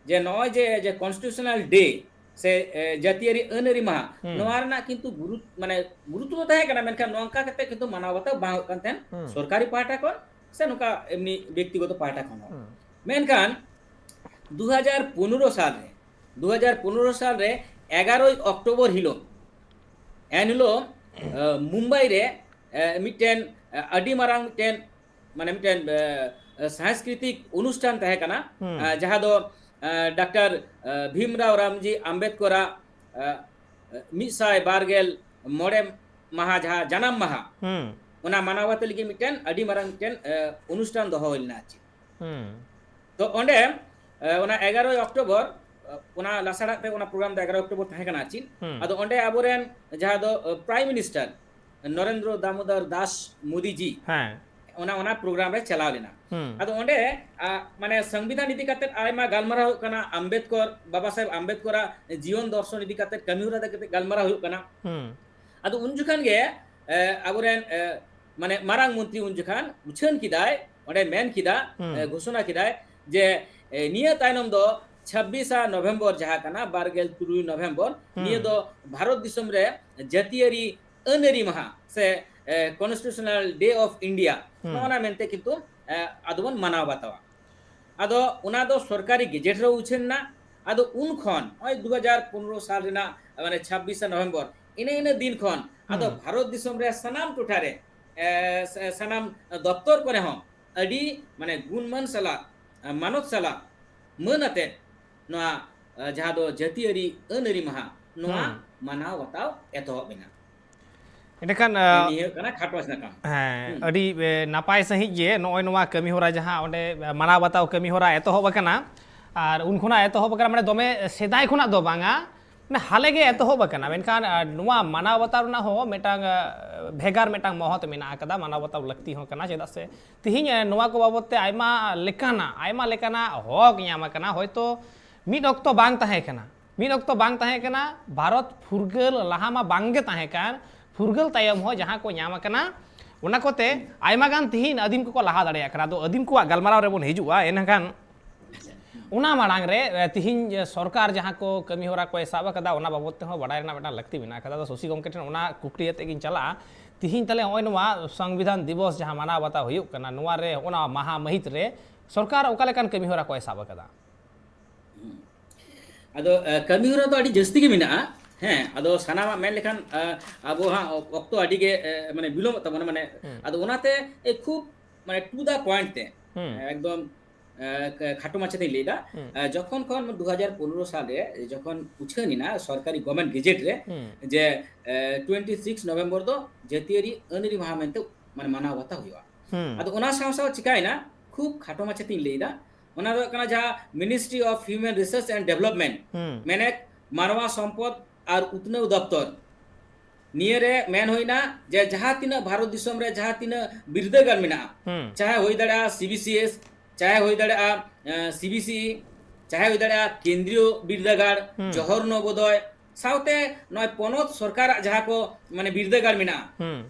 ᱡᱮ ᱱᱚᱜᱼᱚᱭ ᱡᱮ, ᱡᱮ ᱠᱚᱱᱥᱴᱤᱴᱤᱭᱩᱥᱚᱱᱟᱞ ᱰᱮ ᱥᱮ ᱡᱟᱹᱛᱤᱭᱟᱹᱨᱤ ᱟᱹᱱᱟᱹᱨᱤ ᱢᱟᱦᱟ, ᱦᱩᱸ᱾ ᱱᱚᱣᱟ ᱨᱮᱱᱟᱜ ᱠᱤᱱᱛᱩ ᱜᱩᱨᱩᱛ-, ᱢᱟᱱᱮ ᱜᱩᱨᱩᱛᱛᱚ ᱫᱚ ᱛᱟᱦᱮᱸ ᱠᱟᱱᱟ, ᱢᱮᱱᱠᱷᱟᱱ ᱱᱚᱝᱠᱟ ᱠᱟᱛᱮ ᱠᱤᱱᱛᱩ ᱢᱟᱱᱟᱣ ᱵᱟᱛᱟᱣ ᱵᱟᱝ ᱦᱩᱭᱩᱜ ᱠᱟᱱ ᱛᱟᱦᱮᱸᱱ, ᱦᱩᱸ᱾ ᱥᱚᱨᱠᱟᱨᱤ ᱯᱟᱦᱴᱟ ᱠᱷᱚᱱ ᱥᱮ ᱱᱚᱝᱠᱟ ᱮᱢᱱᱤ ᱵᱮᱠᱛᱤᱜᱚᱛᱚ ᱯᱟᱦᱴᱟ ᱠᱷᱚᱱ ᱦᱚᱸ᱾ ᱦᱩᱸ᱾ ᱢᱮᱱᱠᱷᱟᱱ ᱫᱩ ᱦᱟᱡᱟᱨ ᱯᱚᱱᱮᱨᱚ ᱥᱟᱞ ᱨᱮ, ᱫᱩ ᱦᱟᱡᱟᱨ ᱯᱚᱱᱮᱨᱚ ᱥᱟᱞ ᱨᱮ ᱮᱜᱟᱨᱚᱭ ᱚᱠᱴᱳᱵᱚᱨ ᱦᱤᱞᱳᱜ, ᱮᱱ ᱦᱤᱞᱳᱜ ᱢᱩᱢᱵᱟᱭ ᱨᱮ ᱢᱤᱫᱴᱮᱱ ᱟᱹᱰᱤ ᱢᱟᱨᱟᱝ ᱢᱤᱫᱴᱮᱱ, ᱢᱟᱱᱮ ᱢᱤᱫᱴᱮᱱ ᱥᱟᱝᱥᱠᱨᱤᱛᱤᱠ ᱚᱱᱩᱥᱴᱷᱟᱱ ᱛᱟᱦᱮᱸ ᱠᱟᱱᱟ, ᱦᱩᱸ᱾ ᱡᱟᱦᱟᱸ ᱫᱚ ᱰᱟᱠᱛᱟᱨ ᱵᱷᱤᱢᱨᱟᱣ ᱨᱟᱢᱡᱤ ᱟᱢᱵᱮᱫᱠᱚᱨᱟᱜ ᱢᱤᱫ ᱥᱟᱭ ᱵᱟᱨ ᱜᱮᱞ ᱢᱚᱬᱮ ᱢᱟᱦᱟ, ᱡᱟᱦᱟᱸ ᱡᱟᱱᱟᱢ ᱢᱟᱦᱟ, ᱦᱩᱸ᱾ ᱚᱱᱟ ᱢᱟᱱᱟᱣ ᱵᱟᱛᱟᱣ ᱞᱟᱹᱜᱤᱫ ᱢᱤᱫᱴᱮᱱ ᱟᱹᱰᱤ ᱢᱟᱨᱟᱝ ᱢᱤᱫᱴᱮᱱ ᱚᱱᱩᱥᱴᱷᱟᱱ ᱫᱚᱦᱚ ᱦᱩᱭ ᱞᱮᱱᱟ ᱟᱨ ᱪᱮᱫ᱾ ᱦᱩᱸ᱾ ᱛᱚ ᱚᱸᱰᱮ ᱚᱱᱟ ᱮᱜᱟᱨᱚᱭ ᱚᱠᱴᱳᱵᱚᱨ, ᱚᱱᱟ ᱞᱟᱥᱟᱲᱦᱮᱫ ᱛᱮ ᱚᱱᱟ ᱯᱨᱳᱜᱨᱟᱢ ᱫᱚ ᱮᱜᱟᱨᱚᱭ ᱚᱠᱴᱳᱵᱚᱨ ᱛᱟᱦᱮᱸ ᱠᱟᱱᱟ ᱟᱨ ᱪᱮᱫ᱾ ᱦᱩᱸ᱾ ᱟᱫᱚ ᱚᱸᱰᱮ ᱟᱵᱚᱨᱮᱱ ᱡᱟᱦᱟᱸ ᱫᱚ ᱯᱨᱟᱭᱤᱢ ᱢᱤᱱᱤᱥᱴᱟᱨ ᱱᱚᱨᱮᱱᱫᱨᱚ ᱫᱟᱢᱳᱫᱚᱨ ᱫᱟᱥ ᱢᱳᱫᱤ ᱡᱤ, ᱦᱮᱸ᱾ ᱚᱱᱟ, ᱚᱱᱟ ᱯᱨᱳᱜᱨᱟᱢ ᱨᱮ ᱪᱟᱞᱟᱣ ᱞᱮᱱᱟ᱾ ᱦᱩᱸ᱾ ᱟᱫᱚ ᱚᱸᱰᱮ ᱢᱟᱱᱮ ᱥᱚᱝᱵᱤᱫᱷᱟᱱ ᱤᱫᱤ ᱠᱟᱛᱮ ᱟᱭᱢᱟ ᱜᱟᱞᱢᱟᱨᱟᱣ ᱦᱩᱭᱩᱜ ᱠᱟᱱᱟ, ᱟᱢᱵᱮᱫᱠᱚᱨ, ᱵᱟᱵᱟ ᱥᱟᱦᱮᱵᱽ ᱟᱢᱵᱮᱫᱠᱚᱨᱟᱜ ᱡᱤᱭᱚᱱ ᱫᱚᱨᱥᱚᱱ ᱤᱫᱤ ᱠᱟᱛᱮ, ᱠᱟᱹᱢᱤ ᱦᱚᱨᱟ ᱤᱫᱤ ᱠᱟᱛᱮ ᱜᱟᱞᱢᱟᱨᱟᱣ ᱦᱩᱭᱩᱜ ᱠᱟᱱᱟ᱾ ᱦᱩᱸ᱾ ᱟᱫᱚ ᱩᱱ ᱡᱚᱠᱷᱟᱱ ᱜᱮ ᱟᱵᱚᱨᱮᱱ ᱢᱟᱱᱮ ᱢᱟᱨᱟᱝ ᱢᱚᱱᱛᱨᱤ ᱩᱱ ᱡᱚᱠᱷᱟᱱ ᱩᱪᱷᱟᱹᱱ ᱠᱮᱫᱟᱭ, ᱚᱸᱰᱮ ᱢᱮᱱ ᱠᱮᱫᱟ, ᱦᱩᱸ᱾ ᱜᱷᱳᱥᱚᱱᱟ ᱠᱮᱫᱟᱭ ᱡᱮ ᱱᱤᱭᱟᱹ ᱛᱟᱭᱱᱚᱢ ᱫᱚ ᱪᱷᱟᱵᱵᱤᱥᱟ ᱱᱚᱵᱷᱮᱢᱵᱚᱨ ᱡᱟᱦᱟᱸ ᱠᱟᱱᱟ, ᱵᱟᱨ ᱜᱮᱞ ᱛᱩᱨᱩᱭ ᱱᱚᱵᱷᱮᱢᱵᱚᱨ, ᱦᱩᱸ᱾ ᱱᱤᱭᱟᱹ ᱫᱚ ᱵᱷᱟᱨᱚᱛ ᱫᱤᱥᱚᱢ ᱨᱮ ᱡᱟᱹᱛᱤᱭᱟᱹᱨᱤ ᱟᱹᱱᱟᱹᱨᱤ ᱢᱟᱦᱟ ᱥᱮ Constitutional Day of India, ᱦᱩᱸ᱾ ᱱᱚᱜᱼᱚ ᱱᱟ ᱢᱮᱱᱛᱮ ᱠᱤᱱᱛᱩ ᱟᱫᱚ ᱵᱚᱱ ᱢᱟᱱᱟᱣ ᱵᱟᱛᱟᱣᱟ᱾ ᱟᱫᱚ ᱚᱱᱟ ᱫᱚ ᱥᱚᱨᱠᱟᱨᱤ ᱜᱮᱡᱮᱴ ᱨᱮ ᱩᱪᱷᱟᱹᱱ ᱮᱱᱟ᱾ ᱟᱫᱚ ᱩᱱ ᱠᱷᱚᱱ ᱱᱚᱜᱼᱚᱭ ᱫᱩ ᱦᱟᱡᱟᱨ ᱯᱚᱱᱨᱚ ᱥᱟᱞ ᱨᱮᱱᱟᱜ ᱢᱟᱱᱮ ᱪᱷᱟᱵᱵᱤᱥᱟ ᱱᱚᱵᱷᱮᱢᱵᱚᱨ, ᱤᱱᱟᱹ ᱤᱱᱟᱹ ᱫᱤᱱ ᱠᱷᱚᱱ ᱟᱫᱚ ᱦᱩᱸ᱾ ᱵᱷᱟᱨᱚᱛ ᱫᱤᱥᱚᱢ ᱨᱮ ᱥᱟᱱᱟᱢ ᱴᱚᱴᱷᱟ ᱨᱮ, ᱮ, ᱥᱟᱱᱟᱢ ᱫᱚᱯᱛᱚᱨ ᱠᱚᱨᱮ ᱦᱚᱸ ᱟᱹᱰᱤ ᱢᱟᱱᱮ ᱜᱩᱱᱢᱟᱱ ᱥᱟᱞᱟᱜ, ᱢᱟᱱᱚᱛ ᱥᱟᱞᱟᱜ, ᱢᱟᱹᱱ ᱟᱛᱮᱫ ᱱᱚᱣᱟ, ᱮ, ᱡᱟᱦᱟᱸ ᱫᱚ ᱡᱟᱹᱛᱤᱭᱟᱹᱨᱤ ᱟᱹᱱᱟᱹᱨᱤ ᱢᱟᱦᱟ, ᱱᱚᱣᱟ ᱦᱩᱸ᱾ ᱢᱟᱱᱟᱣ ᱵᱟᱛᱟᱣ ᱮᱛᱚᱦᱚᱵ ᱮᱱᱟ᱾ ᱮᱸᱰᱮᱠᱷᱟᱱ, ᱮ, ᱱᱤᱭᱟᱹ ᱦᱩᱭᱩᱜ ᱠᱟᱱᱟ ᱠᱷᱟᱴᱚ ᱥᱟᱠᱟᱢ᱾ ᱦᱮᱸ, ᱦᱩᱸ᱾ ᱟᱹᱰᱤ, ᱮ, ᱱᱟᱯᱟᱭ ᱥᱟᱺᱦᱤᱡ ᱜᱮ ᱱᱚᱜᱼᱚᱭ ᱱᱚᱣᱟ ᱠᱟᱹᱢᱤ ᱦᱚᱨᱟ ᱡᱟᱦᱟᱸ ᱚᱸᱰᱮ, ᱮ, ᱢᱟᱱᱟᱣ ᱵᱟᱛᱟᱣ ᱠᱟᱹᱢᱤ ᱦᱚᱨᱟ ᱮᱛᱚᱦᱚᱵ ᱟᱠᱟᱱᱟ, ᱟᱨ ᱩᱱ ᱠᱷᱚᱱᱟᱜ ᱮᱛᱚᱦᱚᱵ ᱟᱠᱟᱱᱟ, ᱢᱟᱱᱮ ᱫᱚᱢᱮ ᱥᱮᱫᱟᱭ ᱠᱷᱚᱱᱟᱜ ᱫᱚ ᱵᱟᱝᱟ, ᱢᱟᱱᱮ ᱦᱟᱞᱮ ᱜᱮ ᱮᱛᱚᱦᱚᱵ ᱟᱠᱟᱱᱟ, ᱢᱮᱱᱠᱷᱟᱱ ᱟᱨ ᱱᱚᱣᱟ ᱢᱟᱱᱟᱣ ᱵᱟᱛᱟᱣ ᱨᱮᱱᱟᱜ ᱦᱚᱸ ᱢᱤᱫᱴᱟᱝ ᱟᱨ, ᱵᱷᱮᱜᱟᱨ ᱢᱤᱫᱴᱟᱝ ᱢᱚᱦᱚᱛ ᱢᱮᱱᱟᱜ ᱟᱠᱟᱫᱟ, ᱢᱟᱱᱟᱣ ᱵᱟᱛᱟᱣ ᱞᱟᱹᱠᱛᱤ ᱦᱚᱸ ᱠᱟᱱᱟ᱾ ᱪᱮᱫᱟᱜ ᱥᱮ ᱛᱤᱦᱤᱧ ᱟᱨ, ᱱᱚᱣᱟ ᱠᱚ ᱵᱟᱵᱚᱛ ᱛᱮ ᱟᱭᱢᱟ ᱞᱮᱠᱟᱱᱟᱜ ᱟᱭᱢᱟ ᱞᱮᱠᱟᱱᱟᱜ ᱦᱚᱠ ᱧᱟᱢ ᱟᱠᱟᱱᱟ᱾ ᱦᱚᱭᱛᱳ ᱢᱤᱫ ᱚᱠᱛᱚ ᱵᱟᱝ ᱛᱟᱦᱮᱸ ᱠᱟᱱᱟ, ᱢᱤᱫ ᱚᱠᱛᱚ ᱵᱟᱝ ᱛᱟᱦᱮᱸ ᱠᱟᱱᱟ, ᱵᱷᱟᱨᱚᱛ ᱯᱷᱩᱨᱜᱟᱹᱞ ᱞᱟᱦᱟ ᱢᱟ ᱵᱟᱝ ᱜᱮ ᱛᱟᱦᱮᱸ ᱠᱟᱱ, ᱯᱷᱩᱨᱜᱟᱹᱞ ᱛᱟᱭᱚᱢ ᱦᱚᱸ ᱡᱟᱦᱟᱸ ᱠᱚ ᱧᱟᱢ ᱟᱠᱟᱱᱟ, ᱚᱱᱟ ᱠᱚᱛᱮ ᱟᱭᱢᱟ ᱜᱟᱱ ᱛᱤᱦᱤᱧ ᱟᱹᱫᱤᱢ ᱠᱚᱠᱚ ᱞᱟᱦᱟ ᱫᱟᱲᱮᱭᱟᱜ ᱠᱟᱱᱟ᱾ ᱟᱫᱚ ᱟᱹᱫᱤᱢ ᱠᱚᱣᱟᱜ ᱜᱟᱞᱢᱟᱨᱟᱣ ᱨᱮᱵᱚᱱ ᱦᱤᱡᱩᱜᱼᱟ᱾ ᱮᱱᱠᱷᱟᱱ ᱚᱱᱟ ᱢᱟᱲᱟᱝ ᱨᱮ ᱮ, ᱛᱤᱦᱤᱧ ᱥᱚᱨᱠᱟᱨ ᱡᱟᱦᱟᱸ ᱠᱚ ᱠᱟᱹᱢᱤ ᱦᱚᱨᱟ ᱠᱚᱭ ᱥᱟᱵ ᱟᱠᱟᱫᱟ, ᱚᱱᱟ ᱵᱟᱵᱚᱛ ᱛᱮᱦᱚᱸ ᱵᱟᱲᱟᱭ ᱨᱮᱱᱟᱜ ᱢᱤᱫᱴᱟᱝ ᱞᱟᱹᱠᱛᱤ ᱢᱮᱱᱟᱜ ᱟᱠᱟᱫᱟ᱾ ᱟᱫᱚ ᱥᱚᱥᱤ ᱜᱚᱢᱠᱮ ᱴᱷᱮᱱ ᱚᱱᱟ ᱠᱩᱠᱞᱤ ᱟᱛᱮ ᱜᱤᱧ ᱪᱟᱞᱟᱜᱼᱟ᱾ ᱛᱤᱦᱤᱧ ᱛᱟᱦᱞᱮ ᱱᱚᱜᱼᱚᱭ ᱱᱚᱣᱟ ᱥᱚᱝᱵᱤᱫᱷᱟᱱ ᱫᱤᱵᱚᱥ ᱡᱟᱦᱟᱸ ᱢᱟᱱᱟᱣ ᱵᱟᱛᱟᱣ ᱦᱩᱭᱩᱜ ᱠᱟᱱᱟ, ᱱᱚᱣᱟ ᱨᱮ ᱚᱱᱟ ᱢᱟᱦᱟ ᱢᱟᱹᱦᱤᱛ ᱨᱮ ᱥᱚᱨᱠᱟᱨ ᱚᱠᱟ ᱞᱮᱠᱟᱱ ᱠᱟᱹᱢᱤ ᱦᱚᱨᱟ ᱠᱚᱭ ᱥᱟᱵ ᱟᱠᱟᱫᱟ? ᱟᱫᱚ ᱮ, ᱠᱟᱹᱢᱤ ᱦᱚᱨᱟ ᱫᱚ ᱟᱹᱰᱤ ᱡᱟᱹᱥᱛᱤ ᱜᱮ ᱢᱮᱱᱟᱜᱼᱟ᱾ ᱦᱮᱸ, ᱟᱫᱚ ᱥᱟᱱᱟᱢᱟᱜ ᱢᱮᱱ ᱞᱮᱠᱷᱟᱱ ᱮ, ᱟᱵᱚ ᱦᱟᱸᱜ ᱚᱠᱛᱚ ᱟᱹᱰᱤ ᱜᱮ ᱮ, ᱢᱟᱱᱮ ᱵᱤᱞᱚᱢᱚᱜ ᱛᱟᱵᱚᱱᱟ, ᱢᱟᱱᱮ ᱟᱫᱚ ᱚᱱᱟᱛᱮ ᱮ, ᱠᱷᱩᱵ ᱢᱟᱱᱮ to the point ᱛᱮ ᱮ, ᱮᱠᱫᱚᱢ ᱮ, ᱠ- ᱠᱷᱟᱴᱚ ᱢᱟᱪᱷᱟ ᱛᱮᱧ ᱞᱟᱹᱭ ᱮᱫᱟ᱾ ᱮ, ᱡᱚᱠᱷᱚᱱ ᱠᱷᱚᱱ ᱫᱩ ᱦᱟᱡᱟᱨ ᱯᱚᱱᱨᱚ ᱥᱟᱞ ᱨᱮ ᱡᱚᱠᱷᱚᱱ ᱩᱪᱷᱟᱹᱱ ᱮᱱᱟ ᱥᱚᱨᱠᱟᱨᱤ government gazette ᱨᱮ ᱡᱮ ᱴᱩᱭᱮᱱᱴᱤ ᱥᱤᱠᱥ ᱱᱚᱵᱷᱮᱢᱵᱚᱨ ᱫᱚ ᱡᱟᱹᱛᱤᱭᱟᱹᱨᱤ ᱟᱹᱱᱟᱹᱨᱤ ᱢᱟᱦᱟ ᱢᱮᱱᱛᱮ ᱢᱟᱱᱮ ᱢᱟᱱᱟᱣ ᱵᱟᱛᱟᱣ ᱦᱩᱭᱩᱜᱼᱟ᱾ ᱟᱫᱚ ᱚᱱᱟ ᱥᱟᱶ ᱥᱟᱶ ᱪᱤᱠᱟᱭᱮᱱᱟ, ᱠᱷᱩᱵ ᱠᱷᱟᱴᱚ ᱢᱟᱪᱷᱟ ᱛᱤᱧ ᱞᱟᱹᱭ ᱮᱫᱟ, ᱚᱱᱟ ᱫᱚ ᱦᱩᱭᱩᱜ ᱠᱟᱱᱟ ᱡᱟᱦᱟᱸ Ministry of Human Resource and Development, ᱢᱮᱱᱮᱠ ᱢᱟᱱᱣᱟ ᱥᱚᱢᱯᱚᱫ ᱟᱨ ᱩᱛᱱᱟᱹᱣ ᱫᱚᱯᱛᱚᱨ, ᱱᱤᱭᱟᱹ ᱨᱮ ᱢᱮᱱ ᱦᱩᱭᱱᱟ ᱡᱮ ᱡᱟᱦᱟᱸ ᱛᱤᱱᱟᱹᱜ ᱵᱷᱟᱨᱚᱛ ᱫᱤᱥᱚᱢ ᱨᱮ ᱡᱟᱦᱟᱸ ᱛᱤᱱᱟᱹᱜ ᱵᱤᱨᱫᱟᱹᱜᱟᱲ ᱢᱮᱱᱟᱜᱼᱟ, ᱪᱟᱦᱮ ᱦᱩᱭ ᱫᱟᱲᱮᱭᱟᱜᱼᱟ ᱥᱤ ᱵᱤ ᱥᱤ ᱮᱥ, ᱪᱟᱦᱮ ᱦᱩᱭ ᱫᱟᱲᱮᱭᱟᱜᱼᱟ ᱥᱤ ᱵᱤ ᱥᱤ ᱤ, ᱪᱟᱦᱮ ᱦᱩᱭ ᱫᱟᱲᱮᱭᱟᱜᱼᱟ ᱠᱮᱱᱫᱨᱤᱭᱚ ᱵᱤᱨᱫᱟᱹᱜᱟᱲ, ᱡᱚᱦᱚᱨ ᱱᱚᱵᱳᱫᱚᱭ, ᱥᱟᱶᱛᱮ ᱱᱚᱜᱼᱚᱭ ᱯᱚᱱᱚᱛ ᱥᱚᱨᱠᱟᱨᱟᱜ ᱡᱟᱦᱟᱸ ᱠᱚ ᱢᱟᱱᱮ ᱵᱤᱨᱫᱟᱹᱜᱟᱲ ᱢᱮᱱᱟᱜᱼᱟ,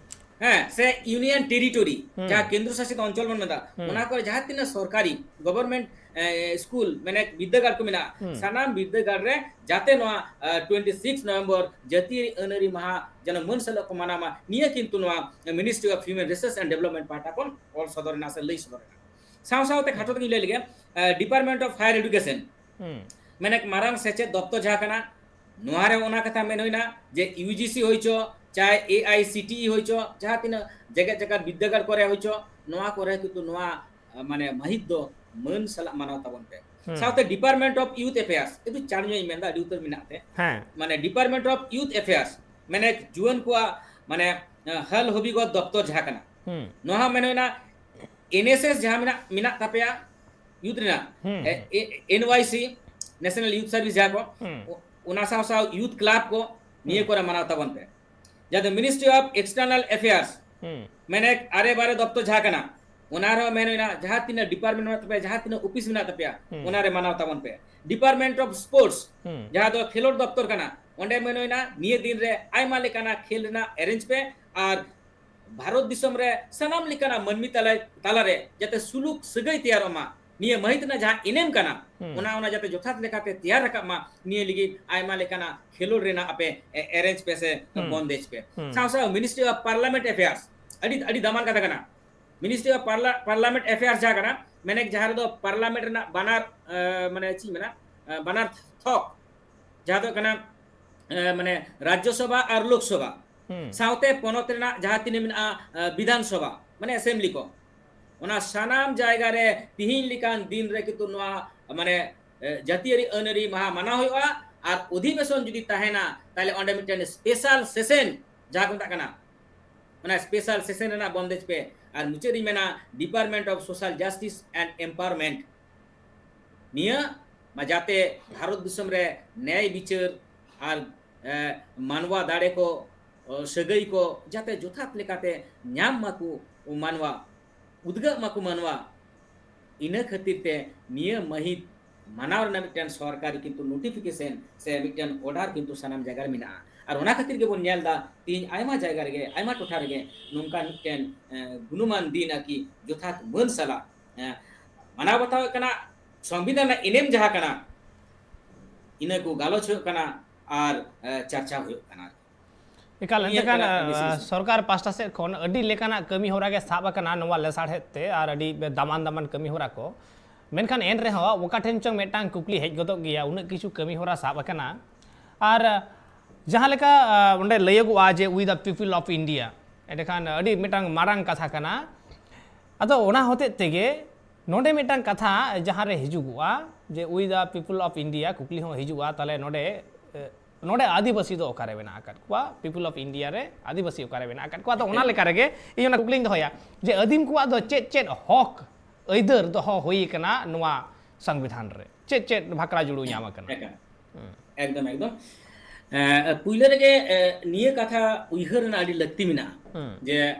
ᱦᱮᱸ, ᱥᱮ union territory, ᱡᱟᱦᱟᱸ ᱠᱮᱱᱫᱨᱚ ᱥᱟᱥᱤᱛ ᱚᱧᱪᱚᱞ ᱵᱚᱱ ᱢᱮᱛᱟᱜᱼᱟ, ᱚᱱᱟ ᱠᱚᱨᱮ ᱡᱟᱦᱟᱸ ᱛᱤᱱᱟᱹᱜ ᱥᱚᱨᱠᱟᱨᱤ government school ᱢᱟᱱᱮ ᱵᱤᱨᱫᱟᱹᱜᱟᱲ ᱠᱚ ᱢᱮᱱᱟᱜᱼᱟ, ᱥᱟᱱᱟᱢ ᱵᱤᱨᱫᱟᱹᱜᱟᱲ ᱨᱮ ᱡᱟᱛᱮ ᱱᱚᱣᱟ ᱴᱩᱭᱮᱱᱴᱤ ᱥᱤᱠᱥ ᱱᱚᱵᱷᱮᱢᱵᱚᱨ ᱡᱟᱹᱛᱤᱭᱟᱹᱨᱤ ᱟᱹᱱᱟᱹᱨᱤ ᱢᱟᱦᱟ ᱡᱮᱱᱚ ᱢᱟᱹᱱ ᱥᱟᱞᱟᱜ ᱠᱚ ᱢᱟᱱᱟᱣ ᱢᱟ, ᱱᱤᱭᱟᱹ ᱠᱤᱱᱛᱩ ᱱᱚᱣᱟ Ministry of Human Resource and Development ᱯᱟᱦᱴᱟ ᱠᱷᱚᱱ ᱚᱞ ᱥᱚᱫᱚᱨ ᱮᱱᱟ ᱥᱮ ᱞᱟᱹᱭ ᱥᱚᱫᱚᱨ ᱮᱱᱟ᱾ ᱥᱟᱶ ᱥᱟᱶᱛᱮ ᱠᱷᱟᱴᱚ ᱛᱮᱜᱤᱧ ᱞᱟᱹᱭ ᱞᱮᱜᱮ, Department of Higher Education, ᱢᱟᱱᱮ ᱢᱟᱨᱟᱝ ᱥᱮᱪᱮᱫ ᱫᱚᱯᱛᱚᱨ ᱡᱟᱦᱟᱸ ᱠᱟᱱᱟ, ᱱᱚᱣᱟ ᱨᱮ ᱚᱱᱟ ᱠᱟᱛᱷᱟ ᱢᱮᱱ ᱦᱩᱭᱱᱟ ᱡᱮ ᱤᱭᱩ ᱡᱤ ᱥᱤ ᱦᱩᱭᱪᱚ, ᱪᱟᱦᱮ ᱮ ᱟᱭ ᱥᱤ ᱴᱤ ᱤ ᱦᱩᱭᱪᱚ, ᱡᱟᱦᱟᱸ ᱛᱤᱱᱟᱹᱜ ᱡᱮᱜᱮᱛ ᱡᱟᱠᱟᱛ ᱵᱤᱨᱫᱟᱹᱜᱟᱲ ᱠᱚᱨᱮ ᱦᱩᱭᱪᱚ, ᱱᱚᱣᱟ ᱠᱚᱨᱮ ᱠᱤᱱᱛᱩ ᱱᱚᱣᱟ ᱢᱟᱱᱮ ᱢᱟᱹᱦᱤᱛ ᱫᱚ ᱢᱟᱹᱱ ᱥᱟᱞᱟᱜ ᱢᱟᱱᱟᱣ ᱛᱟᱵᱚᱱ ᱯᱮ᱾ ᱥᱟᱶᱛᱮ Department of Youth Affairs, ᱮᱠᱴᱩ ᱪᱟᱬ ᱧᱚᱜ ᱤᱧ ᱢᱮᱱᱫᱟ, ᱟᱹᱰᱤ ᱩᱛᱟᱹᱨ ᱢᱮᱱᱟᱜ ᱛᱮ, ᱦᱮᱸ, ᱢᱟᱱᱮ Department of Youth Affairs, ᱢᱟᱱᱮ ᱡᱩᱣᱟᱹᱱ ᱠᱚᱣᱟᱜ ᱢᱟᱱᱮ ᱦᱟᱞ ᱦᱚᱵᱤᱜᱚᱛ ᱫᱚᱯᱛᱚᱨ ᱡᱟᱦᱟᱸ ᱠᱟᱱᱟ, ᱱᱚᱣᱟ ᱦᱚᱸ ᱢᱮᱱ ᱦᱩᱭᱱᱟ ᱮᱱ ᱮᱥ ᱮᱥ ᱡᱟᱦᱟᱸ ᱢᱮᱱᱟᱜ ᱢᱮᱱᱟᱜ ᱛᱟᱯᱮᱭᱟ, ᱭᱩᱛᱷ ᱨᱮᱱᱟᱜ, ᱮᱱ ᱣᱟᱭ ᱥᱤ, ᱱᱮᱥᱱᱟᱞ ᱭᱩᱛᱷ ᱥᱟᱨᱵᱷᱤᱥ ᱡᱟᱦᱟᱸ ᱠᱚ, ᱚᱱᱟ ᱥᱟᱶ ᱥᱟᱶ ᱭᱩᱛᱷ ᱠᱞᱟᱵᱽ ᱠᱚ, ᱱᱤᱭᱟᱹ ᱠᱚᱨᱮ ᱢᱟᱱᱟᱣ ᱛᱟᱵᱚᱱ ᱯᱮ᱾ ᱡᱟᱦᱟᱸ ᱫᱚ ᱢᱤᱱᱤᱥᱴᱨᱤ ᱚᱯᱷ ᱮᱠᱥᱴᱟᱨᱱᱟᱞ ᱮᱯᱷᱮᱭᱟᱨᱥ, ᱢᱮᱱᱮᱠ ᱟᱨᱮ ᱵᱟᱨᱮ ᱫᱚᱯᱛᱚᱨ ᱡᱟᱦᱟᱸ ᱠᱟᱱᱟ, ᱚᱱᱟ ᱨᱮᱦᱚᱸ ᱢᱮᱱ ᱦᱩᱭᱱᱟ, ᱡᱟᱦᱟᱸ ᱛᱤᱱᱟᱹᱜ ᱰᱤᱯᱟᱨᱴᱢᱮᱱᱴ ᱢᱮᱱᱟᱜ ᱛᱟᱯᱮᱭᱟ, ᱡᱟᱦᱟᱸ ᱛᱤᱱᱟᱹᱜ ᱚᱯᱷᱤᱥ ᱢᱮᱱᱟᱜ ᱛᱟᱯᱮᱭᱟ, ᱚᱱᱟ ᱨᱮ ᱢᱟᱱᱟᱣ ᱛᱟᱵᱚᱱ ᱯᱮ᱾ ᱰᱤᱯᱟᱨᱴᱢᱮᱱᱴ ᱚᱯᱷ ᱥᱯᱳᱨᱴᱥ, ᱡᱟᱦᱟᱸ ᱫᱚ ᱠᱷᱮᱞᱳᱰ ᱫᱚᱯᱛᱚᱨ ᱠᱟᱱᱟ, ᱚᱸᱰᱮ ᱢᱮᱱ ᱦᱩᱭᱱᱟ, ᱱᱤᱭᱟᱹ ᱫᱤᱱ ᱨᱮ ᱟᱭᱢᱟ ᱞᱮᱠᱟᱱᱟᱜ ᱠᱷᱮᱞ ᱨᱮᱱᱟᱜ ᱮᱨᱮᱧᱡᱽ ᱯᱮ, ᱟᱨ ᱵᱷᱟᱨᱚᱛ ᱫᱤᱥᱚᱢ ᱨᱮ ᱥᱟᱱᱟᱢ ᱞᱮᱠᱟᱱᱟᱜ ᱢᱟᱹᱱᱢᱤ ᱛᱟᱞᱟ, ᱛᱟᱞᱟᱨᱮ ᱡᱟᱛᱮ ᱥᱩᱞᱩᱠ ᱥᱟᱹᱜᱟᱹᱭ ᱛᱮᱭᱟᱨᱚᱜ ᱢᱟ, ᱱᱤᱭᱟᱹ ᱢᱟᱹᱦᱤᱛ ᱨᱮᱱᱟᱜ ᱡᱟᱦᱟᱸ ᱮᱱᱮᱢ ᱠᱟᱱᱟ, ᱚᱱᱟ, ᱚᱱᱟ ᱡᱟᱛᱮ ᱡᱚᱛᱷᱟᱛ ᱞᱮᱠᱟᱛᱮ ᱛᱮᱭᱟᱨ ᱨᱟᱠᱟᱵ ᱢᱟ, ᱱᱤᱭᱟᱹ ᱞᱟᱹᱜᱤᱫ ᱟᱭᱢᱟ ᱞᱮᱠᱟᱱᱟᱜ ᱠᱷᱮᱞᱳᱰ ᱨᱮᱱᱟᱜ ᱟᱯᱮ ᱮ-, ᱮᱨᱮᱧᱡᱽ ᱯᱮ ᱥᱮ ᱵᱚᱱᱫᱮᱡᱽ ᱯᱮ᱾ ᱥᱟᱶ ᱥᱟᱶ ᱢᱤᱱᱤᱥᱴᱨᱤ ᱚᱯᱷ ᱯᱟᱨᱞᱟᱢᱮᱱᱴ ᱮᱯᱷᱮᱭᱟᱨᱥ, ᱟᱹᱰᱤ, ᱟᱹᱰᱤ ᱫᱟᱢᱟᱱ ᱠᱟᱛᱷᱟ ᱠᱟᱱᱟ᱾ ᱢᱤᱱᱤᱥᱴᱨᱤ ᱚᱯᱷ ᱯᱟᱨᱞᱟ-, ᱯᱟᱨᱞᱟᱢᱮᱱᱴ ᱮᱯᱷᱮᱭᱟᱨᱥ ᱡᱟᱦᱟᱸ ᱠᱟᱱᱟ, ᱢᱮᱱᱮᱠ ᱡᱟᱦᱟᱸ ᱨᱮᱫᱚ ᱯᱟᱨᱞᱟᱢᱮᱱᱴ ᱨᱮᱱᱟᱜ ᱵᱟᱱᱟᱨ, ᱮ, ᱢᱟᱱᱮ ᱪᱮᱫ ᱤᱧ ᱢᱮᱱᱟ, ᱮ, ᱵᱟᱱᱟᱨ ᱛᱷᱚᱠ, ᱡᱟᱦᱟᱸ ᱫᱚ ᱦᱩᱭᱩᱜ ᱠᱟᱱᱟ, ᱮ, ᱢᱟᱱᱮ ᱨᱟᱡᱽᱡᱚ ᱥᱚᱵᱷᱟ ᱟᱨ ᱞᱳᱠ ᱥᱚᱵᱷᱟ, ᱥᱟᱶᱛᱮ ᱯᱚᱱᱚᱛ ᱨᱮᱱᱟᱜ ᱡᱟᱦᱟᱸ ᱛᱤᱱᱟᱹᱜ ᱢᱮᱱᱟᱜᱼᱟ, ᱮ, ᱵᱤᱫᱷᱟᱱ ᱥᱚᱵᱷᱟ, ᱢᱟᱱᱮ ᱮᱥᱮᱢᱵᱞᱤ ᱠᱚ, ᱚᱱᱟ ᱥᱟᱱᱟᱢ ᱡᱟᱭᱜᱟ ᱨᱮ ᱛᱤᱦᱤᱧ ᱞᱮᱠᱟᱱ ᱫᱤᱱ ᱨᱮ ᱠᱤᱱᱛᱩ ᱱᱚᱣᱟ, ᱢᱟᱱᱮ, ᱮ, ᱡᱟᱹᱛᱤᱭᱟᱹᱨᱤ ᱟᱹᱱ ᱟᱹᱨᱤ ᱢᱟᱦᱟ ᱢᱟᱱᱟᱣ ᱦᱩᱭᱩᱜᱼᱟ᱾ ᱟᱨ ᱚᱫᱷᱤᱵᱮᱥᱚᱱ ᱡᱩᱫᱤ ᱛᱟᱦᱮᱱᱟ, ᱛᱟᱦᱞᱮ ᱚᱸᱰᱮ ᱢᱤᱫᱴᱮᱱ ᱥᱯᱮᱥᱟᱞ ᱥᱮᱥᱮᱱ, ᱡᱟᱦᱟᱸ ᱠᱚ ᱢᱮᱛᱟᱜ ᱠᱟᱱᱟ, ᱚᱱᱟ ᱥᱯᱮᱥᱟᱞ ᱥᱮᱥᱮᱱ ᱨᱮᱱᱟᱜ ᱵᱚᱱᱫᱮᱡᱽ ᱯᱮ᱾ ᱟᱨ ᱢᱩᱪᱟᱹᱫ ᱨᱤᱧ ᱢᱮᱱᱟ, Department of Social Justice and Empowerment, ᱱᱤᱭᱟᱹ ᱢᱟ ᱡᱟᱛᱮ ᱵᱷᱟᱨᱚᱛ ᱫᱤᱥᱚᱢ ᱨᱮ ᱱᱮᱭᱟᱭ ᱵᱤᱪᱟᱹᱨ ᱟᱨ, ᱮ, ᱢᱟᱱᱣᱟ ᱫᱟᱲᱮ ᱠᱚ, ᱚ, ᱥᱟᱹᱜᱟᱹᱭ ᱠᱚ ᱡᱟᱛᱮ ᱡᱚᱛᱷᱟᱛ ᱞᱮᱠᱟᱛᱮ ᱧᱟᱢ ᱢᱟᱠᱚ ᱢᱟᱱᱣᱟ, ᱩᱫᱽᱜᱟᱹᱜ ᱢᱟᱠᱚ ᱢᱟᱱᱣᱟ᱾ ᱤᱱᱟᱹ ᱠᱷᱟᱹᱛᱤᱨ ᱛᱮ ᱱᱤᱭᱟᱹ ᱢᱟᱹᱦᱤᱛ ᱢᱟᱱᱟᱣ ᱨᱮᱱᱟᱜ ᱢᱤᱫᱴᱮᱱ ᱥᱚᱨᱠᱟᱨᱤ ᱠᱤᱱᱛᱩ ᱱᱳᱴᱤᱯᱷᱤᱠᱮᱥᱚᱱ ᱥᱮ ᱢᱤᱫᱴᱮᱱ ᱚᱨᱰᱟᱨ ᱠᱤᱱᱛᱩ ᱥᱟᱱᱟᱢ ᱡᱟᱭᱜᱟ ᱨᱮ ᱢᱮᱱᱟᱜᱼᱟ᱾ ᱟᱨ ᱚᱱᱟ ᱠᱷᱟᱹᱛᱤᱨ ᱜᱮᱵᱚᱱ ᱧᱮᱞ ᱮᱫᱟ, ᱛᱮᱦᱮᱧ ᱟᱭᱢᱟ ᱡᱟᱭᱜᱟ ᱨᱮᱜᱮ, ᱟᱭᱢᱟ ᱴᱚᱴᱷᱟ ᱨᱮᱜᱮ ᱱᱚᱝᱠᱟᱱ ᱢᱤᱫᱴᱮᱱ, ᱮ, ᱜᱩᱱᱚᱢᱟᱱ ᱫᱤᱱ ᱟᱨᱠᱤ ᱡᱚᱛᱷᱟᱛ ᱢᱟᱹᱱ ᱥᱟᱞᱟᱜ, ᱮ, ᱢᱟᱱᱟᱣ ᱵᱟᱛᱟᱣ ᱠᱟᱱᱟ᱾ ᱥᱚᱝᱵᱤᱫᱷᱟᱱ ᱨᱮᱱᱟᱜ ᱮᱱᱮᱢ ᱡᱟᱦᱟᱸ ᱠᱟᱱᱟ, ᱤᱱᱟᱹ ᱠᱚ ᱜᱟᱞᱚᱪ ᱦᱩᱭᱩᱜ ᱠᱟᱱᱟ ᱟᱨ, ᱮ, ᱪᱟᱨᱪᱟ ᱦᱩᱭᱩᱜ ᱠᱟᱱᱟ᱾ ᱮᱠᱟᱞ, ᱱᱤᱭᱟᱹ ᱮᱱᱛᱮ ᱠᱷᱟᱱ, ᱠᱟᱱᱟ ᱟᱨ, ᱵᱤᱥᱮᱥ ᱫᱚ᱾ ᱥᱚᱨᱠᱟᱨ ᱯᱟᱥᱴᱟ ᱥᱮᱫ ᱠᱷᱚᱱ ᱟᱹᱰᱤ ᱞᱮᱠᱟᱱᱟᱜ ᱠᱟᱹᱢᱤ ᱦᱚᱨᱟ ᱜᱮ ᱥᱟᱵ ᱟᱠᱟᱱᱟ ᱱᱚᱣᱟ ᱞᱮᱥᱟᱲᱦᱮᱫ ᱛᱮ, ᱟᱨ ᱟᱹᱰᱤ ᱫᱟᱢᱟᱱ ᱫᱟᱢᱟᱱ ᱠᱟᱹᱢᱤ ᱦᱚᱨᱟ ᱠᱚ᱾ ᱢᱮᱱᱠᱷᱟᱱ ᱮᱱ ᱨᱮᱦᱚᱸ ᱚᱠᱟ ᱴᱷᱮᱱ ᱪᱚᱝ ᱢᱤᱫᱴᱟᱝ ᱠᱩᱠᱞᱤ ᱦᱮᱡ ᱜᱚᱫᱚᱜ ᱜᱮᱭᱟ, ᱩᱱᱟᱹᱜ ᱠᱤᱪᱷᱩ ᱠᱟᱹᱢᱤ ᱦᱚᱨᱟ ᱥᱟᱵ ᱟᱠᱟᱱᱟ᱾ ᱟᱨ ᱡᱟᱦᱟᱸ ᱞᱮᱠᱟ, ᱟ, ᱚᱸᱰᱮ ᱞᱟᱹᱭᱟᱹᱜᱚᱜᱼᱟ ᱡᱮ "We the people of India", ᱮᱸᱰᱮᱠᱷᱟᱱ ᱟᱹᱰᱤ ᱢᱤᱫᱴᱟᱝ ᱢᱟᱨᱟᱝ ᱠᱟᱛᱷᱟ ᱠᱟᱱᱟ᱾ ᱟᱫᱚ ᱚᱱᱟ ᱦᱚᱛᱮᱡ ᱛᱮᱜᱮ ᱱᱚᱰᱮ ᱢᱤᱫᱴᱟᱝ ᱠᱟᱛᱷᱟ ᱡᱟᱦᱟᱸ ᱨᱮ ᱦᱤᱡᱩᱜᱚᱜᱼᱟ ᱡᱮ "We the people of India", ᱠᱩᱠᱞᱤ ᱦᱚᱸ ᱦᱤᱡᱩᱜᱼᱟ, ᱛᱟᱦᱚᱞᱮ ᱱᱚᱰᱮ, ᱮ, ᱱᱚᱰᱮ ᱟᱹᱫᱤᱵᱟᱹᱥᱤ ᱫᱚ ᱚᱠᱟᱨᱮ ᱢᱮᱱᱟᱜ ᱟᱠᱟᱫ ᱠᱚᱣᱟ? People of India ᱨᱮ ᱟᱹᱫᱤᱵᱟᱹᱥᱤ ᱚᱠᱟᱨᱮ ᱢᱮᱱᱟᱜ ᱟᱠᱟᱫ ᱠᱚᱣᱟ? ᱟᱫᱚ ᱚᱱᱟ ᱞᱮᱠᱟ ᱨᱮᱜᱮ ᱤᱧ ᱚᱱᱟ ᱠᱩᱠᱞᱤᱧ ᱫᱚᱦᱚᱭᱟ ᱡᱮ ᱟᱹᱫᱤᱢ ᱠᱚᱣᱟᱜ ᱫᱚ ᱪᱮᱫ ᱪᱮᱫ ᱦᱚᱠ ᱟᱹᱭᱫᱟᱹᱨ ᱫᱚᱦᱚ ᱦᱩᱭ ᱟᱠᱟᱱᱟ ᱱᱚᱣᱟ ᱥᱚᱝᱵᱤᱫᱷᱟᱱ ᱨᱮ? ᱪᱮᱫ ᱪᱮᱫ ᱵᱷᱟᱠᱨᱟ ᱡᱩᱲᱩ ᱧᱟᱢ ᱟᱠᱟᱱᱟ? ᱮᱠᱟᱞ᱾ ᱦᱩᱸ᱾ ᱮᱠᱫᱚᱢ, ᱮᱠᱫᱚᱢ᱾ ᱮ, ᱯᱩᱭᱞᱟᱹ ᱨᱮᱜᱮ, ᱮ, ᱱᱤᱭᱟᱹ ᱠᱟᱛᱷᱟ ᱩᱭᱦᱟᱹᱨ ᱨᱮᱱᱟᱜ ᱟᱹᱰᱤ ᱞᱟᱹᱠᱛᱤ ᱢᱮᱱᱟᱜᱼᱟ᱾ ᱦᱩᱸ᱾ ᱡᱮ,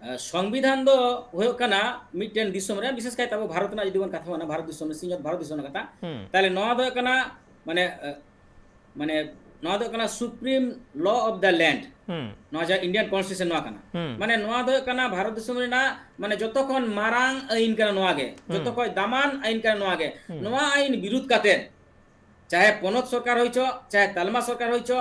ᱮ, ᱥᱚᱝᱵᱤᱫᱷᱟᱱ ᱫᱚ ᱦᱩᱭᱩᱜ ᱠᱟᱱᱟ ᱢᱤᱫᱴᱮᱱ ᱫᱤᱥᱚᱢ ᱨᱮ, ᱵᱤᱥᱮᱥ ᱠᱟᱭᱛᱮ ᱟᱵᱚ ᱵᱷᱟᱨᱚᱛ ᱨᱮᱱᱟᱜ ᱡᱩᱫᱤ ᱵᱚᱱ ᱠᱟᱛᱷᱟ ᱵᱚᱱᱟ, ᱵᱷᱟᱨᱚᱛ ᱫᱤᱥᱚᱢ ᱨᱮ, ᱥᱤᱧᱚᱛ ᱵᱷᱟᱨᱚᱛ ᱫᱤᱥᱚᱢ ᱨᱮᱱᱟᱜ ᱠᱟᱛᱷᱟ, ᱦᱩᱸ᱾ ᱛᱟᱦᱞᱮ ᱱᱚᱣᱟ ᱫᱚ ᱦᱩᱭᱩᱜ ᱠᱟᱱᱟ, ᱢᱟᱱᱮ, ᱮ, ᱢᱟᱱᱮ, ᱱᱚᱣᱟ ᱫᱚ ᱦᱩᱭᱩᱜ ᱠᱟᱱᱟ Supreme Law of the Land᱾ ᱦᱩᱸ᱾ ᱱᱚᱣᱟ ᱡᱟᱦᱟᱸ Indian Constitution ᱱᱚᱣᱟ ᱠᱟᱱᱟ᱾ ᱦᱩᱸ᱾ ᱢᱟᱱᱮ, ᱱᱚᱣᱟ ᱫᱚ ᱦᱩᱭᱩᱜ ᱠᱟᱱᱟ ᱵᱷᱟᱨᱚᱛ ᱫᱤᱥᱚᱢ ᱨᱮᱱᱟᱜ, ᱢᱟᱱᱮ, ᱡᱚᱛᱚ ᱠᱷᱚᱱ ᱢᱟᱨᱟᱝ ᱟᱹᱭᱤᱱ ᱠᱟᱱᱟ ᱱᱚᱣᱟ ᱜᱮ᱾ ᱦᱩᱸ᱾ ᱡᱚᱛᱚ ᱠᱷᱚᱱ ᱫᱟᱢᱟᱱ ᱟᱹᱭᱤᱱ ᱠᱟᱱᱟ ᱱᱚᱣᱟ ᱜᱮ᱾ ᱦᱩᱸ᱾ ᱱᱚᱣᱟ ᱟᱹᱭᱤᱱ ᱵᱤᱨᱩᱫᱷ ᱠᱟᱛᱮ ᱪᱟᱦᱮ ᱯᱚᱱᱚᱛ ᱥᱚᱨᱠᱟᱨ ᱦᱩᱭ ᱪᱚ, ᱪᱟᱦᱮ ᱛᱟᱞᱢᱟ ᱥᱚᱨᱠᱟᱨ ᱦᱩᱭ ᱪᱚ,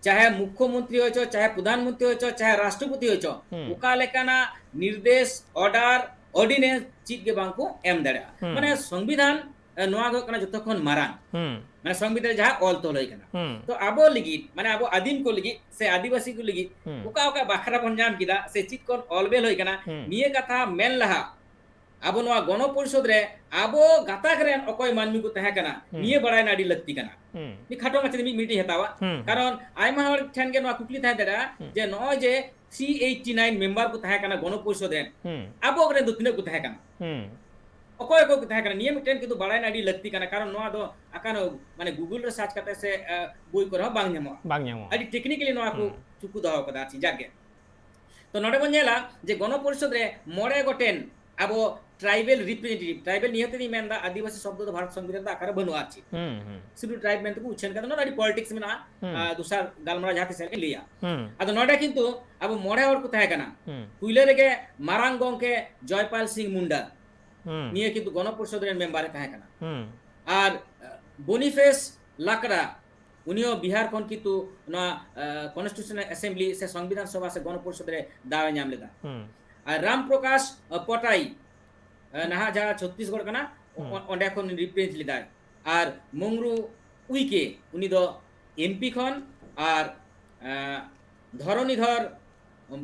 ᱪᱟᱦᱮ ᱢᱩᱠᱷᱭᱚ ᱢᱚᱱᱛᱨᱤ ᱦᱩᱭ ᱪᱚ, ᱪᱟᱦᱮ ᱯᱨᱚᱫᱷᱟᱱ ᱢᱚᱱᱛᱨᱤ ᱦᱩᱭ ᱪᱚ, ᱪᱟᱦᱮ ᱨᱟᱥᱴᱨᱚᱯᱚᱛᱤ ᱦᱩᱭ ᱪᱚ, ᱦᱩᱸ᱾ ᱚᱠᱟ ᱞᱮᱠᱟᱱᱟᱜ ᱱᱤᱨᱫᱮᱥ, order, ordinance ᱪᱮᱫ ᱜᱮ ᱵᱟᱝ ᱠᱚ ᱮᱢ ᱫᱟᱲᱮᱭᱟᱜᱼᱟ᱾ ᱦᱩᱸ᱾ ᱢᱟᱱᱮ ᱥᱚᱝᱵᱤᱫᱷᱟᱱ, ᱮ, ᱱᱚᱣᱟ ᱜᱮ ᱦᱩᱭᱩᱜ ᱠᱟᱱᱟ ᱡᱚᱛᱚ ᱠᱷᱚᱱ ᱢᱟᱨᱟᱝ᱾ ᱦᱩᱸ᱾ ᱢᱟᱱᱮ ᱥᱚᱝᱵᱤᱫᱷᱟᱱ ᱨᱮ ᱡᱟᱦᱟᱸ ᱚᱞ ᱛᱚᱞ ᱦᱩᱭ ᱠᱟᱱᱟ᱾ ᱦᱩᱸ᱾ ᱛᱚ ᱟᱵᱚ ᱞᱟᱹᱜᱤᱫ, ᱢᱟᱱᱮ ᱟᱵᱚ ᱟᱹᱫᱤᱢ ᱠᱚ ᱞᱟᱹᱜᱤᱫ ᱥᱮ ᱟᱹᱫᱤᱵᱟᱹᱥᱤ ᱠᱚ ᱞᱟᱹᱜᱤᱫ ᱦᱩᱸ᱾ ᱚᱠᱟ ᱚᱠᱟ ᱵᱟᱠᱷᱨᱟ ᱵᱚᱱ ᱧᱟᱢ ᱠᱮᱫᱟ ᱥᱮ ᱪᱮᱫ ᱠᱷᱚᱱ ᱚᱞ ᱵᱮᱞ ᱦᱩᱭ ᱠᱟᱱᱟ, ᱦᱩᱸ᱾ ᱱᱤᱭᱟᱹ ᱠᱟᱛᱷᱟ ᱢᱮᱱ ᱞᱟᱦᱟ ᱟᱵᱚ ᱱᱚᱣᱟ ᱜᱚᱱᱚ ᱯᱚᱨᱤᱥᱚᱫ ᱨᱮ ᱟᱵᱚ ᱜᱟᱛᱟᱠ ᱨᱮᱱ ᱚᱠᱚᱭ ᱢᱟᱹᱱᱢᱤ ᱠᱚ ᱛᱟᱦᱮᱸ ᱠᱟᱱᱟ, ᱦᱩᱸ᱾ ᱱᱤᱭᱟᱹ ᱵᱟᱲᱟᱭ ᱨᱮᱱᱟᱜ ᱟᱹᱰᱤ ᱞᱟᱹᱠᱛᱤ ᱠᱟᱱᱟ᱾ ᱦᱩᱸ᱾ ᱢᱤᱫ ᱠᱷᱟᱴᱚ ᱢᱟᱪᱷᱟ ᱛᱮ ᱢᱤᱫ ᱢᱤᱱᱤᱴ ᱤᱧ ᱦᱟᱛᱟᱣᱟ᱾ ᱦᱩᱸ, ᱦᱩᱸ᱾ ᱠᱟᱨᱚᱱ ᱟᱭᱢᱟ ᱦᱚᱲ ᱴᱷᱮᱱ ᱜᱮ ᱱᱚᱣᱟ ᱠᱩᱠᱞᱤ ᱛᱟᱦᱮᱸ ᱫᱟᱲᱮᱭᱟᱜᱼᱟ, ᱦᱩᱸ᱾ ᱡᱮ ᱱᱚᱜᱼᱚᱭ ᱡᱮ three eighty nine member ᱠᱚ ᱛᱟᱦᱮᱸ ᱠᱟᱱᱟ ᱜᱚᱱᱚ ᱯᱚᱨᱤᱥᱚᱫ ᱨᱮᱱ, ᱦᱩᱸ᱾ ᱟᱵᱚ ᱠᱚᱨᱮᱱ ᱫᱚ ᱛᱤᱱᱟᱹᱜ ᱠᱚ ᱛᱟᱦᱮᱸ ᱠᱟᱱᱟ? ᱦᱩᱸ᱾ ᱚᱠᱚᱭ ᱚᱠᱚᱭ ᱠᱚ ᱛᱟᱦᱮᱸ ᱠᱟᱱᱟ? ᱱᱤᱭᱟᱹ ᱢᱤᱫᱴᱮᱱ ᱠᱤᱱᱛᱩ ᱵᱟᱲᱟᱭ ᱨᱮᱱᱟᱜ ᱟᱹᱰᱤ ᱞᱟᱹᱠᱛᱤ ᱠᱟᱱᱟ, ᱠᱟᱨᱚᱱ ᱱᱚᱣᱟ ᱫᱚ ᱟᱠᱟᱱ, ᱢᱟᱱᱮ, Google ᱨᱮ search ᱠᱟᱛᱮ ᱥᱮ, ᱮ, ᱵᱳᱭ ᱠᱚᱨᱮ ᱦᱚᱸ ᱵᱟᱝ ᱧᱟᱢᱚᱜᱼᱟ᱾ ᱵᱟᱝ ᱧᱟᱢᱚᱜᱼᱟ᱾ ᱟᱹᱰᱤ technically ᱱᱚᱣᱟ ᱠᱚ ᱦᱩᱸ᱾ ᱪᱩᱠᱩ ᱫᱚᱦᱚ ᱠᱟᱫᱟ, ᱟᱨ ᱪᱮᱫ, ᱡᱟᱠ ᱜᱮ᱾ ᱛᱚ ᱱᱚᱰᱮ ᱵᱚᱱ ᱧᱮᱞᱟ ᱡᱮ ᱜᱚᱱᱚ ᱯᱚᱨᱤᱥᱚᱫ ᱨᱮ ᱢᱚᱬᱮ ᱜᱚᱴᱮᱱ ᱟᱵᱚ tribal representative, tribal ᱱᱤᱭᱟᱹ ᱛᱮᱫᱚᱧ ᱢᱮᱱᱫᱟ, ᱟᱹᱫᱤᱵᱟᱹᱥᱤ ᱥᱚᱵᱫᱚ ᱫᱚ ᱵᱷᱟᱨᱚᱛ ᱥᱚᱝᱵᱤᱫᱷᱟᱱ ᱨᱮᱫᱚ ᱟᱠᱟᱨᱮ ᱵᱟᱹᱱᱩᱜᱼᱟ, ᱟᱨ ᱪᱮᱫ᱾ ᱦᱩᱸ, ᱦᱩᱸ᱾ Scheduled tribe ᱢᱮᱱᱛᱮ ᱠᱚ ᱩᱪᱷᱟᱹᱱ ᱠᱟᱫᱟ, ᱱᱚᱣᱟ ᱫᱚ ᱟᱹᱰᱤ politics ᱢᱮᱱᱟᱜᱼᱟ᱾ ᱦᱩᱸ᱾ ᱟᱨ ᱫᱚᱥᱟᱨ ᱜᱟᱞᱢᱟᱨᱟᱣ ᱡᱟᱦᱟᱸ ᱛᱤᱥ ᱨᱮ ᱞᱟᱹᱭᱟ᱾ ᱦᱩᱸ᱾ ᱟᱫᱚ ᱱᱚᱰᱮ ᱠᱤᱱᱛᱩ ᱟᱵᱚ ᱢᱚᱬᱮ ᱦᱚᱲ ᱠᱚ ᱛᱟᱦᱮᱸ ᱠᱟᱱᱟ᱾ ᱦᱩᱸ᱾ ᱯᱩᱭᱞᱟᱹ ᱨᱮᱜᱮ ᱢᱟᱨᱟᱝ ᱜᱚᱢᱠᱮ ᱡᱚᱭᱯᱟᱞ ᱥᱤᱝ ᱢᱩᱱᱰᱟ, ᱦᱩᱸ᱾ ᱱᱤᱭᱟᱹ ᱠᱤᱱᱛᱩ ᱜᱚᱱᱚ ᱯᱚᱨᱤᱥᱚᱫ ᱨᱮᱱ member ᱮ ᱛᱟᱦᱮᱸ ᱠᱟᱱᱟ᱾ ᱦᱩᱸ᱾ ᱟᱨ, ᱟᱸ, ᱵᱚᱱᱤᱯᱷᱮᱥ ᱞᱟᱠᱲᱟ, ᱩᱱᱤ ᱦᱚᱸ ᱵᱤᱦᱟᱨ ᱠᱷᱚᱱ ᱠᱤᱱᱛᱩ ᱱᱚᱣᱟ, ᱟᱸ, Constitutional Assembly ᱥᱮ ᱥᱚᱝᱵᱤᱫᱷᱟᱱ ᱥᱚᱵᱷᱟ ᱥᱮ ᱜᱚᱱᱚ ᱯᱚᱨᱤᱥᱚᱫ ᱨᱮ ᱫᱟᱣ ᱮ ᱧᱟᱢ ᱞᱮᱫᱟ᱾ ᱦᱩᱸ᱾ ᱟᱨ ᱨᱟᱢ ᱯᱨᱚᱠᱟᱥ, ᱟᱸ, ᱯᱚᱴᱟᱭ, ᱟᱸ, ᱱᱟᱦᱟᱜ ᱡᱟᱦᱟᱸ ᱪᱷᱚᱛᱛᱤᱥᱜᱚᱲ ᱠᱟᱱᱟ, ᱦᱩᱸ᱾ ᱚ-, ᱚᱸᱰᱮ ᱠᱷᱚᱱ represent ᱞᱮᱫᱟᱭ᱾ ᱟᱨ ᱢᱚᱝᱨᱩ ᱩᱭᱠᱮ, ᱩᱱᱤ ᱫᱚ MP ᱠᱷᱚᱱ, ᱟᱨ, ᱟᱸ, ᱫᱷᱚᱨᱚᱱᱤᱫᱷᱚᱨ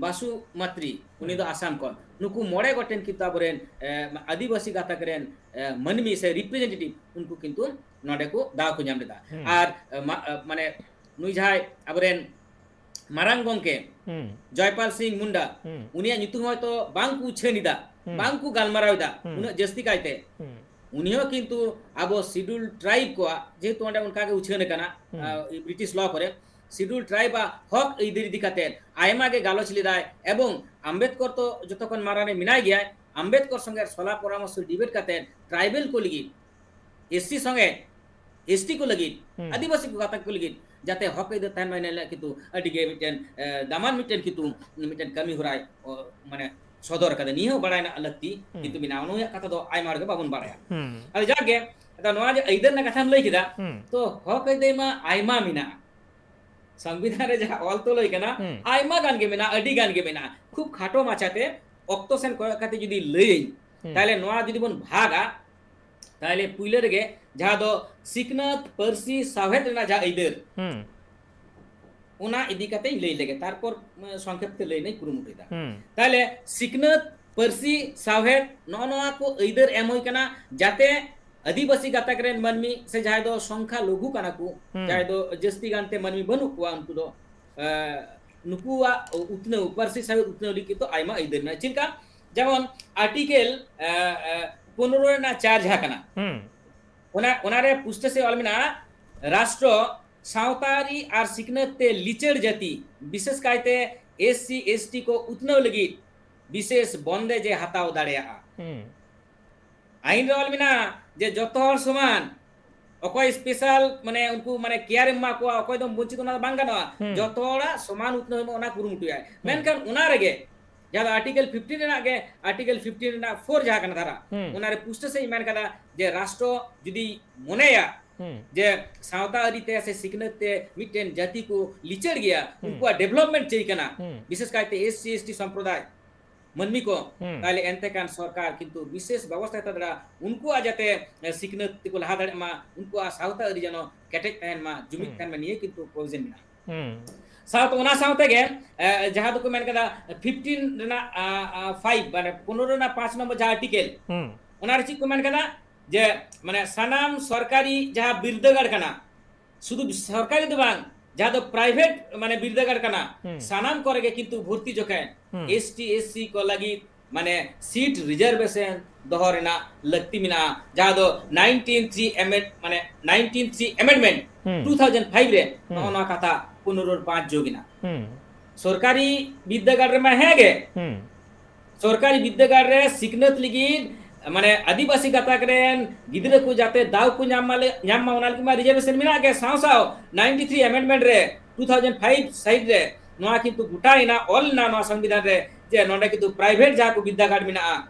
ᱵᱟᱥᱩ ᱢᱟᱛᱨᱤ, ᱩᱱᱤ ᱫᱚ ᱦᱩᱸ᱾ ᱟᱥᱟᱢ ᱠᱷᱚᱱ᱾ ᱱᱩᱠᱩ ᱢᱚᱬᱮ ᱜᱚᱴᱮᱱ ᱠᱤᱱᱛᱩ ᱟᱵᱚᱨᱮᱱ, ᱮ, ᱟᱹᱫᱤᱵᱟᱹᱥᱤ ᱜᱟᱛᱟᱠ ᱨᱮᱱ, ᱮ, ᱢᱟᱹᱱᱢᱤ ᱥᱮ representative, ᱩᱱᱠᱩ ᱠᱤᱱᱛᱩ ᱱᱚᱰᱮ ᱠᱚ ᱫᱟᱣ ᱠᱚ ᱧᱟᱢ ᱞᱮᱫᱟ᱾ ᱦᱩᱸ᱾ ᱟᱨ, ᱮ, ᱢᱟ-, ᱮ, ᱢᱟᱱᱮ ᱱᱩᱭ ᱡᱟᱦᱟᱸᱭ ᱟᱵᱚᱨᱮᱱ ᱢᱟᱨᱟᱝ ᱜᱚᱢᱠᱮ ᱦᱩᱸ᱾ ᱡᱚᱭᱯᱟᱞ ᱥᱤᱝ ᱢᱩᱱᱰᱟ, ᱦᱩᱸ᱾ ᱩᱱᱤᱭᱟᱜ ᱧᱩᱛᱩᱢ ᱦᱚᱭᱛᱚ ᱵᱟᱝ ᱠᱚ ᱩᱪᱷᱟᱹᱱ ᱮᱫᱟ, ᱦᱩᱸ᱾ ᱵᱟᱝ ᱠᱚ ᱜᱟᱞᱢᱟᱨᱟᱣ ᱮᱫᱟ ᱦᱩᱸ᱾ ᱩᱱᱟᱹᱜ ᱡᱟᱹᱥᱛᱤ ᱠᱟᱭᱛᱮ᱾ ᱦᱩᱸ᱾ ᱩᱱᱤ ᱦᱚᱸ ᱠᱤᱱᱛᱩ ᱟᱵᱚ ᱥᱤᱰᱩᱞ ᱴᱨᱟᱭᱤᱵᱽ ᱠᱚᱣᱟᱜ, ᱡᱮᱦᱮᱛᱩ ᱚᱸᱰᱮ ᱚᱱᱠᱟ ᱜᱮ ᱩᱪᱷᱟᱹᱱ ᱟᱠᱟᱱᱟ, ᱦᱩᱸ᱾ ᱟ, ᱵᱨᱤᱴᱤᱥ ᱞᱚ ᱠᱚᱨᱮ, ᱥᱤᱰᱩᱞ ᱴᱨᱟᱭᱤᱵᱽ ᱟᱜ ᱦᱚᱠ ᱟᱹᱭᱫᱟᱹᱨ ᱤᱫᱤ ᱠᱟᱛᱮ ᱟᱭᱢᱟ ᱜᱮ ᱜᱟᱞᱚᱪ ᱞᱮᱫᱟᱭ᱾ ᱮᱵᱚᱝ ᱟᱢᱵᱮᱫᱠᱚᱨ ᱛᱚ ᱡᱚᱛᱚ ᱠᱷᱚᱱ ᱢᱟᱨᱟᱝ ᱨᱮ ᱢᱮᱱᱟᱭ ᱜᱮᱭᱟᱭ, ᱟᱢᱵᱮᱫᱠᱚᱨ ᱥᱚᱸᱜᱮ ᱥᱚᱞᱟ ᱯᱚᱨᱟᱢᱚᱨᱥᱚ ᱰᱤᱵᱮᱴ ᱠᱟᱛᱮ ᱴᱨᱟᱭᱵᱮᱞ ᱠᱚ ᱞᱟᱹᱜᱤᱫ, ᱮᱥ ᱥᱤ ᱥᱚᱸᱜᱮ, ᱮᱥ ᱴᱤ ᱠᱚ ᱞᱟᱹᱜᱤᱫ, ᱦᱩᱸ᱾ ᱟᱹᱫᱤᱵᱟᱹᱥᱤ ᱠᱚ ᱜᱟᱛᱟᱠ ᱠᱚ ᱞᱟᱹᱜᱤᱫ ᱡᱟᱛᱮ ᱦᱚᱠ ᱟᱹᱭᱫᱟᱹᱨ ᱛᱟᱦᱮᱱ ᱢᱟ, ᱤᱱᱟᱹ ᱦᱤᱞᱳᱜ ᱠᱤᱱᱛᱩ ᱟᱹᱰᱤ ᱜᱮ ᱢᱤᱫᱴᱮᱱ, ᱮ, ᱫᱟᱢᱟᱱ ᱢᱤᱫᱴᱮᱱ ᱠᱤᱱᱛᱩ ᱢᱤᱫᱴᱮᱱ ᱠᱟᱹᱢᱤ ᱦᱚᱨᱟᱭ, ᱚ, ᱢᱟᱱᱮ ᱥᱚᱫᱚᱨ ᱠᱟᱫᱟ᱾ ᱱᱤᱭᱟᱹ ᱦᱚᱸ ᱵᱟᱲᱟᱭ ᱨᱮᱱᱟᱜ ᱞᱟᱹᱠᱛᱤ ᱦᱩᱸ᱾ ᱠᱤᱱᱛᱩ ᱢᱮᱱᱟᱜᱼᱟ, ᱱᱩᱭᱟᱜ ᱠᱟᱛᱷᱟ ᱫᱚ ᱟᱭᱢᱟ ᱦᱚᱲ ᱜᱮ ᱵᱟᱵᱚᱱ ᱵᱟᱲᱟᱭᱟ᱾ ᱦᱩᱸ᱾ ᱟᱫᱚ ᱡᱟᱠ ᱜᱮ, ᱟᱫᱚ ᱱᱚᱣᱟ ᱡᱮ ᱟᱹᱭᱫᱟᱹᱨ ᱨᱮᱱᱟᱜ ᱠᱟᱛᱷᱟᱢ ᱞᱟᱹᱭ ᱠᱮᱫᱟ, ᱦᱩᱸ᱾ ᱛᱚ ᱦᱚᱠ ᱟᱹᱭᱫᱟᱹᱨ ᱢᱟ ᱟᱭᱢᱟ ᱢᱮᱱᱟᱜᱼᱟ, ᱥᱚᱝᱵᱤᱫᱷᱟᱱ ᱨᱮ ᱡᱟᱦᱟᱸ ᱚᱞ ᱛᱚᱞ ᱦᱩᱭ ᱠᱟᱱᱟ, ᱦᱩᱸ᱾ ᱟᱭᱢᱟ ᱜᱟᱱ ᱜᱮ ᱢᱮᱱᱟᱜᱼᱟ, ᱟᱹᱰᱤ ᱜᱟᱱ ᱜᱮ ᱢᱮᱱᱟᱜᱼᱟ᱾ ᱠᱷᱩᱵ ᱠᱷᱟᱴᱚ ᱢᱟᱪᱷᱟᱛᱮ ᱚᱠᱛᱚ ᱥᱮᱱ ᱠᱚᱭᱚᱜ ᱠᱟᱛᱮ ᱡᱩᱫᱤ ᱞᱟᱹᱭᱟᱹᱧ, ᱦᱩᱸ᱾ ᱛᱟᱦᱞᱮ ᱱᱚᱣᱟ ᱡᱩᱫᱤ ᱵᱚᱱ ᱵᱷᱟᱜᱟ, ᱛᱟᱦᱞᱮ ᱯᱩᱭᱞᱟᱹ ᱨᱮᱜᱮ ᱡᱟᱦᱟᱸ ᱫᱚ ᱥᱤᱠᱷᱱᱟᱹᱛ, ᱯᱟᱹᱨᱥᱤ, ᱥᱟᱶᱦᱮᱫ ᱨᱮᱱᱟᱜ ᱡᱟᱦᱟᱸ ᱟᱹᱭᱫᱟᱹᱨ, ᱦᱩᱸ᱾ ᱚᱱᱟ ᱤᱫᱤ ᱠᱟᱛᱮᱧ ᱞᱟᱹᱭ ᱞᱮᱜᱮ, ᱛᱟᱨᱯᱚᱨ, ᱩᱢ, ᱥᱚᱝᱠᱷᱮᱯ ᱛᱮ ᱞᱟᱹᱭ ᱨᱮᱱᱟᱜ ᱤᱧ ᱠᱩᱨᱩᱢᱩᱴᱩᱭᱮᱫᱟ᱾ ᱦᱩᱸ᱾ ᱛᱟᱦᱞᱮ ᱥᱤᱠᱷᱱᱟᱹᱛ, ᱯᱟᱹᱨᱥᱤ, ᱥᱟᱶᱦᱮᱫ, ᱱᱚᱜᱼᱚ ᱱᱚᱣᱟ ᱠᱚ ᱟᱹᱭᱫᱟᱹᱨ ᱮᱢ ᱦᱩᱭ ᱠᱟᱱᱟ, ᱡᱟᱛᱮ ᱟᱹᱫᱤᱵᱟᱹᱥᱤ ᱜᱟᱛᱟᱠ ᱨᱮᱱ ᱢᱟᱹᱱᱢᱤ ᱥᱮ ᱡᱟᱦᱟᱸᱭ ᱫᱚ ᱥᱚᱝᱠᱷᱟ ᱞᱚᱜᱷᱩ ᱠᱟᱱᱟ ᱠᱚ, ᱦᱩᱸ᱾ ᱡᱟᱦᱟᱸᱭ ᱫᱚ ᱡᱟᱹᱥᱛᱤ ᱜᱟᱱᱛᱮ ᱢᱟᱹᱱᱢᱤ ᱵᱟᱹᱱᱩᱜ ᱠᱚᱣᱟ, ᱩᱱᱠᱩ ᱫᱚ, ᱮ, ᱱᱩᱠᱩᱣᱟᱜ ᱩᱛᱱᱟᱹᱣ, ᱯᱟᱹᱨᱥᱤ ᱥᱟᱶᱦᱮᱫ ᱩᱛᱱᱟᱹᱣ ᱞᱟᱹᱜᱤᱫ ᱫᱚ ᱟᱭᱢᱟ ᱟᱹᱭᱫᱟᱹᱨ ᱢᱮᱱᱟᱜᱼᱟ᱾ ᱪᱮᱫ ᱞᱮᱠᱟ? ᱡᱮᱢᱚᱱ ᱟᱨᱴᱤᱠᱮᱞ, ᱮ, ᱮ, ᱯᱚᱱᱨᱚ ᱨᱮᱱᱟᱜ ᱪᱟᱨ ᱡᱟᱦᱟᱸ ᱠᱟᱱᱟ, ᱦᱩᱸ᱾ ᱚᱱᱟ, ᱚᱱᱟᱨᱮ ᱯᱩᱥᱴᱟᱹ ᱥᱮ ᱚᱞ ᱢᱮᱱᱟᱜᱼᱟ, ᱨᱟᱥᱴᱨᱚ ᱥᱟᱶᱛᱟ ᱟᱹᱨᱤ ᱟᱨ ᱥᱤᱠᱷᱱᱟᱹᱛ ᱛᱮ ᱞᱤᱪᱟᱹᱲ ᱡᱟᱹᱛᱤ, ᱵᱤᱥᱮᱥ ᱠᱟᱭᱛᱮ ᱮᱥ ᱥᱤ, ᱮᱥ ᱴᱤ ᱠᱚ ᱩᱛᱱᱟᱹᱣ ᱞᱟᱹᱜᱤᱫ ᱵᱤᱥᱮᱥ ᱵᱚᱱᱫᱮᱡ ᱮ ᱦᱟᱛᱟᱣ ᱫᱟᱲᱮᱭᱟᱜᱼᱟ᱾ ᱦᱩᱸ᱾ ᱟᱭᱤᱱ ᱨᱮ ᱚᱞ ᱢᱮᱱᱟᱜᱼᱟ ᱡᱮ ᱡᱚᱛᱚ ᱦᱚᱲ ᱥᱚᱢᱟᱱ, ᱚᱠᱚᱭ ᱥᱯᱮᱥᱟᱞ, ᱢᱟᱱᱮ, ᱩᱱᱠᱩ, ᱢᱟᱱᱮ, ᱠᱮᱭᱟᱨ ᱮᱢ ᱮᱢᱟ ᱠᱚᱣᱟ, ᱚᱠᱚᱭ ᱫᱚ ᱵᱚᱧᱪᱤᱛ, ᱚᱱᱟ ᱫᱚ ᱵᱟᱝ ᱜᱟᱱᱚᱜᱼᱟ᱾ ᱦᱩᱸ᱾ ᱡᱚᱛᱚ ᱦᱚᱲᱟᱜ ᱥᱚᱢᱟᱱ ᱩᱛᱱᱟᱹᱣ ᱮᱢᱚᱜ, ᱚᱱᱟ ᱠᱩᱨᱩᱢᱩᱴᱩᱭᱟᱭ᱾ ᱦᱩᱸ᱾ ᱢᱮᱱᱠᱷᱟᱱ ᱚᱱᱟ ᱨᱮᱜᱮ ᱡᱟᱦᱟᱸ ᱫᱚ ᱟᱨᱴᱤᱠᱮᱞ ᱯᱷᱤᱯᱴᱤᱱ ᱨᱮᱱᱟᱜ ᱜᱮ, ᱟᱨᱴᱤᱠᱮᱞ ᱯᱷᱤᱯᱴᱤᱱ ᱨᱮᱱᱟᱜ ᱯᱷᱳᱨ ᱡᱟᱦᱟᱸ ᱠᱟᱱᱟ ᱫᱷᱟᱨᱟ, ᱦᱩᱸ᱾ ᱚᱱᱟ ᱨᱮ ᱯᱩᱥᱴᱟᱹ ᱥᱟᱺᱦᱤᱡ ᱢᱮᱱ ᱠᱟᱫᱟ ᱡᱮ ᱨᱟᱥᱴᱨᱚ ᱡᱩᱫᱤ ᱢᱚᱱᱮᱭᱟ ᱦᱩᱸ᱾ ᱡᱮ ᱥᱟᱶᱛᱟ ᱟᱹᱨᱤ ᱛᱮ ᱥᱮ ᱥᱤᱠᱷᱱᱟᱹᱛ ᱛᱮ ᱢᱤᱫᱴᱮᱱ ᱡᱟᱹᱛᱤ ᱠᱚ ᱞᱤᱪᱟᱹᱲ ᱜᱮᱭᱟ, ᱦᱩᱸ᱾ ᱩᱱᱠᱩᱣᱟᱜ ᱰᱮᱵᱷᱞᱚᱯᱢᱮᱱᱴ ᱪᱟᱹᱭ ᱠᱟᱱᱟ, ᱦᱩᱸ᱾ ᱵᱤᱥᱮᱥ ᱠᱟᱭᱛᱮ ᱮᱥ ᱥᱤ, ᱮᱥ ᱴᱤ ᱥᱚᱢᱯᱨᱚᱫᱟᱭ ᱢᱟᱹᱱᱢᱤ ᱠᱚ, ᱦᱩᱸ᱾ ᱛᱟᱦᱞᱮ ᱮᱱᱛᱮ ᱠᱷᱟᱱ ᱥᱚᱨᱠᱟᱨ ᱠᱤᱱᱛᱩ ᱵᱤᱥᱮᱥ ᱵᱮᱵᱚᱥᱛᱷᱟ ᱦᱟᱛᱟᱣ ᱫᱟᱲᱮᱭᱟᱜᱼᱟ, ᱩᱱᱠᱩᱣᱟᱜ ᱡᱟᱛᱮ, ᱮ, ᱥᱤᱠᱷᱱᱟᱹᱛ ᱛᱮᱠᱚ ᱞᱟᱦᱟ ᱫᱟᱲᱮᱭᱟᱜ ᱢᱟ, ᱩᱱᱠᱩᱣᱟᱜ ᱥᱟᱶᱛᱟ ᱟᱹᱨᱤ ᱡᱮᱱᱚ ᱠᱮᱴᱮᱡ ᱛᱟᱦᱮᱱ ᱢᱟ, ᱡᱩᱢᱤᱫ ᱦᱩᱸ᱾ ᱛᱟᱦᱮᱱ ᱢᱟ, ᱱᱤᱭᱟᱹ ᱠᱤᱱᱛᱩ ᱯᱨᱚᱭᱳᱡᱚᱱ ᱢᱮᱱᱟᱜᱼᱟ᱾ ᱦᱩᱸ᱾ ᱥᱟᱶᱛᱮ ᱚᱱᱟ ᱥᱟᱶ ᱛᱮᱜᱮ, ᱮ, ᱡᱟᱦᱟᱸ ᱫᱚᱠᱚ ᱢᱮᱱ ᱠᱟᱫᱟ ᱯᱷᱤᱯᱴᱤᱱ ᱨᱮᱱᱟᱜ, ᱟ, ᱟ, ᱯᱷᱟᱭᱤᱵᱷ, ᱢᱟᱱᱮ ᱯᱚᱱᱨᱚ ᱨᱮᱱᱟᱜ ᱯᱟᱸᱪ ᱱᱚᱢᱵᱚᱨ ᱡᱟᱦᱟᱸ ᱟᱨᱴᱤᱠᱮᱞ, ᱦᱩᱸ᱾ ᱚᱱᱟ ᱨᱮ ᱪᱮᱫ ᱠᱚ ᱢᱮᱱ ᱠᱟᱫᱟ? ᱡᱮ, ᱢᱟᱱᱮ, ᱥᱟᱱᱟᱢ ᱥᱚᱨᱠᱟᱨᱤ ᱡᱟᱦᱟᱸ ᱵᱤᱨᱫᱟᱹᱜᱟᱲ ᱠᱟᱱᱟ, ᱥᱩᱫᱷᱩ ᱥᱚᱨᱠᱟᱨᱤ ᱫᱚ ᱵᱟᱝ, ᱡᱟᱦᱟᱸ ᱫᱚ ᱯᱨᱟᱭᱵᱷᱮᱴ, ᱢᱟᱱᱮ, ᱵᱤᱨᱫᱟᱹᱜᱟᱲ ᱠᱟᱱᱟ, ᱦᱩᱸ᱾ ᱥᱟᱱᱟᱢ ᱠᱚᱨᱮ ᱜᱮ ᱠᱤᱱᱛᱩ ᱵᱷᱚᱨᱛᱤ ᱡᱚᱠᱷᱮᱡ ᱦᱩᱸ᱾ ᱮᱥ ᱴᱤ, ᱮᱥ ᱥᱤ ᱠᱚ ᱞᱟᱹᱜᱤᱫ ᱢᱟᱱᱮ seat reservation ᱫᱚᱦᱚ ᱨᱮᱱᱟᱜ ᱞᱟᱹᱠᱛᱤ ᱢᱮᱱᱟᱜᱼᱟ, ᱡᱟᱦᱟᱸ ᱫᱚ nineteen three amend, ᱢᱟᱱᱮ nineteen three amendment ᱦᱩᱸ᱾ two thousand five ᱨᱮ ᱦᱩᱸ᱾ ᱱᱚᱜᱼᱚ ᱱᱚᱣᱟ ᱠᱟᱛᱷᱟ ᱯᱩᱱᱚᱨᱩᱨᱯᱟᱸᱪ ᱡᱳᱜ ᱮᱱᱟ᱾ ᱦᱩᱸ᱾ ᱥᱚᱨᱠᱟᱨᱤ ᱵᱤᱫᱽᱫᱟᱹᱜᱟᱲ ᱨᱮᱢᱟ ᱦᱮᱸ ᱜᱮ, ᱦᱩᱸ᱾ ᱥᱚᱨᱠᱟᱨᱤ ᱵᱤᱫᱽᱫᱟᱹᱜᱟᱲ ᱨᱮ ᱥᱤᱠᱷᱱᱟᱹᱛ ᱞᱟᱹᱜᱤᱫ ᱢᱟᱱᱮ ᱟᱹᱫᱤᱵᱟᱹᱥᱤ ᱜᱟᱛᱟᱠ ᱨᱮᱱ ᱜᱤᱫᱽᱨᱟᱹ ᱠᱚ ᱡᱟᱛᱮ ᱫᱟᱣ ᱠᱚ ᱧᱟᱢ ᱢᱟ ᱞᱮ-, ᱧᱟᱢ ᱢᱟ, ᱚᱱᱟ ᱞᱟᱹᱜᱤᱫ ᱢᱟ reservation ᱢᱮᱱᱟᱜ ᱜᱮ᱾ ᱥᱟᱶ ᱥᱟᱶ ninety three amendment ᱨᱮ two thousand five ᱥᱟᱭᱤᱰ ᱨᱮ ᱱᱚᱣᱟ ᱠᱤᱱᱛᱩ ᱜᱚᱴᱟᱭᱮᱱᱟ, ᱚᱞ ᱮᱱᱟ ᱱᱚᱣᱟ ᱥᱚᱝᱵᱤᱫᱷᱟᱱ ᱨᱮ ᱡᱮ ᱱᱚᱰᱮ ᱠᱤᱱᱛᱩ private ᱡᱟᱦᱟᱸ ᱠᱚ ᱵᱤᱫᱽᱫᱟᱹᱜᱟᱲ ᱢᱮᱱᱟᱜᱼᱟ,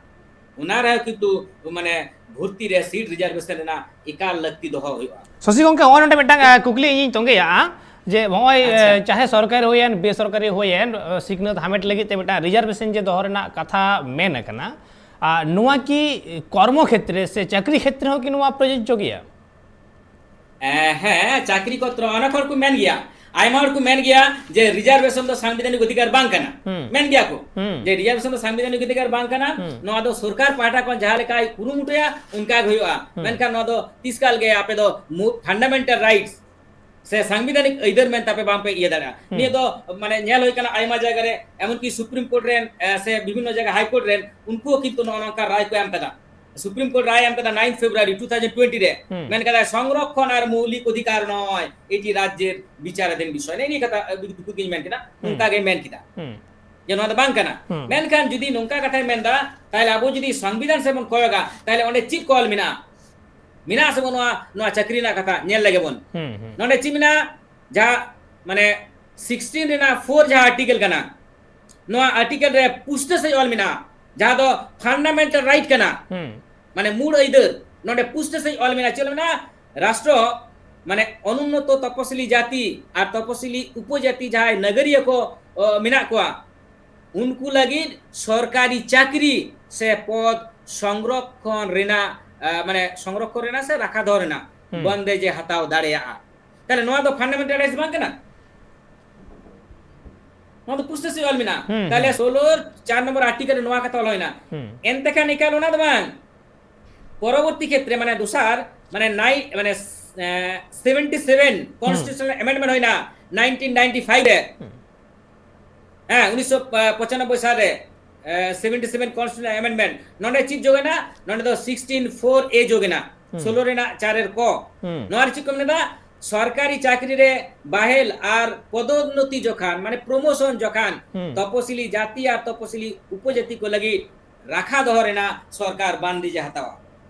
ᱚᱱᱟ ᱨᱮᱦᱚᱸ ᱠᱤᱱᱛᱩ ᱢᱟᱱᱮ ᱵᱷᱚᱨᱛᱤ ᱨᱮ seat reservation ᱨᱮᱱᱟᱜ ᱮᱠᱟᱞ ᱞᱟᱹᱠᱛᱤ ᱫᱚᱦᱚ ᱦᱩᱭᱩᱜᱼᱟ᱾ ᱥᱚᱥᱤ ᱜᱚᱢᱠᱮ, ᱱᱚᱜᱼᱚᱭ ᱱᱚᱰᱮ ᱢᱤᱫᱴᱟᱝ, ᱟᱸ, ᱠᱩᱠᱞᱤ ᱤᱧᱤᱧ ᱛᱚᱸᱜᱮᱭᱟᱜᱼᱟ ᱡᱮ ᱱᱚᱜᱼᱚᱭ, ᱟᱪᱪᱷᱟ᱾ ᱟᱸ, ᱪᱟᱦᱮ ᱥᱚᱨᱠᱟᱨᱤ ᱦᱩᱭᱮᱱ, ᱵᱮᱥᱚᱨᱠᱟᱨᱤ ᱦᱩᱭᱮᱱ, ᱟᱸ, ᱥᱤᱠᱷᱱᱟᱹᱛ ᱦᱟᱢᱮᱴ ᱞᱟᱹᱜᱤᱫ ᱛᱮ ᱢᱤᱫᱴᱟᱝ reservation ᱡᱮ ᱫᱚᱦᱚ ᱨᱮᱱᱟᱜ ᱠᱟᱛᱷᱟ ᱢᱮᱱ ᱟᱠᱟᱱᱟ, ᱟᱨ ᱱᱚᱣᱟ ᱠᱤ ᱠᱚᱨᱢᱚ ᱠᱷᱮᱛᱨᱮ ᱥᱮ ᱪᱟᱹᱠᱨᱤ ᱠᱷᱮᱛᱨᱮ ᱦᱚᱸ ᱠᱤ ᱱᱚᱣᱟ ᱯᱨᱚᱡᱳᱡᱡᱚ ᱜᱮᱭᱟ? ᱮᱸ, ᱦᱮᱸ, ᱪᱟᱹᱠᱨᱤ ᱠᱷᱮᱛᱨᱮ ᱚᱱᱮᱠ ᱦᱚᱲ ᱠᱚ ᱢᱮᱱ ᱜᱮᱭᱟ, ᱟᱭᱢᱟ ᱦᱚᱲ ᱠᱚ ᱢᱮᱱ ᱜᱮᱭᱟ ᱡᱮ reservation ᱫᱚ ᱥᱟᱝᱵᱤᱫᱷᱟᱱᱤᱠ ᱚᱫᱷᱤᱠᱟᱨ ᱵᱟᱝ ᱠᱟᱱᱟ᱾ ᱦᱩᱸ᱾ ᱢᱮᱱ ᱜᱮᱭᱟ ᱠᱚ ᱦᱩᱸ᱾ ᱡᱮ reservation ᱫᱚ ᱥᱟᱝᱵᱤᱫᱷᱟᱱᱤᱠ ᱚᱫᱷᱤᱠᱟᱨ ᱵᱟᱝ ᱠᱟᱱᱟ, ᱦᱩᱸ᱾ ᱱᱚᱣᱟ ᱫᱚ ᱥᱚᱨᱠᱟᱨ ᱯᱟᱦᱴᱟ ᱠᱷᱚᱱ ᱡᱟᱦᱟᱸ ᱞᱮᱠᱟᱭ ᱠᱩᱨᱩᱢᱩᱴᱩᱭᱟ ᱚᱱᱠᱟ ᱜᱮ ᱦᱩᱭᱩᱜᱼᱟ᱾ ᱦᱩᱸ᱾ ᱢᱮᱱᱠᱷᱟᱱ ᱱᱚᱣᱟ ᱫᱚ ᱛᱤᱥᱠᱟᱞ ᱜᱮ ᱟᱯᱮ ᱫᱚ ᱢᱩ-, fundamental rights ᱥᱮ ᱥᱟᱝᱵᱤᱫᱷᱟᱱᱤᱠ ᱟᱹᱭᱫᱟᱹᱨ ᱢᱮᱱᱛᱮ ᱟᱯᱮ ᱵᱟᱝ ᱯᱮ ᱤᱭᱟᱹ ᱫᱟᱲᱮᱭᱟᱜᱼᱟ᱾ ᱦᱩᱸ᱾ ᱱᱤᱭᱟᱹ ᱫᱚ ᱢᱟᱱᱮ ᱧᱮᱞ ᱦᱩᱭ ᱠᱟᱱᱟ ᱟᱭᱢᱟ ᱡᱟᱭᱜᱟ ᱨᱮ, ᱮᱢᱚᱱᱠᱤ Supreme Court ᱨᱮᱱ, ᱮ, ᱥᱮ ᱵᱤᱵᱷᱤᱱᱱᱚ ᱡᱟᱭᱜᱟ High Court ᱨᱮᱱ ᱩᱱᱠᱩ ᱦᱚᱸ ᱠᱤᱱᱛᱩ ᱱᱚᱜᱼᱚ ᱱᱚᱝᱠᱟ ᱨᱟᱭ ᱠᱚ ᱮᱢ ᱠᱟᱫᱟ᱾ Supreme Court ᱨᱟᱭ ᱮᱢ ᱠᱟᱫᱟ nine February two thousand twenty ᱨᱮ, ᱦᱩᱸ᱾ ᱢᱮᱱ ᱠᱟᱫᱟᱭ ᱥᱚᱝᱨᱚᱠᱷᱚᱱ ᱟᱨ ᱢᱳᱣᱞᱤᱠ ᱚᱫᱷᱤᱠᱟᱨ ᱱᱚᱭ, ᱮᱴᱤ ᱨᱟᱡᱽᱡᱮᱨ ᱵᱤᱪᱟᱨᱟᱫᱷᱤᱱ ᱵᱤᱥᱚᱭ᱾ ᱱᱮᱜᱼᱮ ᱱᱤᱭᱟᱹ ᱠᱟᱛᱷᱟ, ᱟᱹᱰᱤ ᱴᱩᱠᱩ ᱜᱤᱧ ᱢᱮᱱ ᱠᱮᱫᱟ, ᱦᱩᱸ᱾ ᱚᱱᱠᱟ ᱜᱮ ᱢᱮᱱ ᱠᱮᱫᱟ᱾ ᱦᱩᱸ᱾ ᱡᱮ ᱱᱚᱣᱟ ᱫᱚ ᱵᱟᱝ ᱠᱟᱱᱟ᱾ ᱦᱩᱸ᱾ ᱢᱮᱱᱠᱷᱟᱱ ᱡᱩᱫᱤ ᱱᱚᱝᱠᱟ ᱠᱟᱛᱷᱟᱭ ᱢᱮᱱᱫᱟ, ᱛᱟᱦᱞᱮ ᱟᱵᱚ ᱡᱩᱫᱤ ᱥᱚᱝᱵᱤᱫᱷᱟᱱ ᱥᱮᱫ ᱵᱚᱱ ᱠᱚᱭᱚᱜᱟ, ᱛᱟᱦᱞᱮ ᱚᱸᱰᱮ ᱪᱮᱫ ᱠᱚ ᱚᱞ ᱢᱮᱱᱟᱜᱼᱟ? ᱢᱮᱱᱟᱜᱼᱟ ᱥᱮ ᱵᱟᱹᱱᱩᱜᱼᱟ? ᱱᱚᱣᱟ ᱪᱟᱹᱠᱨᱤ ᱨᱮᱱᱟᱜ ᱠᱟᱛᱷᱟ ᱧᱮᱞ ᱞᱮᱜᱮ ᱵᱚᱱ᱾ ᱦᱩᱸ, ᱦᱩᱸ᱾ ᱱᱚᱰᱮ ᱪᱮᱫ ᱢᱮᱱᱟᱜᱼᱟ? ᱡᱟᱦᱟᱸ ᱢᱟᱱᱮ sixteen ᱨᱮᱱᱟᱜ four ᱡᱟᱦᱟᱸ article ᱠᱟᱱᱟ, ᱱᱚᱣᱟ article ᱨᱮ ᱯᱩᱥᱴᱟᱹ ᱥᱟᱺᱦᱤᱡ ᱚᱞ ᱢᱮᱱᱟᱜᱼᱟ, ᱡᱟᱦᱟᱸ ᱫᱚ fundamental right ᱠᱟᱱᱟ᱾ ᱦᱩᱸ᱾ ᱢᱟᱱᱮ ᱢᱩᱲ ᱟᱹᱭᱫᱟᱹᱨ, ᱱᱚᱰᱮ ᱯᱩᱥᱴᱟᱹ ᱥᱟᱺᱦᱤᱡ ᱚᱞ ᱢᱮᱱᱟᱜᱼᱟ᱾ ᱪᱮᱫ ᱚᱞ ᱢᱮᱱᱟᱜᱼᱟ? ᱨᱟᱥᱴᱨᱚ ᱢᱟᱱᱮ ᱚᱱᱩᱱᱱᱚᱛᱚ ᱛᱚᱯᱚᱥᱤᱞᱤ ᱡᱟᱹᱛᱤ ᱟᱨ ᱛᱚᱯᱚᱥᱤᱞᱤ ᱩᱯᱚᱡᱟᱹᱛᱤ ᱡᱟᱦᱟᱸᱭ ᱱᱟᱜᱟᱨᱤᱭᱟᱹ ᱠᱚ, ᱚ, ᱢᱮᱱᱟᱜ ᱠᱚᱣᱟ, ᱩᱱᱠᱩ ᱞᱟᱹᱜᱤᱫ ᱥᱚᱨᱠᱟᱨᱤ ᱪᱟᱹᱠᱨᱤ ᱥᱮ ᱯᱚᱫ ᱥᱚᱝᱨᱚᱠᱷᱚᱱ ᱨᱮᱱᱟᱜ, ᱟ, ᱢᱟᱱᱮ ᱥᱚᱝᱨᱚᱠᱷᱚᱱ ᱨᱮᱱᱟᱜ ᱥᱮ ᱨᱟᱠᱷᱟ ᱫᱚᱦᱚ ᱨᱮᱱᱟᱜ ᱦᱩᱸ᱾ ᱵᱚᱱᱫᱮᱡ ᱮ ᱦᱟᱛᱟᱣ ᱫᱟᱲᱮᱭᱟᱜᱼᱟ᱾ ᱛᱟᱦᱞᱮ ᱱᱚᱣᱟ ᱫᱚ fundamental rights ᱵᱟᱝ ᱠᱟᱱᱟ? ᱱᱚᱣᱟ ᱫᱚ ᱯᱩᱥᱴᱟᱹ ᱥᱟᱺᱦᱤᱡ ᱚᱞ ᱢᱮᱱᱟᱜᱼᱟ᱾ ᱦᱩᱸ, ᱛᱟᱦᱞᱮ ᱦᱩᱸ᱾ ᱥᱳᱞᱳ ᱪᱟᱨ ᱱᱚᱢᱵᱚᱨ article ᱨᱮ ᱱᱚᱣᱟ ᱠᱟᱛᱷᱟ ᱚᱞ ᱦᱩᱭᱱᱟ᱾ ᱦᱩᱸ᱾ ᱮᱱᱛᱮ ᱠᱷᱟᱱ ᱮᱠᱟᱞ ᱚᱱᱟ ᱫᱚ ᱵᱟᱝ, ᱯᱚᱨᱚᱵᱚᱨᱛᱤ ᱠᱷᱮᱛᱨᱮ ᱢᱟᱱᱮ ᱫᱚᱥᱟᱨ ᱢᱟᱱᱮ ᱱᱟᱭ-, ᱢᱟᱱᱮ, ᱮ, seventy seven ᱦᱩᱸ᱾ Constitutional Amendment ᱦᱩᱭᱱᱟ nineteen ninety five ᱨᱮ᱾ ᱦᱩᱸ᱾ ᱦᱮᱸ, ᱩᱱᱤᱥᱥᱚ ᱯᱚᱸᱪᱟᱱᱚᱵᱵᱳᱭ ᱥᱟᱞ ᱨᱮ᱾ ᱥᱮᱵᱷᱮᱱᱴᱤ ᱥᱮᱵᱷᱮᱱ ᱠᱚᱱᱥᱴᱤᱴᱩᱥᱚᱱᱟᱞ ᱟᱢᱮᱱᱰᱢᱮᱱᱴ, ᱱᱚᱰᱮ ᱪᱮᱫ ᱡᱳᱜ ᱮᱱᱟ? ᱱᱚᱰᱮ ᱫᱚ ᱥᱤᱠᱥᱴᱤᱱ ᱯᱷᱳᱨ ᱮ ᱡᱳᱜ ᱮᱱᱟ᱾ ᱦᱩᱸ᱾ ᱥᱳᱞᱳ ᱨᱮᱱᱟᱜ ᱪᱟᱨ ᱮᱨ ᱠᱚ᱾ ᱦᱩᱸ᱾ ᱱᱚᱣᱟ ᱨᱮ ᱪᱮᱫ ᱠᱚ ᱢᱮᱱᱮᱫᱟ? ᱥᱚᱨᱠᱟᱨᱤ ᱪᱟᱹᱠᱨᱤ ᱨᱮ ᱵᱟᱦᱮᱞ ᱟᱨ ᱯᱚᱫᱳᱱᱱᱚᱛᱤ ᱡᱚᱠᱷᱟᱱ, ᱢᱟᱱᱮ ᱯᱨᱳᱢᱳᱥᱚᱱ ᱡᱚᱠᱷᱟᱱ, ᱦᱩᱸ᱾ ᱛᱚᱯᱚᱥᱤᱞᱤ ᱡᱟᱹᱛᱤ ᱟᱨ ᱛᱚᱯᱚᱥᱤᱞᱤ ᱩᱯᱚᱡᱟᱹᱛᱤ ᱠᱚ ᱞᱟᱹᱜᱤᱫ ᱨᱟᱠᱷᱟ ᱫᱚᱦᱚ ᱨᱮᱱᱟᱜ ᱥᱚᱨᱠᱟᱨ ᱵᱟᱱᱫᱤᱡ ᱮ ᱦᱟᱛᱟᱣᱟ᱾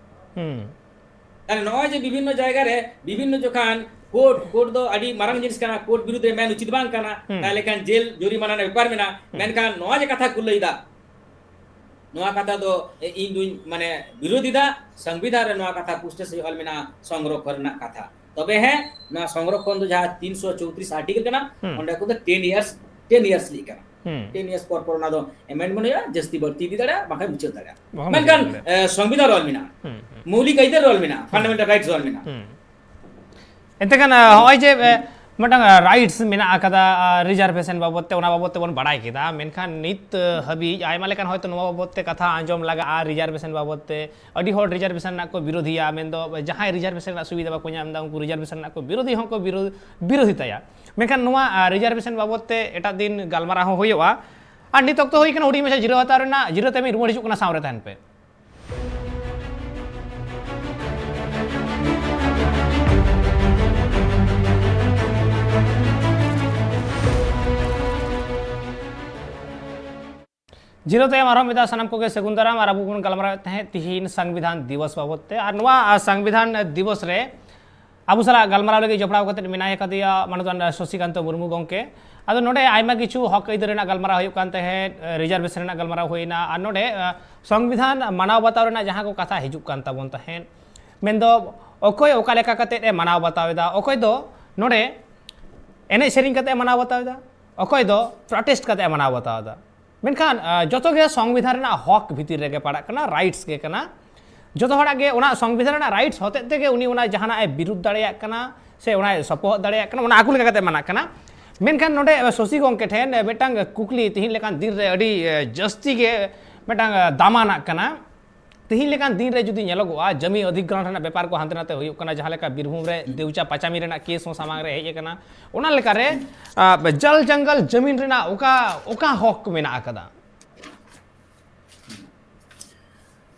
ᱦᱩᱸ᱾ ᱛᱟᱦᱞᱮ ᱱᱚᱜᱼᱚᱭ ᱡᱮ ᱵᱤᱵᱷᱤᱱᱱᱚ ᱡᱟᱭᱜᱟ ᱨᱮ ᱵᱤᱵᱷᱤᱱᱱᱚ ᱡᱚᱠᱷᱟᱱ ᱠᱳᱨᱴ, ᱠᱳᱨᱴ ᱫᱚ ᱟᱹᱰᱤ ᱢᱟᱨᱟᱝ ᱡᱤᱱᱤᱥ ᱠᱟᱱᱟ, ᱠᱳᱨᱴ ᱵᱤᱨᱩᱫᱷ ᱨᱮ ᱢᱮᱱ ᱩᱪᱤᱛ ᱵᱟᱝ ᱠᱟᱱᱟ᱾ ᱦᱩᱸ᱾ ᱛᱟᱦᱞᱮ ᱠᱷᱟᱱ ᱡᱮᱞ ᱡᱩᱨᱤᱢᱟᱱᱟ ᱨᱮᱱᱟᱜ ᱵᱮᱯᱟᱨ ᱢᱮᱱᱟᱜᱼᱟ᱾ ᱦᱩᱸ᱾ ᱢᱮᱱᱠᱷᱟᱱ ᱱᱚᱣᱟ ᱡᱮ ᱠᱟᱛᱷᱟ ᱠᱚ ᱞᱟᱹᱭᱫᱟ, ᱱᱚᱣᱟ ᱠᱟᱛᱷᱟ ᱫᱚ ᱤᱧ ᱫᱩᱧ ᱢᱟᱱᱮ ᱵᱤᱨᱳᱫᱷᱤᱫᱟ᱾ ᱥᱚᱝᱵᱤᱫᱷᱟᱱ ᱨᱮ ᱱᱚᱣᱟ ᱠᱟᱛᱷᱟ ᱯᱩᱥᱴᱟᱹ ᱥᱟᱺᱦᱤᱡ ᱚᱞ ᱢᱮᱱᱟᱜᱼᱟ ᱥᱚᱝᱨᱚᱠᱷᱚᱱ ᱨᱮᱱᱟᱜ ᱠᱟᱛᱷᱟ᱾ ᱛᱚᱵᱮ ᱦᱮᱸ, ᱱᱚᱣᱟ ᱥᱚᱝᱨᱚᱠᱷᱚᱱ ᱫᱚ ᱡᱟᱦᱟᱸ ᱛᱤᱱᱥᱚ ᱪᱳᱣᱛᱨᱤᱥ ᱟᱨᱴᱤᱠᱮᱞ ᱠᱟᱱᱟ, ᱦᱩᱸ᱾ ᱚᱸᱰᱮ ᱠᱚᱫᱚ ᱴᱮᱱ ᱤᱭᱟᱨᱥ, ᱴᱮᱱ ᱤᱭᱟᱨᱥ ᱞᱟᱹᱜᱤᱫ ᱠᱟᱱᱟ᱾ ᱦᱩᱸ᱾ ᱴᱮᱱ ᱤᱭᱟᱨᱥ ᱯᱚᱨ ᱯᱚᱨ ᱚᱱᱟ ᱫᱚ ᱮᱢᱮᱱᱰᱢᱮᱱᱴ ᱦᱩᱭᱩᱜᱼᱟ, ᱡᱟᱹᱥᱛᱤ ᱵᱟᱹᱲᱛᱤ ᱤᱫᱤ ᱫᱟᱲᱮᱭᱟᱜᱼᱟ, ᱵᱟᱝᱠᱷᱟᱱ ᱢᱩᱪᱟᱹᱫ ᱫᱟᱲᱮᱭᱟᱜᱼᱟ᱾ ᱵᱟᱝᱠᱷᱟᱱ ᱢᱮᱱᱠᱷᱟᱱ, ᱢᱩᱪᱟᱹᱫ ᱫᱟᱲᱮᱭᱟᱜᱼᱟ᱾ ᱮ, ᱥᱚᱝᱵᱤᱫᱷᱟᱱ ᱨᱮ ᱚᱞ ᱢᱮᱱᱟᱜᱼᱟ᱾ ᱦᱩᱸ, ᱦᱩᱸ᱾ ᱢᱳᱣᱞᱤᱠ ᱟᱹᱭᱫᱟᱹᱨ ᱨᱮ ᱚᱞ ᱢᱮᱱᱟᱜᱼᱟ, ᱦᱩᱸ᱾ ᱯᱷᱟᱱᱰᱟᱢᱮᱱᱴᱟᱞ ᱨᱟᱭᱤᱴᱥ ᱨᱮ ᱚᱞ ᱢᱮᱱᱟᱜᱼᱟ᱾ ᱦᱩᱸ᱾ ᱮᱱᱛᱮ ᱠᱷᱟᱱ, ᱟ, ᱦᱚᱸᱜᱼᱚᱭ ᱡᱮ, ᱮ, ᱢᱤᱫᱴᱟᱝ, ᱟ, ᱨᱟᱭᱤᱴᱥ ᱢᱮᱱᱟᱜ ᱟᱠᱟᱫᱟ, ᱟ, ᱨᱤᱡᱟᱨᱵᱷᱮᱥᱚᱱ ᱵᱟᱵᱚᱫ ᱛᱮ, ᱚᱱᱟ ᱵᱟᱵᱚᱫ ᱛᱮᱵᱚᱱ ᱵᱟᱲᱟᱭ ᱠᱮᱫᱟ, ᱢᱮᱱᱠᱷᱟᱱ ᱱᱤᱛ, ᱟ, ᱦᱟᱹᱵᱤᱡ ᱟᱭᱢᱟ ᱞᱮᱠᱟᱱ ᱦᱚᱭᱛᱳ ᱱᱚᱣᱟ ᱵᱟᱵᱚᱫ ᱛᱮ ᱠᱟᱛᱷᱟ ᱟᱸᱡᱚᱢ ᱞᱟᱜᱟᱜᱼᱟ, ᱨᱤᱡᱟᱨᱵᱷᱮᱥᱚᱱ ᱵᱟᱵᱚᱫ ᱛᱮ᱾ ᱟᱹᱰᱤ ᱦᱚᱲ ᱨᱤᱡᱟᱨᱵᱷᱮᱥᱚᱱ ᱨᱮᱱᱟᱜ ᱠᱚ ᱵᱤᱨᱳᱫᱷᱤᱭᱟ, ᱢᱮᱱᱫᱚ ᱡᱟᱦᱟᱸᱭ ᱨᱤᱡᱟᱨᱵᱷᱮᱥᱚᱱ ᱨᱮᱱᱟᱜ ᱥᱩᱵᱤᱫᱷᱟ ᱵᱟᱠᱚ ᱧᱟᱢ ᱮᱫᱟ, ᱩᱱᱠᱩ ᱨᱤᱡᱟᱨᱵᱷᱮᱥᱚᱱ ᱨᱮᱱᱟᱜ ᱠᱚ ᱵᱤᱨᱳᱫᱷᱤ ᱦᱚᱸᱠᱚ ᱵᱤᱨᱳ-, ᱵᱤᱨᱳᱫᱷᱤ ᱛᱟᱭᱟ᱾ ᱢᱮᱱᱠᱷᱟᱱ ᱱᱚᱣᱟ, ᱟ, ᱨᱤᱡᱟᱨᱵᱷᱮᱥᱚᱱ ᱵᱟᱵᱚᱫ ᱛᱮ ᱮᱴᱟᱜ ᱫᱤᱱ ᱜᱟᱞᱢᱟᱨᱟᱣ ᱦᱚᱸ ᱦᱩᱭᱩᱜᱼᱟ᱾ ᱟᱨ ᱱᱤᱛ ᱚᱠᱛᱚ ᱦᱩᱭ ᱠᱟᱱᱟ ᱦᱩᱰᱤᱧ ᱢᱟᱪᱷᱟ ᱡᱤᱨᱟᱹᱣ ᱦᱟᱛᱟᱣ ᱨᱮᱱᱟᱜ, ᱡᱤᱨᱟᱹ ᱛᱟᱭᱚᱢ ᱨᱩᱣᱟᱹᱲ ᱦᱤᱡᱩᱜ ᱠᱟᱱᱟ, ᱥᱟᱶ ᱨᱮ ᱛᱟᱦᱮᱱ ᱯᱮ᱾ ᱡᱤᱨᱟᱹᱣ ᱛᱟᱭᱚᱢ ᱟᱨᱦᱚᱸ ᱢᱤᱫ ᱫᱷᱟᱣ ᱥᱟᱱᱟᱢ ᱠᱚᱜᱮ ᱥᱟᱹᱜᱩᱱ ᱫᱟᱨᱟᱢ᱾ ᱟᱨ ᱟᱵᱚ ᱵᱚᱱ ᱜᱟᱞᱢᱟᱨᱟᱣᱮᱫ ᱛᱟᱦᱮᱸᱫ ᱛᱤᱦᱤᱧ ᱥᱚᱝᱵᱤᱫᱷᱟᱱ ᱫᱤᱵᱚᱥ ᱵᱟᱵᱚᱫ ᱛᱮ᱾ ᱟᱨ ᱱᱚᱣᱟ, ᱟ, ᱥᱚᱝᱵᱤᱫᱷᱟᱱ ᱫᱤᱵᱚᱥ ᱨᱮ ᱟᱵᱚ ᱥᱟᱞᱟᱜ ᱜᱟᱞᱢᱟᱨᱟᱣ ᱞᱟᱹᱜᱤᱫ ᱡᱚᱯᱲᱟᱣ ᱠᱟᱛᱮ ᱢᱮᱱᱟᱭ ᱟᱠᱟᱫᱮᱭᱟ ᱢᱟᱱᱚᱛᱟᱱ ᱥᱚᱥᱤᱠᱟᱱᱛᱚ ᱢᱩᱨᱢᱩ ᱜᱚᱢᱠᱮ᱾ ᱟᱫᱚ ᱱᱚᱰᱮ ᱟᱭᱢᱟ ᱠᱤᱪᱷᱩ ᱦᱚᱠ ᱟᱹᱭᱫᱟᱹᱨ ᱨᱮᱱᱟᱜ ᱜᱟᱞᱢᱟᱨᱟᱣ ᱦᱩᱭᱩᱜ ᱠᱟᱱ ᱛᱟᱦᱮᱸᱫ, ᱨᱤᱡᱟᱨᱵᱷᱮᱥᱚᱱ ᱨᱮᱱᱟᱜ ᱜᱟᱞᱢᱟᱨᱟᱣ ᱦᱩᱭᱱᱟ, ᱟᱨ ᱱᱚᱰᱮ, ᱟ, ᱥᱚᱝᱵᱤᱫᱷᱟᱱ ᱢᱟᱱᱟᱣ ᱵᱟᱛᱟᱣ ᱨᱮᱱᱟᱜ ᱡᱟᱦᱟᱸ ᱠᱚ ᱠᱟᱛᱷᱟ ᱦᱤᱡᱩᱜ ᱠᱟᱱ ᱛᱟᱵᱚᱱ ᱛᱟᱦᱮᱸᱫ, ᱢᱮᱱᱫᱚ ᱚᱠᱚᱭ ᱚᱠᱟ ᱞᱮᱠᱟ ᱠᱟᱛᱮᱫ ᱮ ᱢᱟᱱᱟᱣ ᱵᱟᱛᱟᱣ ᱮᱫᱟ, ᱚᱠᱚᱭ ᱫᱚ ᱱᱚᱰᱮ ᱮᱱᱮᱡ ᱥᱮᱨᱮᱧ ᱠᱟᱛᱮᱫ ᱮ ᱢᱟᱱᱟᱣ ᱵᱟᱛᱟᱣ ᱮᱫᱟ, ᱚᱠᱚᱭ ᱫᱚ ᱯᱨᱚᱴᱮᱥᱴ ᱠᱟᱛᱮᱫ ᱮ ᱢᱟᱱᱟᱣ ᱵᱟᱛᱟᱣ ᱮᱫᱟ᱾ ᱢᱮᱱᱠᱷᱟᱱ, ᱟ, ᱡᱚᱛᱚ ᱜᱮ ᱥᱚᱝᱵᱤᱫᱷᱟᱱ ᱨᱮᱱᱟᱜ ᱦᱚᱠ ᱵᱷᱤᱛᱤᱨ ᱨᱮᱜᱮ ᱯᱟᱲᱟᱜ ᱠᱟᱱᱟ, ᱨᱟᱭᱤᱴᱥ ᱜᱮ ᱠᱟᱱᱟ᱾ ᱡᱚᱛᱚ ᱦᱚᱲᱟᱜ ᱜᱮ ᱚᱱᱟ ᱥᱚᱝᱵᱤᱫᱷᱟᱱ ᱨᱮᱱᱟᱜ ᱨᱟᱭᱤᱴᱥ ᱦᱚᱛᱮᱡ ᱛᱮᱜᱮ ᱩᱱᱤ ᱚᱱᱟ ᱡᱟᱦᱟᱱᱟᱜ ᱮ ᱵᱤᱨᱩᱫᱷ ᱫᱟᱲᱮᱭᱟᱜ ᱠᱟᱱᱟ ᱥᱮ ᱚᱱᱟᱭ ᱥᱚᱯᱚᱦᱚᱫ ᱫᱟᱲᱮᱭᱟᱜ ᱠᱟᱱᱟ, ᱚᱱᱟ ᱟᱠᱚ ᱞᱮᱠᱟ ᱠᱟᱛᱮ ᱢᱟᱱᱟᱜ ᱠᱟᱱᱟ᱾ ᱢᱮᱱᱠᱷᱟᱱ ᱱᱚᱰᱮ ᱥᱚᱥᱤ ᱜᱚᱢᱠᱮ ᱴᱷᱮᱱ ᱢᱤᱫᱴᱟᱝ ᱠᱩᱠᱞᱤ ᱛᱤᱦᱤᱧ ᱞᱮᱠᱟᱱ ᱫᱤᱱ ᱨᱮ ᱟᱹᱰᱤ, ᱮ, ᱡᱟᱹᱥᱛᱤ ᱜᱮ ᱢᱤᱫᱴᱟᱝ, ᱮ, ᱫᱟᱢᱟᱱᱟᱜ ᱠᱟᱱᱟ᱾ ᱛᱤᱦᱤᱧ ᱞᱮᱠᱟᱱ ᱫᱤᱱ ᱨᱮ ᱡᱩᱫᱤ ᱧᱮᱞᱚᱜᱚᱜᱼᱟ, ᱡᱚᱢᱤ ᱚᱫᱷᱤᱜᱨᱚᱦᱚᱱ ᱨᱮᱱᱟᱜ ᱵᱮᱯᱟᱨ ᱠᱚ ᱦᱟᱱᱛᱮ ᱱᱟᱛᱮ ᱦᱩᱭᱩᱜ ᱠᱟᱱᱟ, ᱡᱟᱦᱟᱸ ᱞᱮᱠᱟ ᱵᱤᱨᱵᱷᱩᱢ ᱨᱮ ᱫᱮᱣᱪᱟ ᱯᱟᱪᱟᱢᱤ ᱨᱮᱱᱟᱜ ᱠᱮᱥ ᱦᱚᱸ ᱥᱟᱢᱟᱝ ᱨᱮ ᱦᱮᱡ ᱟᱠᱟᱱᱟ, ᱚᱱᱟ ᱞᱮᱠᱟᱨᱮ, ᱟ, ᱡᱟᱞ ᱡᱟᱝᱜᱟᱞ ᱡᱚᱢᱤᱱ ᱨᱮᱱᱟᱜ ᱚᱠᱟ, ᱚᱠᱟ ᱦᱚᱠ ᱢᱮᱱᱟᱜ ᱟᱠᱟᱫᱟ?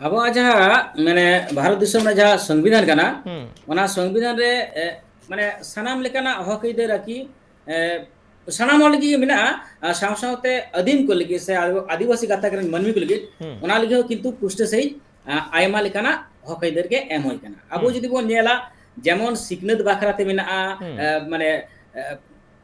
ᱟᱵᱚᱣᱟᱜ ᱡᱟᱦᱟᱸ, ᱢᱟᱱᱮ, ᱵᱷᱟᱨᱚᱛ ᱫᱤᱥᱚᱢ ᱨᱮᱱᱟᱜ ᱡᱟᱦᱟᱸ ᱥᱚᱝᱵᱤᱫᱷᱟᱱ ᱠᱟᱱᱟ, ᱦᱩᱸ᱾ ᱚᱱᱟ ᱥᱚᱝᱵᱤᱫᱷᱟᱱ ᱨᱮ, ᱮ, ᱢᱟᱱᱮ, ᱥᱟᱱᱟᱢ ᱞᱮᱠᱟᱱᱟᱜ ᱦᱚᱠ ᱟᱹᱭᱫᱟᱹᱨ ᱟᱨᱠᱤ, ᱮ, ᱥᱟᱱᱟᱢ ᱦᱚᱲ ᱞᱟᱹᱜᱤᱫ ᱜᱮ ᱢᱮᱱᱟᱜᱼᱟ, ᱟᱨ ᱥᱟᱶ ᱥᱟᱶᱛᱮ ᱟᱹᱫᱤᱢ ᱠᱚ ᱞᱟᱹᱜᱤᱫ ᱥᱮ ᱟᱫᱤ-, ᱟᱹᱫᱤᱵᱟᱹᱥᱤ ᱜᱟᱛᱟᱠ ᱨᱮᱱ ᱢᱟᱹᱱᱢᱤ ᱠᱚ ᱞᱟᱹᱜᱤᱫ, ᱦᱩᱸ᱾ ᱚᱱᱟ ᱞᱟᱹᱜᱤᱫ ᱦᱚᱸ ᱠᱤᱱᱛᱩ ᱯᱩᱥᱴᱟᱹ ᱥᱟᱺᱦᱤᱡ, ᱟ, ᱟᱭᱢᱟ ᱞᱮᱠᱟᱱᱟᱜ ᱦᱚᱠ ᱟᱹᱭᱫᱟᱹᱨ ᱜᱮ ᱮᱢ ᱦᱩᱭ ᱠᱟᱱᱟ᱾ ᱟᱵᱚ ᱦᱩᱸ᱾ ᱡᱩᱫᱤ ᱵᱚᱱ ᱧᱮᱞᱟ, ᱡᱮᱢᱚᱱ ᱥᱤᱠᱷᱱᱟᱹᱛ ᱵᱟᱠᱷᱨᱟ ᱛᱮ ᱢᱮᱱᱟᱜᱼᱟ, ᱦᱩᱸ᱾ ᱮ, ᱢᱟᱱᱮ, ᱮ,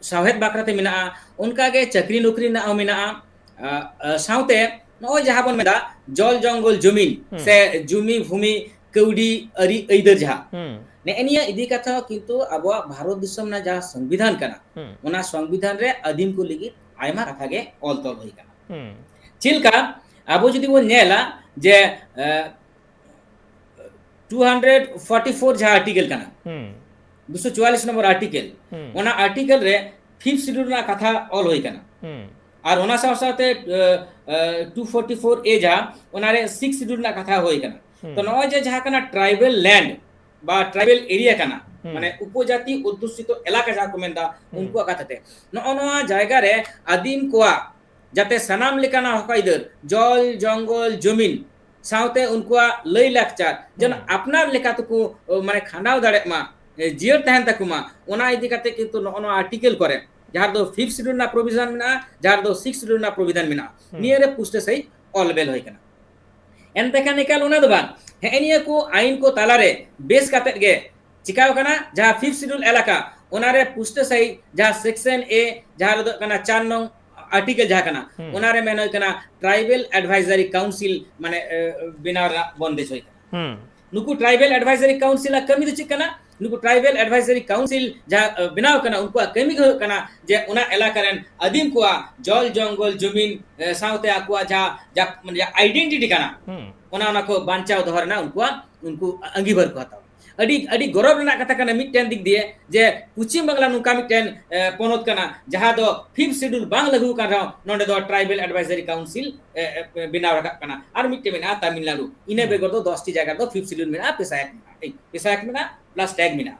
ᱥᱟᱶᱦᱮᱫ ᱵᱟᱠᱷᱨᱟ ᱛᱮ ᱢᱮᱱᱟᱜᱼᱟ, ᱚᱱᱠᱟ ᱜᱮ ᱪᱟᱹᱠᱨᱤ ᱱᱚᱠᱨᱤ ᱨᱮᱱᱟᱜ ᱦᱚᱸ ᱢᱮᱱᱟᱜᱼᱟ᱾ ᱟ, ᱟ, ᱥᱟᱶᱛᱮ ᱱᱚᱜᱼᱚᱭ ᱡᱟᱦᱟᱸ ᱵᱚᱱ ᱢᱮᱱᱫᱟ ᱡᱚᱞ ᱡᱚᱝᱜᱚᱞ ᱡᱚᱢᱤᱱ ᱦᱩᱸ᱾ ᱥᱮ ᱡᱩᱢᱤ ᱵᱷᱩᱢᱤ ᱠᱟᱹᱣᱰᱤ ᱟᱹᱨᱤ ᱟᱹᱭᱫᱟᱹᱨ ᱡᱟᱦᱟᱸ, ᱦᱩᱸ᱾ ᱱᱮᱜᱼᱮ ᱱᱤᱭᱟᱹ ᱤᱫᱤ ᱠᱟᱛᱮ ᱦᱚᱸ ᱠᱤᱱᱛᱩ ᱟᱵᱚᱣᱟᱜ ᱵᱷᱟᱨᱚᱛ ᱫᱤᱥᱚᱢ ᱨᱮᱱᱟᱜ ᱡᱟᱦᱟᱸ ᱥᱚᱝᱵᱤᱫᱷᱟᱱ ᱠᱟᱱᱟ, ᱦᱩᱸ᱾ ᱚᱱᱟ ᱥᱚᱝᱵᱤᱫᱷᱟᱱ ᱨᱮ ᱟᱹᱫᱤᱢ ᱠᱚ ᱞᱟᱹᱜᱤᱫ ᱟᱭᱢᱟ ᱠᱟᱛᱷᱟ ᱜᱮ ᱚᱞ ᱛᱚᱞ ᱦᱩᱭ ᱠᱟᱱᱟ᱾ ᱦᱩᱸ᱾ ᱪᱮᱫ ᱞᱮᱠᱟ, ᱟᱵᱚ ᱡᱩᱫᱤ ᱵᱚᱱ ᱧᱮᱞᱟ ᱡᱮ, ᱮ, ᱴᱩ ᱦᱟᱱᱰᱨᱮᱰ ᱯᱷᱳᱨᱴᱤ ᱯᱷᱳᱨ ᱡᱟᱦᱟᱸ ᱟᱨᱴᱤᱠᱮᱞ ᱠᱟᱱᱟ, ᱦᱩᱸ᱾ ᱫᱩᱥᱚ ᱪᱩᱣᱟᱞᱤᱥ ᱱᱚᱢᱵᱚᱨ ᱟᱨᱴᱤᱠᱮᱞ, ᱦᱩᱸ᱾ ᱚᱱᱟ ᱟᱨᱴᱤᱠᱮᱞ ᱨᱮ ᱯᱷᱤᱯᱛᱷ ᱥᱤᱰᱩᱞ ᱨᱮᱱᱟᱜ ᱠᱟᱛᱷᱟ ᱚᱞ ᱦᱩᱭ ᱠᱟᱱᱟ᱾ ᱦᱩᱸ᱾ ᱟᱨ ᱚᱱᱟ ᱥᱟᱶ ᱥᱟᱶᱛᱮ, ᱮ, ᱮ, ᱴᱩ ᱯᱷᱳᱨᱴᱤ ᱯᱷᱳᱨ ᱮ ᱡᱟᱦᱟᱸ, ᱚᱱᱟ ᱨᱮ ᱥᱤᱠᱥ ᱥᱤᱰᱩᱞ ᱨᱮᱱᱟᱜ ᱠᱟᱛᱷᱟ ᱦᱩᱭ ᱠᱟᱱᱟ᱾ ᱦᱩᱸ᱾ ᱛᱚ, ᱱᱚᱜᱼᱚᱭ ᱡᱮ ᱡᱟᱦᱟᱸ ᱠᱟᱱᱟ ᱴᱨᱟᱭᱵᱮᱞ ᱞᱮᱱᱰ ᱵᱟ ᱴᱨᱟᱭᱵᱮᱞ ᱮᱨᱤᱭᱟ ᱠᱟᱱᱟ, ᱦᱩᱸ᱾ ᱢᱟᱱᱮ ᱩᱯᱚᱡᱟᱛᱤ ᱚᱫᱽᱫᱷᱩᱥᱤᱛᱚ ᱮᱞᱟᱠᱟ ᱡᱟᱦᱟᱸ ᱠᱚ ᱢᱮᱱᱫᱟ, ᱦᱩᱸ᱾ ᱩᱱᱠᱩᱣᱟᱜ ᱠᱟᱛᱷᱟ ᱛᱮ, ᱱᱚᱜᱼᱚ ᱱᱚᱣᱟ ᱡᱟᱭᱜᱟ ᱨᱮ ᱟᱹᱫᱤᱢ ᱠᱚᱣᱟᱜ ᱡᱟᱛᱮ ᱥᱟᱱᱟᱢ ᱞᱮᱠᱟᱱᱟᱜ ᱦᱚᱠ ᱟᱹᱭᱫᱟᱹᱨ, ᱡᱚᱞ, ᱡᱚᱝᱜᱚᱞ, ᱡᱚᱢᱤᱱ, ᱥᱟᱶᱛᱮ ᱩᱱᱠᱩᱣᱟᱜ ᱞᱟᱹᱭ ᱞᱟᱠᱪᱟᱨ ᱡᱮᱱᱚ ᱦᱩᱸ᱾ ᱟᱯᱱᱟᱨ ᱞᱮᱠᱟ ᱛᱮᱠᱚ, ᱚ, ᱢᱟᱱᱮ ᱠᱷᱟᱸᱰᱟᱣ ᱫᱟᱲᱮᱭᱟᱜ ᱢᱟ, ᱮ, ᱡᱤᱭᱟᱹᱲ ᱛᱟᱦᱮᱱ ᱛᱟᱠᱚ ᱢᱟ, ᱚᱱᱟ ᱤᱫᱤ ᱠᱟᱛᱮ ᱠᱤᱱᱛᱩ ᱱᱚᱜᱼᱚ ᱱᱚᱣᱟ ᱟᱨᱴᱤᱠᱮᱞ ᱠᱚᱨᱮ, ᱡᱟᱦᱟᱸ ᱨᱮᱫᱚ ᱯᱷᱤᱯᱛᱷ ᱥᱤᱰᱩᱞ ᱨᱮᱱᱟᱜ ᱯᱨᱚᱵᱷᱤᱡᱚᱱ ᱢᱮᱱᱟᱜᱼᱟ, ᱡᱟᱦᱟᱸ ᱨᱮᱫᱚ ᱥᱤᱠᱥᱛᱷ ᱥᱤᱰᱩᱞ ᱨᱮᱱᱟᱜ ᱯᱨᱚᱵᱷᱤᱡᱚᱱ ᱢᱮᱱᱟᱜᱼᱟ, ᱦᱩᱸ᱾ ᱱᱤᱭᱟᱹ ᱨᱮ ᱯᱩᱥᱴᱟᱹ ᱥᱟᱺᱦᱤᱡ ᱚᱞ ᱵᱮᱞ ᱦᱩᱭ ᱠᱟᱱᱟ᱾ ᱮᱱᱛᱮ ᱠᱷᱟᱱ ᱮᱠᱟᱞ ᱚᱱᱟ ᱫᱚ ᱵᱟᱝ, ᱦᱮᱸ, ᱱᱤᱭᱟᱹ ᱠᱚ ᱟᱭᱤᱱ ᱠᱚ ᱛᱟᱞᱟᱨᱮ ᱵᱮᱥ ᱠᱟᱛᱮᱫ ᱜᱮ ᱪᱤᱠᱟᱹᱣ ᱠᱟᱱᱟ, ᱡᱟᱦᱟᱸ ᱯᱷᱤᱯᱛᱷ ᱥᱤᱰᱩᱞ ᱮᱞᱟᱠᱟ, ᱚᱱᱟᱨᱮ ᱯᱩᱥᱴᱟᱹ ᱥᱟᱺᱦᱤᱡ ᱡᱟᱦᱟᱸ ᱥᱮᱠᱥᱚᱱ ᱮ, ᱡᱟᱦᱟᱸ ᱨᱮᱫᱚ ᱠᱟᱱᱟ ᱪᱟᱨ ᱱᱚᱝ ᱟᱨᱴᱤᱠᱮᱞ ᱡᱟᱦᱟᱸ ᱠᱟᱱᱟ, ᱦᱩᱸ᱾ ᱚᱱᱟᱨᱮ ᱢᱮᱱ ᱦᱩᱭ ᱠᱟᱱᱟ ᱴᱨᱟᱭᱵᱮᱞ ᱮᱰᱵᱷᱟᱭᱡᱟᱨᱤ ᱠᱟᱣᱩᱱᱥᱤᱞ, ᱢᱟᱱᱮ, ᱮ, ᱵᱮᱱᱟᱣ ᱨᱮᱱᱟᱜ ᱵᱚᱱᱫᱮᱡ ᱦᱩᱭ ᱠᱟᱱᱟ᱾ ᱦᱩᱸ᱾ ᱱᱩᱠᱩ ᱴᱨᱟᱭᱵᱮᱞ ᱮᱰᱵᱷᱟᱭᱡᱟᱨᱤ ᱠᱟᱣᱩᱱᱥᱤᱞ ᱟᱜ ᱠᱟᱹᱢᱤ ᱫᱚ ᱪᱮᱫ ᱠᱟᱱᱟ? ᱱᱩᱠᱩ ᱴᱨᱟᱭᱵᱮᱞ ᱮᱰᱵᱷᱟᱭᱡᱟᱨᱤ ᱠᱟᱣᱩᱱᱥᱤᱞ ᱡᱟᱦᱟᱸ, ᱮ, ᱵᱮᱱᱟᱣ ᱠᱟᱱᱟ, ᱩᱱᱠᱩᱣᱟᱜ ᱠᱟᱹᱢᱤ ᱜᱮ ᱦᱩᱭᱩᱜ ᱠᱟᱱᱟ ᱡᱮ ᱚᱱᱟ ᱮᱞᱟᱠᱟ ᱨᱮᱱ ᱟᱹᱫᱤᱢ ᱠᱚᱣᱟᱜ ᱡᱚᱞ ᱡᱚᱝᱜᱚᱞ ᱡᱚᱢᱤᱱ, ᱮ, ᱥᱟᱶᱛᱮ ᱟᱠᱚᱣᱟᱜ ᱡᱟᱦᱟᱸ, ᱡᱟᱦᱟᱸ, ᱢᱟᱱᱮ, ᱡᱟᱦᱟᱸ ᱟᱭᱰᱮᱱᱴᱤᱴᱤ ᱠᱟᱱᱟ, ᱦᱩᱸ᱾ ᱚᱱᱟ, ᱚᱱᱟ ᱠᱚ ᱵᱟᱧᱪᱟᱣ ᱫᱚᱦᱚ ᱨᱮᱱᱟᱜ ᱩᱱᱠᱩᱣᱟᱜ, ᱩᱱᱠᱩ ᱟᱸᱜᱤᱵᱷᱟᱨ ᱠᱚ ᱦᱟᱛᱟᱣᱟ᱾ ᱟᱹᱰᱤ, ᱟᱹᱰᱤ ᱜᱚᱨᱚᱵᱽ ᱨᱮᱱᱟᱜ ᱠᱟᱛᱷᱟ ᱠᱟᱱᱟ ᱢᱤᱫᱴᱮᱱ ᱫᱤᱠ ᱫᱤᱭᱮ ᱡᱮ ᱯᱚᱪᱷᱤᱢ ᱵᱟᱝᱞᱟ ᱱᱚᱝᱠᱟ ᱢᱤᱫᱴᱮᱱ, ᱮ, ᱯᱚᱱᱚᱛ ᱠᱟᱱᱟ ᱡᱟᱦᱟᱸ ᱫᱚ ᱯᱷᱤᱯᱛᱷ ᱥᱤᱰᱩᱞ ᱵᱟᱝ ᱞᱟᱹᱜᱩ ᱟᱠᱟᱱ ᱨᱮᱦᱚᱸ ᱱᱚᱸᱰᱮ ᱫᱚ ᱴᱨᱟᱭᱵᱮᱞ ᱮᱰᱵᱷᱟᱭᱡᱟᱨᱤ ᱠᱟᱣᱩᱱᱥᱤᱞ, ᱮ, ᱮ, ᱵᱮᱱᱟᱣ ᱨᱟᱠᱟᱵ ᱠᱟᱱᱟ᱾ ᱟᱨ ᱢᱤᱫᱴᱮᱱ ᱢᱮᱱᱟᱜᱼᱟ ᱛᱟᱢᱤᱞᱱᱟᱲᱩ, ᱤᱱᱟᱹ ᱦᱩᱸ᱾ ᱵᱮᱜᱚᱨ ᱫᱚ ᱫᱚᱥᱴᱤ ᱡᱟᱭᱜᱟ ᱨᱮᱫᱚ ᱯᱷᱤᱯᱛᱷ ᱥᱤᱰᱩᱞ ᱢᱮᱱᱟᱜᱼᱟ, ᱯᱮᱥᱟ ᱮᱠ ᱢᱮᱱᱟᱜᱼᱟ, ᱯᱮᱥᱟ ᱮᱠ ᱢᱮᱱᱟᱜᱼᱟ, ᱯᱞᱟᱥ ᱴᱮᱜᱽ ᱢᱮᱱᱟᱜᱼᱟ᱾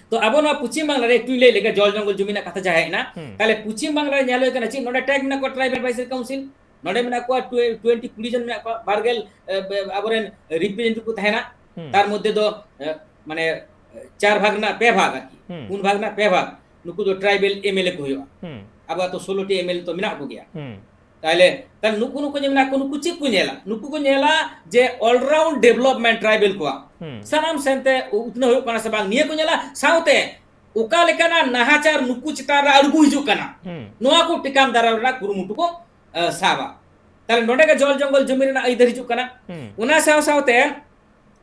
ᱛᱚ ᱟᱵᱚ ᱱᱚᱣᱟ ᱯᱚᱪᱷᱤᱢ ᱵᱟᱝᱞᱟ ᱨᱮ ᱮᱠᱴᱩᱧ ᱞᱟᱹᱭ ᱞᱮᱜᱮ, ᱡᱚᱞ ᱡᱚᱝᱜᱚᱞ ᱡᱚᱢᱤ ᱨᱮᱱᱟᱜ ᱠᱟᱛᱷᱟ ᱡᱟᱦᱟᱸ ᱦᱮᱡ ᱮᱱᱟ, ᱦᱩᱸ᱾ ᱛᱟᱦᱞᱮ ᱯᱚᱪᱷᱤᱢ ᱵᱟᱝᱞᱟ ᱨᱮ ᱧᱮᱞ ᱦᱩᱭ ᱠᱟᱱᱟ ᱪᱮᱫ, ᱱᱚᱰᱮ ᱴᱮᱜᱽ ᱢᱮᱱᱟᱜ ᱠᱚᱣᱟ ᱴᱨᱟᱭᱵᱮᱞ ᱮᱰᱵᱷᱟᱭᱡᱟᱨᱤ ᱠᱟᱣᱩᱱᱥᱤᱞ, ᱱᱚᱰᱮ ᱢᱮᱱᱟᱜ ᱠᱚᱣᱟ ᱴᱩ-, ᱴᱩᱭᱮᱱᱴᱤ, ᱠᱩᱲᱤ ᱡᱚᱱ ᱢᱮᱱᱟᱜ ᱠᱚᱣᱟ, ᱵᱟᱨᱜᱮᱞ, ᱮ, ᱵᱮ-, ᱟᱵᱚᱨᱮᱱ representative ᱠᱚ ᱛᱟᱦᱮᱱᱟ᱾ ᱦᱩᱸ᱾ ᱛᱟᱨ ᱢᱚᱫᱽᱫᱷᱮ ᱫᱚ, ᱮ, ᱢᱟᱱᱮ, ᱮ, ᱪᱟᱨ ᱵᱷᱟᱜᱽ ᱨᱮᱱᱟᱜ ᱯᱮ ᱵᱷᱟᱜᱽ ᱟᱨᱠᱤ, ᱦᱩᱸ᱾ ᱯᱩᱱ ᱵᱷᱟᱜᱽ ᱨᱮᱱᱟᱜ ᱯᱮ ᱵᱷᱟᱜᱽ, ᱱᱩᱠᱩ ᱫᱚ tribal MLA ᱠᱚ ᱦᱩᱭᱩᱜᱼᱟ᱾ ᱦᱩᱸ᱾ ᱟᱵᱚ ᱟᱛᱳ ᱥᱳᱞᱳ ᱴᱤ MLA ᱛᱚ ᱢᱮᱱᱟᱜ ᱠᱚᱜᱮᱭᱟ᱾ ᱦᱩᱸ᱾ ᱛᱟᱦᱞᱮ, ᱛᱟᱦᱞᱮ ᱱᱩᱠᱩ, ᱱᱩᱠᱩ ᱡᱮ ᱢᱮᱱᱟᱜ ᱠᱚ, ᱱᱩᱠᱩ ᱪᱮᱫ ᱠᱚ ᱧᱮᱞᱟ? ᱱᱩᱠᱩ ᱠᱚ ᱧᱮᱞᱟ ᱡᱮ all round development tribal ᱠᱚᱣᱟᱜ᱾ ᱦᱩᱸ᱾ ᱥᱟᱱᱟᱢ ᱥᱮᱱᱛᱮ ᱩᱛᱱᱟᱹᱣ ᱦᱩᱭᱩᱜ ᱠᱟᱱᱟ ᱥᱮ ᱵᱟᱝ, ᱱᱤᱭᱟᱹ ᱠᱚ ᱧᱮᱞᱟ᱾ ᱥᱟᱶᱛᱮ ᱚᱠᱟ ᱞᱮᱠᱟᱱᱟᱜ ᱱᱟᱦᱟᱪᱟᱨ ᱱᱩᱠᱩ ᱪᱮᱛᱟᱱ ᱨᱮ ᱟᱬᱜᱚ ᱦᱤᱡᱩᱜ ᱠᱟᱱᱟ, ᱦᱩᱸ᱾ ᱱᱚᱣᱟ ᱠᱚ ᱴᱮᱠᱟᱢ ᱫᱟᱨᱟᱢ ᱨᱮᱱᱟᱜ ᱠᱩᱨᱩᱢᱩᱴᱩ ᱠᱚ, ᱮ, ᱥᱟᱵᱟ᱾ ᱛᱟᱦᱞᱮ ᱱᱚᱰᱮ ᱜᱮ ᱡᱚᱞ ᱡᱚᱝᱜᱚᱞ ᱡᱚᱢᱤ ᱨᱮᱱᱟᱜ ᱟᱹᱭᱫᱟᱹᱨ ᱦᱤᱡᱩᱜ ᱠᱟᱱᱟ᱾ ᱦᱩᱸ᱾ ᱚᱱᱟ ᱥᱟᱶ ᱥᱟᱶᱛᱮ,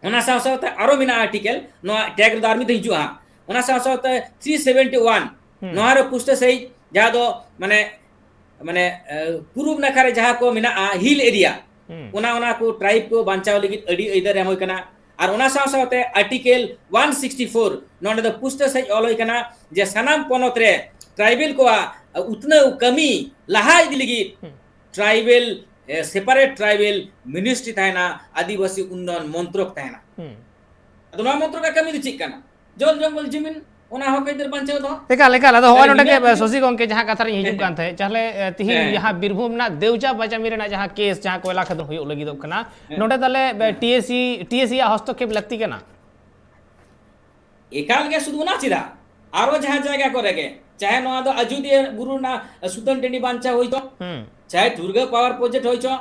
ᱚᱱᱟ ᱥᱟᱶ ᱥᱟᱶᱛᱮ ᱟᱨᱚ ᱢᱮᱱᱟᱜᱼᱟ article, ᱱᱚᱣᱟ tag ᱨᱮᱫᱚ ᱟᱨ ᱢᱤᱫ ᱫᱷᱟᱣ ᱦᱤᱡᱩᱜᱼᱟ ᱦᱟᱸᱜ᱾ ᱚᱱᱟ ᱥᱟᱶ ᱥᱟᱶᱛᱮ three seventy one, ᱦᱩᱸ᱾ ᱱᱚᱣᱟ ᱨᱮ ᱯᱩᱥᱴᱟᱹ ᱥᱟᱺᱦᱤᱡ ᱡᱟᱦᱟᱸ ᱫᱚ ᱢᱟᱱᱮ, ᱢᱟᱱᱮ, ᱮ, ᱯᱩᱨᱩᱵ ᱱᱟᱠᱷᱟ ᱨᱮ ᱡᱟᱦᱟᱸ ᱠᱚ ᱢᱮᱱᱟᱜᱼᱟ hill area, ᱦᱩᱸ᱾ ᱚᱱᱟ, ᱚᱱᱟ ᱠᱚ tribe ᱠᱚ ᱵᱟᱧᱪᱟᱣ ᱞᱟᱹᱜᱤᱫ ᱟᱹᱰᱤ ᱟᱹᱭᱫᱟᱹᱨ ᱮᱢ ᱦᱩᱭ ᱠᱟᱱᱟ᱾ ᱟᱨ ᱚᱱᱟ ᱥᱟᱶ ᱥᱟᱶᱛᱮ article one sixty four, ᱱᱚᱰᱮ ᱫᱚ ᱯᱩᱥᱴᱟᱹ ᱥᱟᱺᱦᱤᱡ ᱚᱞ ᱦᱩᱭ ᱠᱟᱱᱟ ᱡᱮ ᱥᱟᱱᱟᱢ ᱯᱚᱱᱚᱛ ᱨᱮ tribal ᱠᱚᱣᱟᱜ ᱩᱛᱱᱟᱹᱣ ᱠᱟᱹᱢᱤ ᱞᱟᱦᱟ ᱤᱫᱤ ᱞᱟᱹᱜᱤᱫ ᱦᱩᱸ᱾ tribal, ᱮ, separate tribal ministry ᱛᱟᱦᱮᱱᱟ, ᱟᱹᱫᱤᱵᱟᱹᱥᱤ ᱩᱱᱱᱚᱭᱚᱱ ᱢᱚᱱᱛᱨᱚᱠ ᱛᱟᱦᱮᱱᱟ᱾ ᱦᱩᱸ᱾ ᱟᱫᱚ ᱱᱚᱣᱟ ᱢᱚᱱᱛᱨᱚᱠ ᱟᱜ ᱠᱟᱹᱢᱤ ᱫᱚ ᱪᱮᱫ ᱠᱟᱱᱟ? ᱡᱚᱞ ᱡᱚᱝᱜᱚᱞ ᱡᱚᱢᱤᱱ, ᱚᱱᱟ ᱦᱚᱠ ᱟᱹᱭᱫᱟᱹᱨ ᱵᱟᱧᱪᱟᱣ ᱫᱚᱦᱚ᱾ ᱮᱠᱟᱞ, ᱮᱠᱟᱞ᱾ ᱟᱫᱚ ᱦᱚᱸᱜᱼᱚᱭ ᱛᱟᱦᱞᱮ ᱱᱚᱰᱮ ᱜᱮ, ᱱᱤᱭᱟᱹ ᱥᱚᱥᱤ ᱜᱚᱝᱠᱮ, ᱡᱟᱦᱟᱸ ᱠᱟᱛᱷᱟ ᱨᱤᱧ ᱦᱤᱡᱩᱜ ᱦᱮᱸ, ᱠᱟᱱ ᱛᱟᱦᱮᱸᱫ, ᱛᱟᱦᱞᱮ, ᱮ, ᱛᱤᱦᱤᱧ ᱦᱮᱸ᱾ ᱡᱟᱦᱟᱸ ᱵᱤᱨᱵᱷᱩᱢ ᱨᱮᱱᱟᱜ ᱫᱮᱣᱡᱟ ᱵᱟᱪᱟᱢᱤ ᱨᱮᱱᱟᱜ ᱡᱟᱦᱟᱸ case, ᱡᱟᱦᱟᱸ ᱠᱚᱭᱞᱟ ᱠᱷᱟᱫᱟᱱ ᱦᱩᱭᱩᱜ ᱞᱟᱹᱜᱤᱫᱚᱜ ᱠᱟᱱᱟ, ᱦᱮᱸ᱾ ᱱᱚᱰᱮ ᱛᱟᱦᱞᱮ, ᱮ, ᱦᱮᱸ᱾ TSC, TSC ᱟᱜ ᱦᱚᱥᱛᱚᱠᱷᱮᱯ ᱞᱟᱹᱠᱛᱤ ᱠᱟᱱᱟ? ᱮᱠᱟᱞ ᱜᱮ, ᱥᱩᱫᱷᱩ ᱚᱱᱟ ᱪᱮᱫᱟᱜ? ᱟᱨᱚ ᱡᱟᱦᱟᱸ ᱡᱟᱭᱜᱟ ᱠᱚᱨᱮ ᱜᱮ, ᱪᱟᱦᱮ ᱱᱚᱣᱟ ᱫᱚ ᱟᱡᱚᱫᱤᱭᱟᱹ ᱵᱩᱨᱩ ᱨᱮᱱᱟᱜ ᱥᱩᱛᱟᱹᱱ ᱴᱟᱺᱰᱤ ᱵᱟᱧᱪᱟᱣ ᱦᱩᱭ ᱪᱚ, ᱦᱩᱸ᱾ ᱪᱟᱦᱮ ᱴᱷᱩᱨᱜᱟᱹ power project ᱦᱩᱭ ᱪᱚ,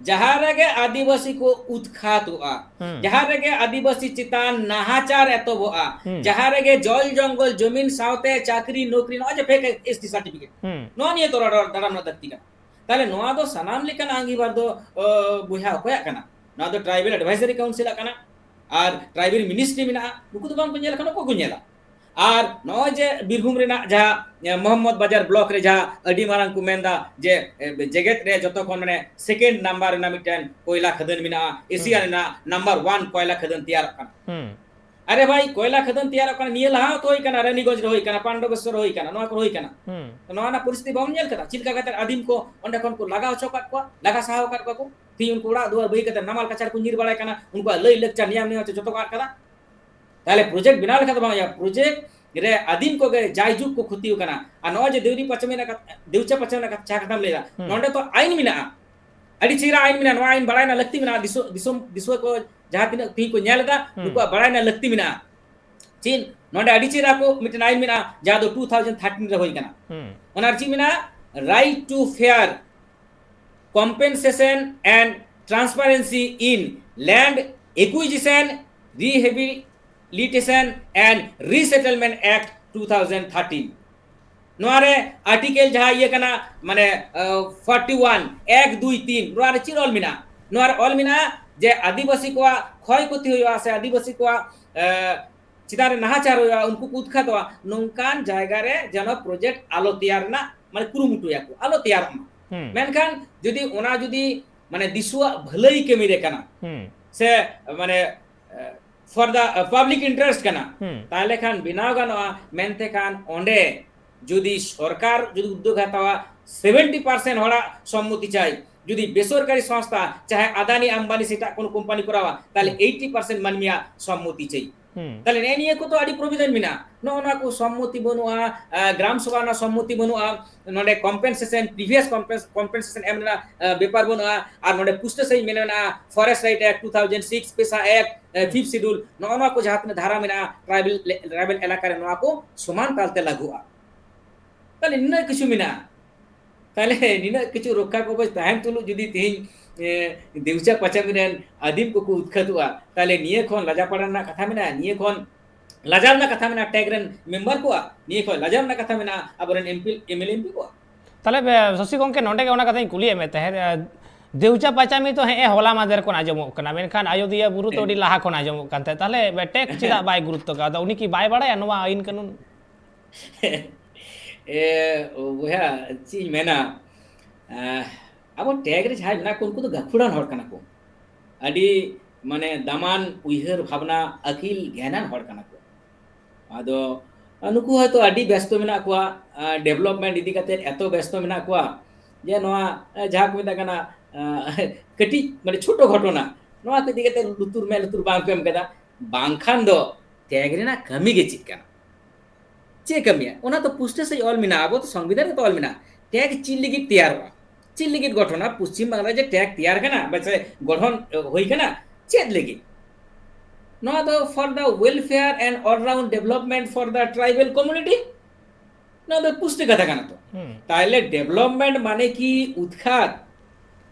ᱡᱟᱦᱟᱸ ᱨᱮᱜᱮ ᱟᱹᱫᱤᱵᱟᱹᱥᱤ ᱠᱚ ᱩᱛᱠᱷᱟᱛᱚᱜᱼᱟ, ᱦᱩᱸ᱾ ᱡᱟᱦᱟᱸ ᱨᱮᱜᱮ ᱟᱹᱫᱤᱵᱟᱹᱥᱤ ᱪᱮᱛᱟᱱ ᱱᱟᱦᱟᱪᱟᱨ ᱮᱛᱚᱦᱚᱵᱚᱜᱼᱟ, ᱦᱩᱸ᱾ ᱡᱟᱦᱟᱸ ᱨᱮᱜᱮ ᱡᱚᱞ ᱡᱚᱝᱜᱚᱞ ᱡᱚᱢᱤᱱ ᱥᱟᱶᱛᱮ ᱪᱟᱹᱠᱨᱤ ᱱᱚᱠᱨᱤ, ᱱᱚᱜᱼᱚᱭ ᱡᱮ fake ST certificate, ᱦᱩᱸ᱾ ᱱᱚᱣᱟ ᱱᱤᱭᱮ ᱛᱚᱨᱟᱣ ᱫᱟᱲᱟᱢ ᱨᱮᱱᱟᱜ ᱞᱟᱹᱠᱛᱤ ᱠᱟᱱᱟ᱾ ᱛᱟᱦᱞᱮ ᱱᱚᱣᱟ ᱫᱚ ᱥᱟᱱᱟᱢ ᱞᱮᱠᱟᱱ ᱟᱸᱜᱤᱵᱷᱟᱨ ᱫᱚ, ᱚ, ᱵᱚᱭᱦᱟ ᱚᱠᱚᱭᱟᱜ ᱠᱟᱱᱟ? ᱱᱚᱣᱟ ᱫᱚ Tribal Advisory Council ᱟᱜ ᱠᱟᱱᱟ, ᱟᱨ Tribal Ministry ᱢᱮᱱᱟᱜᱼᱟ, ᱱᱩᱠᱩ ᱫᱚ ᱵᱟᱝ ᱠᱚ ᱧᱮᱞ ᱠᱟᱱᱟ, ᱚᱠᱚᱭ ᱠᱚ ᱧᱮᱞᱟ? ᱟᱨ ᱱᱚᱜᱼᱚᱭ ᱡᱮ ᱵᱤᱨᱵᱷᱩᱢ ᱨᱮᱱᱟᱜ ᱡᱟᱦᱟᱸ, ᱮ, ᱢᱚᱦᱚᱢᱢᱚᱫ ᱵᱟᱡᱟᱨ block ᱨᱮ ᱡᱟᱦᱟᱸ ᱟᱹᱰᱤ ᱢᱟᱨᱟᱝ ᱠᱚ ᱢᱮᱱᱫᱟ ᱡᱮ, ᱮ, ᱡᱮᱜᱮᱛ ᱨᱮ ᱡᱚᱛᱚ ᱠᱷᱚᱱ ᱢᱟᱱᱮ second number ᱨᱮᱱᱟᱜ ᱢᱤᱫᱴᱮᱱ ᱠᱚᱭᱞᱟ ᱠᱷᱟᱫᱟᱱ ᱢᱮᱱᱟᱜᱼᱟ, ᱮᱥᱤᱭᱟ ᱦᱩᱸ᱾ ᱨᱮᱱᱟᱜ number one ᱠᱚᱭᱞᱟ ᱠᱷᱟᱫᱟᱱ ᱛᱮᱭᱟᱨᱚᱜ ᱠᱟᱱᱟ᱾ ᱦᱩᱸ᱾ ᱟᱨᱮ ᱵᱷᱟᱭ, ᱠᱚᱭᱞᱟ ᱠᱷᱟᱫᱟᱱ ᱛᱮᱭᱟᱨᱚᱜ ᱠᱟᱱᱟ, ᱱᱤᱭᱟᱹ ᱞᱟᱦᱟ ᱦᱚᱸᱛᱚ ᱦᱩᱭ ᱠᱟᱱᱟ, ᱨᱟᱱᱤᱜᱚᱸᱡᱽ ᱨᱮ ᱦᱩᱭ ᱠᱟᱱᱟ, ᱯᱟᱱᱰᱚᱵᱮᱥᱥᱚᱨ ᱨᱮ ᱦᱩᱭ ᱠᱟᱱᱟ, ᱱᱚᱣᱟ ᱠᱚᱨᱮ ᱦᱩᱭ ᱠᱟᱱᱟ᱾ ᱦᱩᱸ᱾ ᱱᱚᱣᱟ ᱨᱮᱱᱟᱜ ᱯᱚᱨᱤᱥᱛᱷᱤᱛᱤ ᱵᱟᱵᱚᱱ ᱧᱮᱞ ᱠᱟᱫᱟ? ᱪᱮᱫ ᱞᱮᱠᱟ ᱠᱟᱛᱮ ᱟᱹᱫᱤᱢ ᱠᱚ ᱚᱸᱰᱮ ᱠᱷᱚᱱ ᱠᱚ ᱞᱟᱜᱟ ᱦᱚᱪᱚ ᱠᱟᱫ ᱠᱚᱣᱟ, ᱞᱟᱜᱟ ᱥᱟᱦᱟᱣ ᱠᱟᱫ ᱠᱚᱣᱟ ᱠᱚ? ᱛᱮᱦᱤᱧ ᱩᱱᱠᱩ ᱚᱲᱟᱜ ᱫᱩᱣᱟᱹᱨ ᱵᱟᱹᱜᱤ ᱠᱟᱛᱮ ᱱᱟᱢᱟᱞ ᱠᱟᱪᱷᱟᱲ ᱠᱚ ᱧᱤᱨ ᱵᱟᱲᱟᱭ ᱠᱟᱱᱟ, ᱩᱱᱠᱩᱣᱟᱜ ᱞᱟᱹᱭ ᱞᱟᱠᱪᱟᱨ ᱱᱤᱭᱟᱢ ᱱᱮᱢᱟᱪᱟᱨ ᱡᱚᱛᱚ ᱠᱚ ᱟᱫ ᱠᱟᱫᱟ᱾ ᱛᱟᱦᱞᱮ project ᱵᱮᱱᱟᱣ ᱞᱮᱠᱷᱟᱱ ᱫᱚ ᱵᱟᱝ ᱦᱩᱭᱩᱜᱼᱟ, project ᱨᱮ ᱟᱹᱫᱤᱢ ᱠᱚᱜᱮ ᱡᱟᱭᱡᱩᱜᱽ ᱠᱚ ᱠᱷᱚᱛᱤ ᱠᱟᱱᱟ᱾ ᱟᱨ ᱱᱚᱜᱼᱚᱭ ᱡᱮ ᱫᱮᱣᱨᱤ ᱯᱟᱪᱮ ᱢᱮᱱᱟᱜ ᱠᱟᱛ-, ᱫᱮᱣᱪᱟ ᱯᱟᱪᱮ ᱨᱮᱱᱟᱜ ᱠᱟᱛᱷᱟ ᱠᱟᱛᱷᱟᱢ ᱞᱟᱹᱭᱫᱟ, ᱦᱩᱸ᱾ ᱱᱚᱸᱰᱮ ᱛᱚ ᱟᱭᱤᱱ ᱢᱮᱱᱟᱜᱼᱟ, ᱟᱹᱰᱤ ᱪᱮᱦᱨᱟ ᱟᱭᱤᱱ ᱢᱮᱱᱟᱜᱼᱟ, ᱱᱚᱣᱟ ᱟᱭᱤᱱ ᱵᱟᱲᱟᱭ ᱨᱮᱱᱟᱜ ᱞᱟᱹᱠᱛᱤ ᱢᱮᱱᱟᱜᱼᱟ, ᱫᱤᱥᱚᱢ, ᱫᱤᱥᱚᱢ, ᱫᱤᱥᱩᱣᱟᱹ ᱠᱚ ᱡᱟᱦᱟᱸ ᱛᱤᱱᱟᱹᱜ ᱛᱤᱦᱤᱧ ᱠᱚ ᱧᱮᱞ ᱮᱫᱟ, ᱦᱩᱸ᱾ ᱱᱩᱠᱩᱣᱟᱜ ᱵᱟᱲᱟᱭ ᱨᱮᱱᱟᱜ ᱞᱟᱹᱠᱛᱤ ᱢᱮᱱᱟᱜᱼᱟ᱾ ᱪᱮᱫ ᱱᱚᱰᱮ ᱟᱹᱰᱤ ᱪᱮᱦᱨᱟ ᱠᱚ ᱢᱤᱫᱴᱮᱱ ᱟᱭᱤᱱ ᱢᱮᱱᱟᱜᱼᱟ, ᱡᱟᱦᱟᱸ ᱫᱚ two thousand thirteen ᱨᱮ ᱦᱩᱭ ᱠᱟᱱᱟ᱾ ᱦᱩᱸ᱾ ᱚᱱᱟ ᱨᱮ ᱪᱮᱫ ᱢᱮᱱᱟᱜᱼᱟ? Right to fair compensation and transparency in land acquisition, rehabilitation and resettlement act two thousand thirteen. ᱱᱚᱣᱟ ᱨᱮ ᱟᱨᱴᱤᱠᱮᱞ ᱡᱟᱦᱟᱸ ᱤᱭᱟᱹ ᱠᱟᱱᱟ, ᱢᱟᱱᱮ, ᱟᱸ, forty one, ᱮᱠ, ᱫᱩᱭ, ᱛᱤᱱ, ᱱᱚᱣᱟ ᱨᱮ ᱪᱮᱫ ᱚᱞ ᱢᱮᱱᱟᱜᱼᱟ? ᱱᱚᱣᱟ ᱨᱮ ᱚᱞ ᱢᱮᱱᱟᱜᱼᱟ ᱡᱮ ᱟᱹᱫᱤᱵᱟᱹᱥᱤ ᱠᱚᱣᱟᱜ ᱠᱷᱚᱭ ᱠᱷᱚᱛᱤ ᱦᱩᱭᱩᱜᱼᱟ ᱥᱮ ᱟᱹᱫᱤᱵᱟᱹᱥᱤ ᱠᱚᱣᱟᱜ, ᱟᱸ, ᱪᱮᱛᱟᱱ ᱨᱮ ᱱᱟᱦᱟᱪᱟᱨ ᱦᱩᱭᱩᱜᱼᱟ, ᱩᱱᱠᱩ ᱠᱚ ᱩᱛᱠᱷᱟᱛᱚᱜᱼᱟ, ᱱᱚᱝᱠᱟᱱ ᱡᱟᱭᱜᱟ ᱨᱮ ᱡᱮᱱᱚ ᱯᱨᱚᱡᱮᱠᱴ ᱟᱞᱚ ᱛᱮᱭᱟᱨ ᱨᱮᱱᱟᱜ, ᱢᱟᱱᱮ, ᱠᱩᱨᱩᱢᱩᱴᱩᱭᱟᱠᱚ, ᱟᱞᱚ ᱛᱮᱭᱟᱨᱚᱜ ᱢᱟ᱾ ᱦᱩᱸ᱾ ᱢᱮᱱᱠᱷᱟᱱ ᱡᱩᱫᱤ ᱚᱱᱟ ᱡᱩᱫᱤ, ᱢᱟᱱᱮ, ᱫᱤᱥᱩᱣᱟᱜ ᱵᱷᱟᱹᱞᱟᱹᱭ ᱠᱟᱹᱢᱤ ᱨᱮ ᱠᱟᱱᱟ, ᱦᱩᱸ᱾ ᱥᱮ, ᱢᱟᱱᱮ, ᱟᱸ, for the, ᱟᱸ, public interest ᱠᱟᱱᱟ, ᱦᱩᱸ᱾ ᱛᱟᱦᱞᱮ ᱠᱷᱟᱱ ᱵᱮᱱᱟᱣ ᱜᱟᱱᱚᱜᱼᱟ᱾ ᱢᱮᱱᱛᱮ ᱠᱷᱟᱱ ᱚᱸᱰᱮ ᱡᱩᱫᱤ ᱥᱚᱨᱠᱟᱨ ᱡᱩᱫᱤ ᱩᱫᱽᱫᱳᱜᱽ ᱦᱟᱛᱟᱣᱟ, seventy percent ᱦᱚᱲᱟᱜ ᱥᱚᱢᱢᱚᱛᱤ ᱪᱟᱭ, ᱡᱩᱫᱤ ᱵᱮᱥᱚᱨᱠᱟᱨᱤ ᱥᱚᱝᱥᱛᱷᱟ, ᱪᱟᱦᱮ ᱟᱫᱟᱱᱤ, ᱟᱢᱵᱟᱱᱤ ᱥᱮ ᱮᱴᱟᱜ ᱠᱳᱱᱳ ᱠᱳᱢᱯᱟᱱᱤ ᱠᱚᱨᱟᱣᱟ, ᱛᱟᱦᱞᱮ ᱦᱩᱸ᱾ eighty percent ᱢᱟᱹᱱᱢᱤᱭᱟᱜ ᱥᱚᱢᱢᱚᱛᱤ ᱪᱟᱭ᱾ ᱦᱩᱸ᱾ ᱛᱟᱦᱞᱮ ᱱᱮᱜᱼᱮ ᱱᱤᱭᱟᱹ ᱠᱚᱫᱚ ᱟᱹᱰᱤ provision ᱢᱮᱱᱟᱜᱼᱟ᱾ ᱱᱚᱜᱼᱚ ᱱᱚᱣᱟ ᱠᱚ ᱥᱚᱢᱢᱚᱛᱤ ᱵᱟᱹᱱᱩᱜᱼᱟ, ᱟᱸ, ᱜᱨᱟᱢ ᱥᱚᱵᱷᱟ ᱨᱮᱱᱟᱜ ᱥᱚᱢᱢᱚᱛᱤ ᱵᱟᱹᱱᱩᱜᱼᱟ, ᱱᱚᱰᱮ compensation, previous compens-, compensation ᱮᱢ ᱨᱮᱱᱟᱜ, ᱟᱸ, ᱵᱮᱯᱟᱨ ᱵᱟᱹᱱᱩᱜᱼᱟ, ᱟᱨ ᱱᱚᱰᱮ ᱯᱩᱥᱴᱟᱹ ᱥᱟᱹᱦᱤᱡ ᱢᱮᱱ ᱢᱮᱱᱟᱜᱼᱟ, Forest Right Act two thousand six, PESA Act, ᱟᱸ, ᱦᱩᱸ᱾ Fifth Schedule, ᱱᱚᱜᱼᱚ ᱱᱚᱣᱟ ᱠᱚ ᱡᱟᱦᱟᱸ ᱛᱤᱱᱟᱹᱜ ᱫᱷᱟᱨᱟ ᱢᱮᱱᱟᱜᱼᱟ, tribal, tribal ᱮᱞᱟᱠᱟ ᱨᱮ ᱱᱚᱣᱟ ᱠᱚ ᱥᱚᱢᱟᱱ ᱛᱟᱞᱛᱮ ᱞᱟᱹᱜᱩᱜᱼᱟ᱾ ᱛᱟᱦᱞᱮ ᱱᱤᱱᱟᱹᱜ ᱠᱤᱪᱷᱩ ᱢᱮᱱᱟᱜᱼᱟ᱾ ᱛᱟᱦᱞᱮ ᱱᱤᱱᱟᱹᱜ ᱠᱤᱪᱷᱩ ᱨᱚᱠᱠᱷᱟ ᱠᱚᱵᱚᱪ ᱛᱟᱦᱮᱱ ᱛᱩᱞᱩᱡ ᱡᱩᱫᱤ ᱛᱤᱦᱤᱧ, ᱮ, ᱫᱮᱣᱪᱟ ᱯᱟᱪᱟᱢᱤ ᱨᱮᱱ ᱟᱹᱫᱤᱢ ᱠᱚᱠᱚ ᱩᱛᱠᱷᱟᱹᱛᱚᱜᱼᱟ, ᱛᱟᱦᱞᱮ ᱱᱤᱭᱟᱹ ᱠᱷᱚᱱ ᱞᱟᱡᱟᱯᱟᱲᱟ ᱨᱮᱱᱟᱜ ᱠᱟᱛᱷᱟ ᱢᱮᱱᱟᱜᱼᱟ? ᱱᱤᱭᱟᱹ ᱠᱷᱚᱱ ᱞᱟᱡᱟᱣ ᱨᱮᱱᱟᱜ ᱠᱟᱛᱷᱟ ᱢᱮᱱᱟᱜᱼᱟ ᱴᱮᱜᱽ ᱨᱮᱱ ᱢᱮᱢᱵᱟᱨ ᱠᱚᱣᱟᱜ? ᱱᱤᱭᱟᱹ ᱠᱷᱚᱱ ᱞᱟᱡᱟᱣ ᱨᱮᱱᱟᱜ ᱠᱟᱛᱷᱟ ᱢᱮᱱᱟᱜᱼᱟ ᱟᱵᱚᱨᱮᱱ M P, M L A, M P ᱠᱚᱣᱟᱜ? ᱛᱟᱦᱞᱮ, ᱮ, ᱥᱚᱥᱤ ᱜᱚᱢᱠᱮ, ᱱᱚᱰᱮ ᱜᱮ ᱚᱱᱟ ᱠᱟᱛᱷᱟᱧ ᱠᱩᱞᱤᱭᱮᱫ ᱢᱮ ᱛᱟᱦᱮᱸᱫ, ᱮ, ᱫᱮᱣᱪᱟ ᱯᱟᱪᱟᱢᱤ ᱛᱚ ᱦᱮᱸ, ᱮ, ᱦᱚᱞᱟ ᱢᱟᱫᱷᱮᱨ ᱠᱷᱚᱱ ᱟᱸᱡᱚᱢᱚᱜ ᱠᱟᱱᱟ, ᱢᱮᱱᱠᱷᱟᱱ ᱟᱡᱚᱫᱤᱭᱟᱹ ᱵᱩᱨᱩ ᱛᱚ ᱦᱮᱸ᱾ ᱟᱹᱰᱤ ᱞᱟᱦᱟ ᱠᱷᱚᱱ ᱟᱸᱡᱚᱢᱚᱜ ᱠᱟᱱ ᱛᱟᱦᱮᱸᱫ᱾ ᱛᱟᱦᱞᱮ, ᱮ, ᱴᱮᱜᱽ ᱪᱮᱫᱟᱜ ᱵᱟᱭ ᱜᱩᱨᱩᱛᱛᱚ ᱠᱟᱣᱫᱟ? ᱩᱱᱤ ᱠᱤ ᱵᱟᱭ ᱵᱟᱲᱟᱭᱟ ᱱᱚᱣᱟ ᱟᱹᱭᱤᱱ ᱠᱟᱹᱱᱩᱱ? ᱮ, ᱵᱚᱭᱦᱟ, ᱪᱮᱫ ᱤᱧ ᱢᱮᱱᱟ, ᱮ, ᱟᱵᱚ ᱴᱮᱜᱽ ᱨᱮ ᱡᱟᱦᱟᱸᱭ ᱢᱮᱱᱟᱜ ᱠᱚ, ᱩᱱᱠᱩ ᱫᱚ ᱜᱟᱹᱠᱷᱩᱲᱟᱱ ᱦᱚᱲ ᱠᱟᱱᱟ ᱠᱚ, ᱟᱹᱰᱤ, ᱢᱟᱱᱮ, ᱫᱟᱢᱟᱱ ᱩᱭᱦᱟᱹᱨ ᱵᱷᱟᱵᱽᱱᱟ, ᱟᱹᱠᱤᱞ ᱜᱮᱭᱟᱱᱟᱱ ᱦᱚᱲ ᱠᱟᱱᱟ ᱠᱚ᱾ ᱟᱫᱚ ᱱᱩᱠᱩ ᱦᱚᱭᱛᱳ ᱟᱹᱰᱤ ᱵᱮᱥᱛᱚ ᱢᱮᱱᱟᱜ ᱠᱚᱣᱟ, ᱟ, development ᱤᱫᱤ ᱠᱟᱛᱮ ᱮᱛᱚ ᱵᱮᱥᱛᱚ ᱢᱮᱱᱟᱜ ᱠᱚᱣᱟ ᱡᱮ ᱱᱚᱣᱟ, ᱟ, ᱡᱟᱦᱟᱸ ᱠᱚ ᱢᱮᱛᱟᱜ ᱠᱟᱱᱟ, ᱟ, ᱠᱟᱹᱴᱤᱡ, ᱢᱟᱱᱮ, ᱪᱷᱳᱴᱳ ᱜᱷᱚᱴᱚᱱᱟ, ᱱᱚᱣᱟ ᱠᱚ ᱤᱫᱤ ᱠᱟᱛᱮ ᱞᱩᱛᱩᱨ ᱢᱮᱫ ᱞᱩᱛᱩᱨ ᱵᱟᱝ ᱠᱚ ᱮᱢ ᱠᱟᱫᱟ᱾ ᱵᱟᱝᱠᱷᱟᱱ ᱫᱚ ᱴᱮᱜᱽ ᱨᱮᱱᱟᱜ ᱠᱟᱹᱢᱤ ᱜᱮ ᱪᱮᱫ ᱠᱟᱱᱟ? ᱪᱮᱫ ᱮ ᱠᱟᱹᱢᱤᱭᱟ? ᱚᱱᱟ ᱫᱚ ᱯᱩᱥᱴᱟᱹ ᱥᱟᱺᱦᱤᱡ ᱚᱞ ᱢᱮᱱᱟᱜᱼᱟ, ᱟᱵᱚ ᱫᱚ ᱥᱚᱝᱵᱤᱫᱷᱟᱱ ᱨᱮ ᱛᱚ ᱚᱞ ᱢᱮᱱᱟᱜᱼᱟ᱾ ᱴᱮᱜᱽ ᱪᱮᱫ ᱞᱟᱹᱜᱤᱫ ᱛᱮᱭᱟᱨᱚᱜᱼᱟ? ᱪᱮᱫ ᱞᱟᱹᱜᱤᱫ ᱜᱚᱴᱷᱚᱱᱟ? ᱯᱚᱥᱪᱤᱢ ᱵᱟᱝᱞᱟ ᱡᱮ ᱴᱮᱠ ᱛᱮᱭᱟᱨ ᱠᱟᱱᱟ, ᱵᱟᱪᱮ ᱜᱚᱴᱷᱚᱱ ᱦᱩᱭ ᱠᱟᱱᱟ, ᱪᱮᱫ ᱞᱟᱹᱜᱤᱫ? ᱱᱚᱣᱟ ᱫᱚ for the welfare and all round development for the tribal community. ᱱᱚᱣᱟ ᱫᱚ ᱯᱩᱥᱴᱟᱹ ᱠᱟᱛᱷᱟ ᱠᱟᱱᱟ ᱛᱚ᱾ ᱛᱟᱦᱞᱮ ᱰᱮᱵᱷᱞᱚᱯᱢᱮᱱᱴ ᱢᱟᱱᱮ ᱠᱤ ᱩᱛᱠᱷᱟᱛ?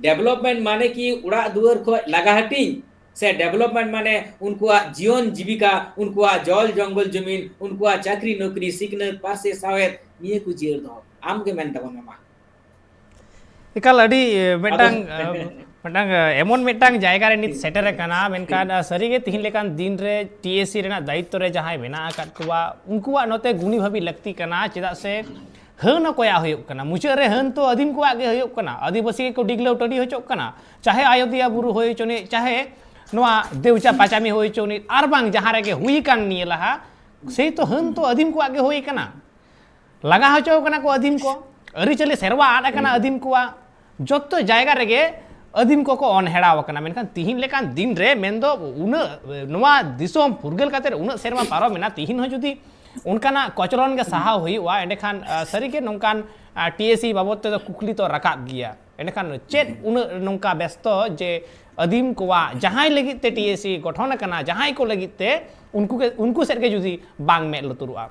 ᱰᱮᱵᱷᱞᱚᱯᱢᱮᱱᱴ ᱢᱟᱱᱮ ᱠᱤ ᱚᱲᱟᱜ ᱫᱩᱣᱟᱹᱨ ᱠᱷᱚᱱ ᱞᱟᱜᱟ ᱦᱟᱹᱴᱤᱧ? ᱥᱮ ᱰᱮᱵᱷᱞᱚᱯᱢᱮᱱᱴ ᱢᱟᱱᱮ ᱩᱱᱠᱩᱣᱟᱜ ᱡᱤᱭᱚᱱ ᱡᱤᱵᱤᱠᱟ, ᱩᱱᱠᱩᱣᱟᱜ ᱡᱚᱞ ᱡᱚᱝᱜᱚᱞ ᱡᱚᱢᱤᱱ, ᱩᱱᱠᱩᱣᱟᱜ ᱪᱟᱹᱠᱨᱤ ᱱᱚᱠᱨᱤ, ᱥᱤᱠᱷᱱᱟᱹᱛ, ᱯᱟᱹᱨᱥᱤ, ᱥᱟᱶᱦᱮᱫ, ᱱᱤᱭᱟᱹ ᱠᱚ ᱡᱤᱭᱟᱹᱲ ᱫᱚᱦᱚ? ᱟᱢ ᱜᱮ ᱢᱮᱱ ᱛᱟᱵᱚᱱ ᱢᱮ ᱢᱟ᱾ ᱮᱠᱟᱞ ᱟᱹᱰᱤ, ᱮ, ᱢᱤᱫᱴᱟᱝ, ᱟᱫᱚ ᱮ, ᱢᱤᱫᱴᱟᱝ, ᱮ, ᱮᱢᱚᱱ ᱢᱤᱫᱴᱟᱝ ᱡᱟᱭᱜᱟ ᱨᱮ ᱱᱤᱛ ᱥᱮᱴᱮᱨ ᱟᱠᱟᱱᱟ, ᱢᱮᱱᱠᱷᱟᱱ, ᱮ, ᱥᱟᱹᱨᱤᱜᱮ ᱛᱤᱦᱤᱧ ᱞᱮᱠᱟᱱ ᱫᱤᱱ ᱨᱮ ᱴᱤ ᱮ ᱥᱤ ᱨᱮᱱᱟᱜ ᱫᱟᱭᱤᱛᱛᱚ ᱨᱮ ᱡᱟᱦᱟᱸᱭ ᱢᱮᱱᱟᱜ ᱟᱠᱟᱫ ᱠᱚᱣᱟ, ᱩᱱᱠᱩᱣᱟᱜ ᱱᱚᱛᱮ ᱜᱩᱱᱤ ᱵᱷᱟᱹᱵᱤ ᱞᱟᱹᱠᱛᱤ ᱠᱟᱱᱟ, ᱪᱮᱫᱟᱜ ᱥᱮ ᱦᱟᱹᱱ ᱚᱠᱚᱭᱟᱜ ᱦᱩᱭᱩᱜ ᱠᱟᱱᱟ? ᱢᱩᱪᱟᱹᱫ ᱨᱮ ᱦᱟᱹᱱ ᱛᱚ ᱟᱹᱫᱤᱢ ᱠᱚᱣᱟᱜ ᱜᱮ ᱦᱩᱭᱩᱜ ᱠᱟᱱᱟ᱾ ᱟᱹᱫᱤᱵᱟᱹᱥᱤ ᱜᱮᱠᱚ ᱰᱤᱜᱽᱞᱟᱹᱣ ᱴᱟᱺᱰᱤ ᱦᱚᱪᱚᱜ ᱠᱟᱱᱟ, ᱪᱟᱦᱮ ᱟᱡᱚᱫᱤᱭᱟᱹ ᱵᱩᱨᱩ ᱦᱩᱭ ᱦᱚᱪᱚᱱᱤᱡ, ᱪᱟᱦᱮ ᱱᱚᱣᱟ ᱫᱮᱣᱪᱟ ᱯᱟᱪᱟᱢᱤ ᱦᱩᱭ ᱦᱚᱪᱚᱱᱤᱡ, ᱟᱨ ᱵᱟᱝ ᱡᱟᱦᱟᱸ ᱨᱮᱜᱮ ᱦᱩᱭ ᱟᱠᱟᱱ ᱱᱤᱭᱟᱹ ᱞᱟᱦᱟ, ᱥᱮᱭ ᱛᱚ ᱦᱟᱹᱱ ᱛᱚ ᱟᱹᱫᱤᱢ ᱠᱚᱣᱟᱜ ᱜᱮ ᱦᱩᱭ ᱟᱠᱟᱱᱟ᱾ ᱞᱟᱜᱟ ᱦᱚᱪᱚ ᱟᱠᱟᱱᱟ ᱠᱚ ᱟᱹᱫᱤᱢ ᱠᱚ, ᱟᱹᱨᱤᱪᱟᱹᱞᱤ ᱥᱮᱨᱣᱟ ᱟᱫ ᱟᱠᱟᱱᱟ ᱟᱹᱫᱤᱢ ᱠᱚᱣᱟᱜ᱾ ᱡᱚᱛᱚ ᱡᱟᱭᱜᱟ ᱨᱮᱜᱮ ᱟᱹᱫᱤᱢ ᱠᱚᱠᱚ ᱚᱱᱦᱮᱲᱟᱣ ᱟᱠᱟᱱᱟ᱾ ᱢᱮᱱᱠᱷᱟᱱ ᱛᱤᱦᱤᱧ ᱞᱮᱠᱟᱱ ᱫᱤᱱ ᱨᱮ, ᱢᱮᱱᱫᱚ ᱩᱱᱟᱹᱜ, ᱱᱚᱣᱟ ᱫᱤᱥᱚᱢ ᱯᱷᱩᱨᱜᱟᱹᱞ ᱠᱟᱛᱮ ᱩᱱᱟᱹᱜ ᱥᱮᱨᱢᱟ ᱯᱟᱨᱚᱢᱮᱱᱟ, ᱛᱤᱦᱤᱧ ᱦᱚᱸ ᱡᱩᱫᱤ ᱚᱱᱠᱟᱱᱟᱜ ᱠᱚᱪᱞᱚᱱ ᱜᱮ ᱥᱟᱦᱟᱣ ᱦᱩᱭᱩᱜᱼᱟ, ᱮᱸᱰᱮᱠᱷᱟᱱ, ᱟ, ᱥᱟᱹᱨᱤᱜᱮ ᱱᱚᱝᱠᱟᱱ, ᱟ, ᱴᱤ ᱮ ᱥᱤ ᱵᱟᱵᱚᱫ ᱛᱮᱫᱚ ᱠᱩᱠᱞᱤ ᱛᱚ ᱨᱟᱠᱟᱵ ᱜᱮᱭᱟ᱾ ᱮᱸᱰᱮᱠᱷᱟᱱ ᱪᱮᱫ ᱩᱱᱟᱹᱜ ᱱᱚᱝᱠᱟ ᱵᱮᱥᱛᱚ ᱡᱮ ᱟᱹᱫᱤᱢ ᱠᱚᱣᱟᱜ ᱡᱟᱦᱟᱸᱭ ᱞᱟᱹᱜᱤᱫ ᱛᱮ ᱴᱤ ᱮ ᱥᱤ ᱜᱚᱴᱷᱚᱱ ᱟᱠᱟᱱᱟ, ᱡᱟᱦᱟᱸᱭ ᱠᱚ ᱞᱟᱹᱜᱤᱫ ᱛᱮ, ᱩᱱᱠᱩ ᱜᱮ, ᱩᱱᱠᱩ ᱥᱮᱫ ᱜᱮ ᱡᱩᱫᱤ ᱵᱟᱝ ᱢᱮᱫ ᱞᱩᱛᱩᱨᱚᱜᱼᱟ?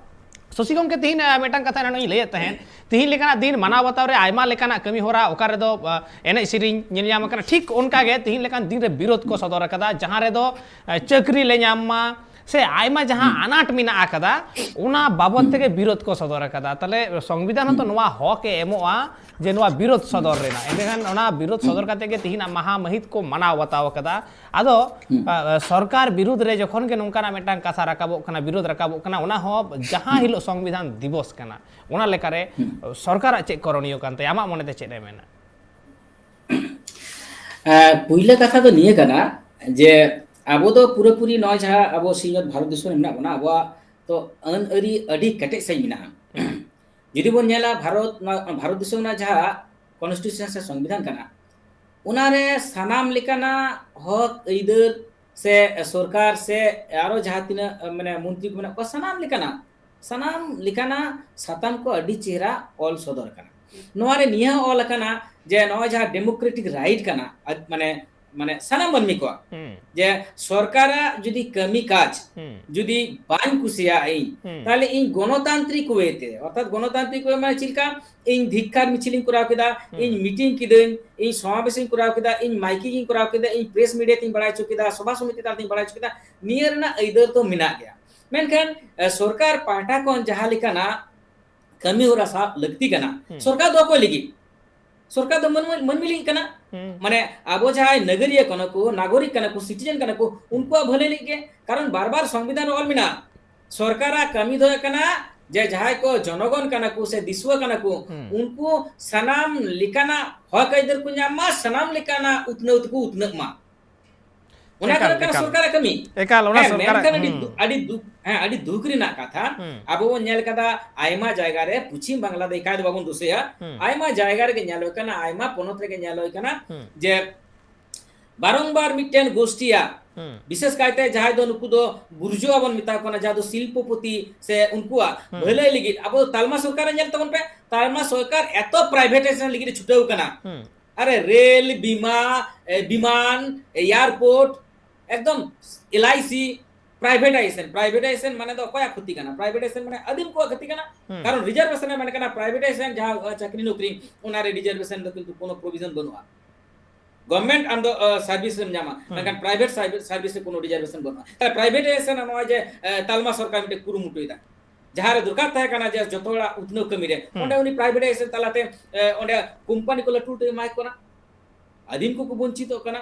ᱥᱚᱥᱤ ᱜᱚᱢᱠᱮ, ᱛᱤᱦᱤᱧ, ᱟ, ᱢᱤᱫᱴᱟᱝ ᱠᱟᱛᱷᱟ ᱮᱱᱟᱱ ᱤᱧ ᱞᱟᱹᱭᱮᱫ ᱛᱟᱦᱮᱸᱫ, ᱛᱤᱦᱤᱧ ᱞᱮᱠᱟᱱᱟᱜ ᱫᱤᱱ ᱢᱟᱱᱟᱣ ᱵᱟᱛᱟᱣ ᱨᱮ ᱟᱭᱢᱟ ᱞᱮᱠᱟᱱᱟᱜ ᱠᱟᱹᱢᱤ ᱦᱚᱨᱟ, ᱚᱠᱟ ᱨᱮᱫᱚ, ᱟ, ᱮᱱᱮᱡ ᱥᱮᱨᱮᱧ ᱧᱮᱞ ᱧᱟᱢ ᱟᱠᱟᱱᱟ, ᱴᱷᱤᱠ ᱚᱱᱠᱟ ᱜᱮ ᱛᱤᱦᱤᱧ ᱞᱮᱠᱟᱱ ᱫᱤᱱ ᱨᱮ ᱵᱤᱨᱳᱫᱷ ᱠᱚ ᱥᱚᱫᱚᱨ ᱟᱠᱟᱫᱟ, ᱡᱟᱦᱟᱸ ᱨᱮᱫᱚ, ᱟ, ᱪᱟᱹᱠᱨᱤ ᱞᱮ ᱧᱟᱢ ᱢᱟ ᱥᱮ ᱟᱭᱢᱟ ᱡᱟᱦᱟᱸ ᱟᱱᱟᱴ ᱢᱮᱱᱟᱜ ᱟᱠᱟᱫᱟ, ᱚᱱᱟ ᱵᱟᱵᱚᱫ ᱛᱮᱜᱮ ᱵᱤᱨᱳᱫᱷ ᱠᱚ ᱥᱚᱫᱚᱨ ᱟᱠᱟᱫᱟ᱾ ᱛᱟᱦᱞᱮ ᱥᱚᱝᱵᱤᱫᱷᱟᱱ ᱦᱚᱸᱛᱚ ᱱᱚᱣᱟ ᱦᱚᱠ ᱮ ᱮᱢᱚᱜᱼᱟ ᱡᱮ ᱱᱚᱣᱟ ᱵᱤᱨᱳᱫᱷ ᱥᱚᱫᱚᱨ ᱨᱮᱱᱟᱜ᱾ ᱮᱸᱰᱮᱠᱷᱟᱱ ᱚᱱᱟ ᱵᱤᱨᱳᱫᱷ ᱥᱚᱫᱚᱨ ᱠᱟᱛᱮ ᱜᱮ ᱛᱤᱦᱤᱧᱟᱜ ᱢᱟᱦᱟ ᱢᱟᱹᱦᱤᱛ ᱠᱚ ᱢᱟᱱᱟᱣ ᱵᱟᱛᱟᱣ ᱟᱠᱟᱫᱟ᱾ ᱟᱫᱚ, ᱟ, ᱥᱚᱨᱠᱟᱨ ᱵᱤᱨᱩᱫᱽ ᱨᱮ ᱡᱚᱠᱷᱚᱱ ᱜᱮ ᱱᱚᱝᱠᱟᱱᱟᱜ ᱢᱤᱫᱴᱟᱝ ᱠᱟᱛᱷᱟ ᱨᱟᱠᱟᱵᱚᱜ ᱠᱟᱱᱟ, ᱵᱤᱨᱳᱫᱷ ᱨᱟᱠᱟᱵᱚᱜ ᱠᱟᱱᱟ, ᱚᱱᱟ ᱦᱚᱸ ᱡᱟᱦᱟᱸ ᱦᱤᱞᱳᱜ ᱥᱚᱝᱵᱤᱫᱷᱟᱱ ᱫᱤᱵᱚᱥ ᱠᱟᱱᱟ, ᱚᱱᱟ ᱞᱮᱠᱟᱨᱮ ᱥᱚᱨᱠᱟᱨᱟᱜ ᱪᱮᱫ ᱠᱚᱨᱚᱱᱤᱭᱚ ᱠᱟᱱ ᱛᱟᱭᱟ? ᱟᱢᱟᱜ ᱢᱚᱱᱮᱛᱮ ᱪᱮᱫ ᱮ ᱢᱮᱱᱟ? ᱮ, ᱯᱩᱭᱞᱟᱹ ᱠᱟᱛᱷᱟ ᱫᱚ ᱱᱤᱭᱟᱹ ᱠᱟᱱᱟ ᱡᱮ ᱟᱵᱚ ᱫᱚ ᱯᱩᱨᱟᱹᱯᱩᱨᱤ ᱱᱚᱜᱼᱚᱭ ᱡᱟᱦᱟᱸ ᱟᱵᱚ ᱥᱤᱧᱚᱛ ᱵᱷᱟᱨᱚᱛ ᱫᱤᱥᱚᱢ ᱨᱮ ᱢᱮᱱᱟᱜ ᱵᱚᱱᱟ, ᱟᱵᱚᱣᱟᱜ ᱛᱚ ᱟᱹᱱ ᱟᱹᱨᱤ ᱟᱹᱰᱤ ᱠᱮᱴᱮᱡ ᱥᱟᱺᱦᱤᱡ ᱢᱮᱱᱟᱜᱼᱟ᱾ ᱡᱩᱫᱤ ᱵᱚᱱ ᱧᱮᱞᱟ ᱵᱷᱟᱨᱚᱛ, ᱱᱚᱣᱟ ᱵᱷᱟᱨᱚᱛ ᱫᱤᱥᱚᱢ ᱨᱮᱱᱟᱜ ᱡᱟᱦᱟᱸ ᱠᱚᱱᱥᱴᱤᱴᱤᱭᱩᱥᱚᱱ ᱥᱮ ᱥᱚᱝᱵᱤᱫᱷᱟᱱ ᱠᱟᱱᱟ, ᱚᱱᱟᱨᱮ ᱥᱟᱱᱟᱢ ᱞᱮᱠᱟᱱᱟᱜ ᱦᱚᱠ ᱟᱹᱭᱫᱟᱹᱨ ᱥᱮ ᱥᱚᱨᱠᱟᱨ ᱥᱮ ᱟᱨᱚ ᱡᱟᱦᱟᱸ ᱛᱤᱱᱟᱹᱜ, ᱢᱟᱱᱮ, ᱢᱚᱱᱛᱨᱤ ᱠᱚ ᱢᱮᱱᱟᱜ ᱠᱚᱣᱟ, ᱥᱟᱱᱟᱢ ᱞᱮᱠᱟᱱᱟᱜ, ᱥᱟᱱᱟᱢ ᱞᱮᱠᱟᱱᱟᱜ ᱥᱟᱛᱟᱢ ᱠᱚ ᱟᱹᱰᱤ ᱪᱮᱦᱨᱟ ᱚᱞ ᱥᱚᱫᱚᱨ ᱟᱠᱟᱱᱟ᱾ ᱱᱚᱣᱟ ᱨᱮ ᱱᱤᱭᱟᱹ ᱦᱚᱸ ᱚᱞ ᱟᱠᱟᱱᱟ ᱡᱮ ᱱᱚᱜᱼᱚᱭ ᱡᱟᱦᱟᱸ democratic right ᱠᱟᱱᱟ, ᱟᱡ-, ᱢᱟᱱᱮ, ᱢᱟᱱᱮ ᱥᱟᱱᱟᱢ ᱢᱟᱹᱱᱢᱤ ᱠᱚᱣᱟᱜ, ᱦᱩᱸ᱾ ᱡᱮ ᱥᱚᱨᱠᱟᱨᱟᱜ ᱡᱩᱫᱤ ᱠᱟᱹᱢᱤ ᱠᱟᱡᱽ ᱦᱩᱸ᱾ ᱡᱩᱫᱤ ᱵᱟᱹᱧ ᱠᱩᱥᱤᱭᱟᱜ ᱤᱧ, ᱦᱩᱸ᱾ ᱛᱟᱦᱞᱮ ᱤᱧ ᱜᱚᱱᱚᱛᱟᱱᱛᱨᱤᱠ way ᱛᱮ, ᱚᱨᱛᱷᱟᱛ ᱜᱚᱱᱚᱛᱟᱱᱛᱨᱤᱠ way ᱢᱟᱱᱮ ᱪᱮᱫ ᱞᱮᱠᱟ, ᱤᱧ ᱫᱷᱤᱠᱠᱟᱨ ᱢᱤᱪᱷᱤᱞᱤᱧ ᱠᱚᱨᱟᱣ ᱠᱮᱫᱟ, ᱦᱩᱸ᱾ ᱤᱧ meeting ᱠᱤᱫᱟᱹᱧ, ᱤᱧ ᱥᱚᱢᱟᱵᱮᱥᱤᱧ ᱠᱚᱨᱟᱣ ᱠᱮᱫᱟ, ᱤᱧ ᱢᱟᱭᱠᱤᱝ ᱤᱧ ᱠᱚᱨᱟᱣ ᱠᱮᱫᱟ, ᱤᱧ press media ᱛᱤᱧ ᱵᱟᱲᱟᱭ ᱦᱚᱪᱚ ᱠᱮᱫᱟ, ᱥᱚᱵᱷᱟ ᱥᱚᱢᱤᱛᱤ ᱛᱟᱞᱟᱛᱤᱧ ᱵᱟᱲᱟᱭ ᱦᱚᱪᱚ ᱠᱮᱫᱟ, ᱱᱤᱭᱟᱹ ᱨᱮᱱᱟᱜ ᱟᱹᱭᱫᱟᱹᱨ ᱫᱚ ᱢᱮᱱᱟᱜ ᱜᱮᱭᱟ᱾ ᱢᱮᱱᱠᱷᱟᱱ, ᱮ, ᱥᱚᱨᱠᱟᱨ ᱯᱟᱦᱴᱟ ᱠᱷᱚᱱ ᱡᱟᱦᱟᱸ ᱞᱮᱠᱟᱱᱟᱜ ᱠᱟᱹᱢᱤ ᱦᱚᱨᱟ ᱥᱟᱵ ᱞᱟᱹᱠᱛᱤ ᱠᱟᱱᱟ, ᱦᱩᱸ᱾ ᱥᱚᱨᱠᱟᱨ ᱫᱚ ᱚᱠᱚᱭ ᱞᱟᱹᱜᱤᱫ? ᱥᱚᱨᱠᱟᱨ ᱫᱚ ᱢᱟᱹᱱᱢᱤ, ᱢᱟᱹᱱᱢᱤ ᱞᱟᱹᱜᱤᱫ ᱠᱟᱱᱟ᱾ ᱦᱩᱸ᱾ ᱢᱟᱱᱮ, ᱟᱵᱚ ᱡᱟᱦᱟᱸᱭ ᱱᱟᱜᱟᱨᱤᱭᱟᱹ ᱠᱟᱱᱟ ᱠᱚ, ᱱᱟᱜᱚᱨᱤᱠ ᱠᱟᱱᱟ ᱠᱚ, ᱩᱱᱠᱩᱣᱟᱜ ᱵᱷᱟᱹᱞᱟᱹᱭ ᱞᱟᱹᱜᱤᱫ ᱜᱮ᱾ ᱠᱟᱨᱚᱱ ᱵᱟᱨ ᱵᱟᱨ ᱥᱚᱝᱵᱤᱫᱷᱟᱱ ᱨᱮ ᱚᱞ ᱢᱮᱱᱟᱜᱼᱟ, ᱥᱚᱨᱠᱟᱨᱟᱜ ᱠᱟᱹᱢᱤ ᱫᱚ ᱦᱩᱭᱩᱜ ᱠᱟᱱᱟ ᱡᱮ ᱡᱟᱦᱟᱸᱭ ᱠᱚ ᱡᱚᱱᱚᱜᱚᱱ ᱠᱟᱱᱟ ᱠᱚ ᱥᱮ ᱫᱤᱥᱩᱣᱟᱹ ᱠᱟᱱᱟ ᱠᱚ, ᱦᱩᱸ᱾ ᱩᱱᱠᱩ ᱥᱟᱱᱟᱢ ᱞᱮᱠᱟᱱᱟᱜ ᱦᱚᱠ ᱟᱹᱭᱫᱟᱹᱨ ᱠᱚ ᱧᱟᱢ ᱢᱟ, ᱥᱟᱱᱟᱢ ᱞᱮᱠᱟᱱᱟᱜ ᱩᱛᱱᱟᱹᱣ ᱛᱮᱠᱚ ᱩᱛᱱᱟᱹᱜ ᱢᱟ᱾ ᱚᱱᱟ ᱮᱠᱟᱞ, ᱠᱟᱱᱟ ᱮᱠᱟᱞ᱾ ᱥᱚᱨᱠᱟᱨᱟᱜ ᱠᱟᱹᱢᱤ᱾ ᱮᱠᱟᱞ, ᱚᱱᱟ ᱦᱮᱸ, ᱥᱚᱨᱠᱟᱨᱟᱜ, ᱢᱮᱱᱠᱷᱟᱱ ᱟᱹᱰᱤ ᱦᱩᱸ᱾ ᱫᱩ-, ᱟᱹᱰᱤ ᱫᱩᱠ, ᱦᱮᱸ, ᱟᱹᱰᱤ ᱫᱩᱠ ᱨᱮᱱᱟᱜ ᱠᱟᱛᱷᱟ, ᱦᱩᱸ᱾ ᱟᱵᱚ ᱵᱚᱱ ᱧᱮᱞ ᱠᱟᱫᱟ ᱟᱭᱢᱟ ᱡᱟᱭᱜᱟ ᱨᱮ, ᱯᱚᱪᱷᱤᱢ ᱵᱟᱝᱞᱟ ᱫᱚ ᱮᱠᱟᱭ ᱫᱚ ᱵᱟᱵᱚᱱ ᱫᱳᱥᱮᱭᱟ, ᱦᱩᱸ᱾ ᱟᱭᱢᱟ ᱡᱟᱭᱜᱟ ᱨᱮᱜᱮ ᱧᱮᱞ ᱦᱩᱭ ᱠᱟᱱᱟ, ᱟᱭᱢᱟ ᱯᱚᱱᱚᱛ ᱨᱮᱜᱮ ᱧᱮᱞ ᱦᱩᱭ ᱠᱟᱱᱟ ᱦᱩᱸ᱾ ᱡᱮ ᱵᱟᱨᱚᱝᱵᱟᱨ ᱢᱤᱫᱴᱮᱱ ᱜᱳᱥᱴᱤᱭᱟᱜ, ᱦᱩᱸ᱾ ᱵᱤᱥᱮᱥ ᱠᱟᱭᱛᱮ ᱡᱟᱦᱟᱸᱭ ᱫᱚ ᱱᱩᱠᱩ ᱫᱚ ᱵᱩᱨᱡᱩᱣᱟ ᱵᱚᱱ ᱢᱮᱛᱟ ᱠᱚ ᱠᱟᱱᱟ, ᱡᱟᱦᱟᱸ ᱫᱚ ᱥᱤᱞᱯᱚᱯᱚᱛᱤ ᱥᱮ ᱩᱱᱠᱩᱣᱟᱜ ᱦᱩᱸ᱾ ᱵᱷᱟᱹᱞᱟᱹᱭ ᱞᱟᱹᱜᱤᱫ ᱟᱵᱚ ᱫᱚ ᱛᱟᱞᱢᱟ ᱥᱚᱨᱠᱟᱨ ᱨᱮ ᱧᱮᱞ ᱛᱟᱵᱚᱱ ᱯᱮ, ᱛᱟᱞᱢᱟ ᱥᱚᱨᱠᱟᱨ ᱮᱛᱚ privatization ᱞᱟᱹᱜᱤᱫ ᱮ ᱪᱷᱩᱴᱟᱹᱣ ᱠᱟᱱᱟ᱾ ᱦᱩᱸ᱾ ᱟᱨᱮ ᱨᱮᱞ, ᱵᱤᱢᱟ, ᱮ, ᱵᱤᱢᱟᱱ, ᱮ, airport, ᱮᱠᱫᱚᱢ L I C, privatization, privatization ᱢᱟᱱᱮ ᱫᱚ ᱚᱠᱚᱭᱟᱜ ᱠᱷᱚᱛᱤ ᱠᱟᱱᱟ? Privatization ᱢᱟᱱᱮ ᱟᱹᱫᱤᱢ ᱠᱚᱣᱟᱜ ᱠᱷᱚᱛᱤ ᱠᱟᱱᱟ᱾ ᱦᱩᱸ᱾ ᱠᱟᱨᱚᱱ reservation ᱮ ᱢᱮᱱ ᱠᱟᱱᱟ, privatization ᱡᱟᱦᱟᱸ, ᱟ, ᱪᱟᱹᱠᱨᱤ ᱱᱚᱠᱨᱤ, ᱚᱱᱟ ᱨᱮ reservation ᱫᱚ ᱠᱤᱱᱛᱩ ᱠᱳᱱᱳ provision ᱵᱟᱹᱱᱩᱜᱼᱟ᱾ Government ᱟᱢ ᱫᱚ, ᱟ, service ᱮᱢ ᱧᱟᱢᱟ, ᱦᱩᱸ᱾ ᱢᱮᱱᱠᱷᱟᱱ private service, service ᱨᱮ ᱠᱳᱱᱳ reservation ᱵᱟᱹᱱᱩᱜᱼᱟ᱾ ᱛᱟᱦᱞᱮ privatization ᱱᱚᱜᱼᱚᱭ ᱡᱮ, ᱮ, ᱛᱟᱞᱢᱟ ᱥᱚᱨᱠᱟᱨ ᱢᱤᱫᱴᱮᱱ ᱠᱩᱨᱩᱢᱩᱴᱩᱭᱮᱫᱟ, ᱡᱟᱦᱟᱸ ᱨᱮ ᱫᱚᱨᱠᱟᱨ ᱛᱟᱦᱮᱸ ᱠᱟᱱᱟ ᱡᱮ ᱡᱚᱛᱚ ᱦᱚᱲᱟᱜ ᱩᱛᱱᱟᱹᱣ ᱠᱟᱹᱢᱤ ᱨᱮ, ᱦᱩᱸ᱾ ᱚᱸᱰᱮ ᱩᱱᱤ privatization ᱛᱟᱞᱟᱛᱮ, ᱮ, ᱚᱸᱰᱮ ᱠᱳᱢᱯᱟᱱᱤ ᱠᱚ ᱞᱟᱹᱴᱩ ᱞᱟᱹᱴᱩ ᱮᱢᱟᱭ ᱠᱟᱱᱟ, ᱟᱹᱫᱤᱢ ᱠᱚᱠᱚ ᱵᱚᱧᱪᱤᱛᱚᱜ ᱠᱟᱱᱟ,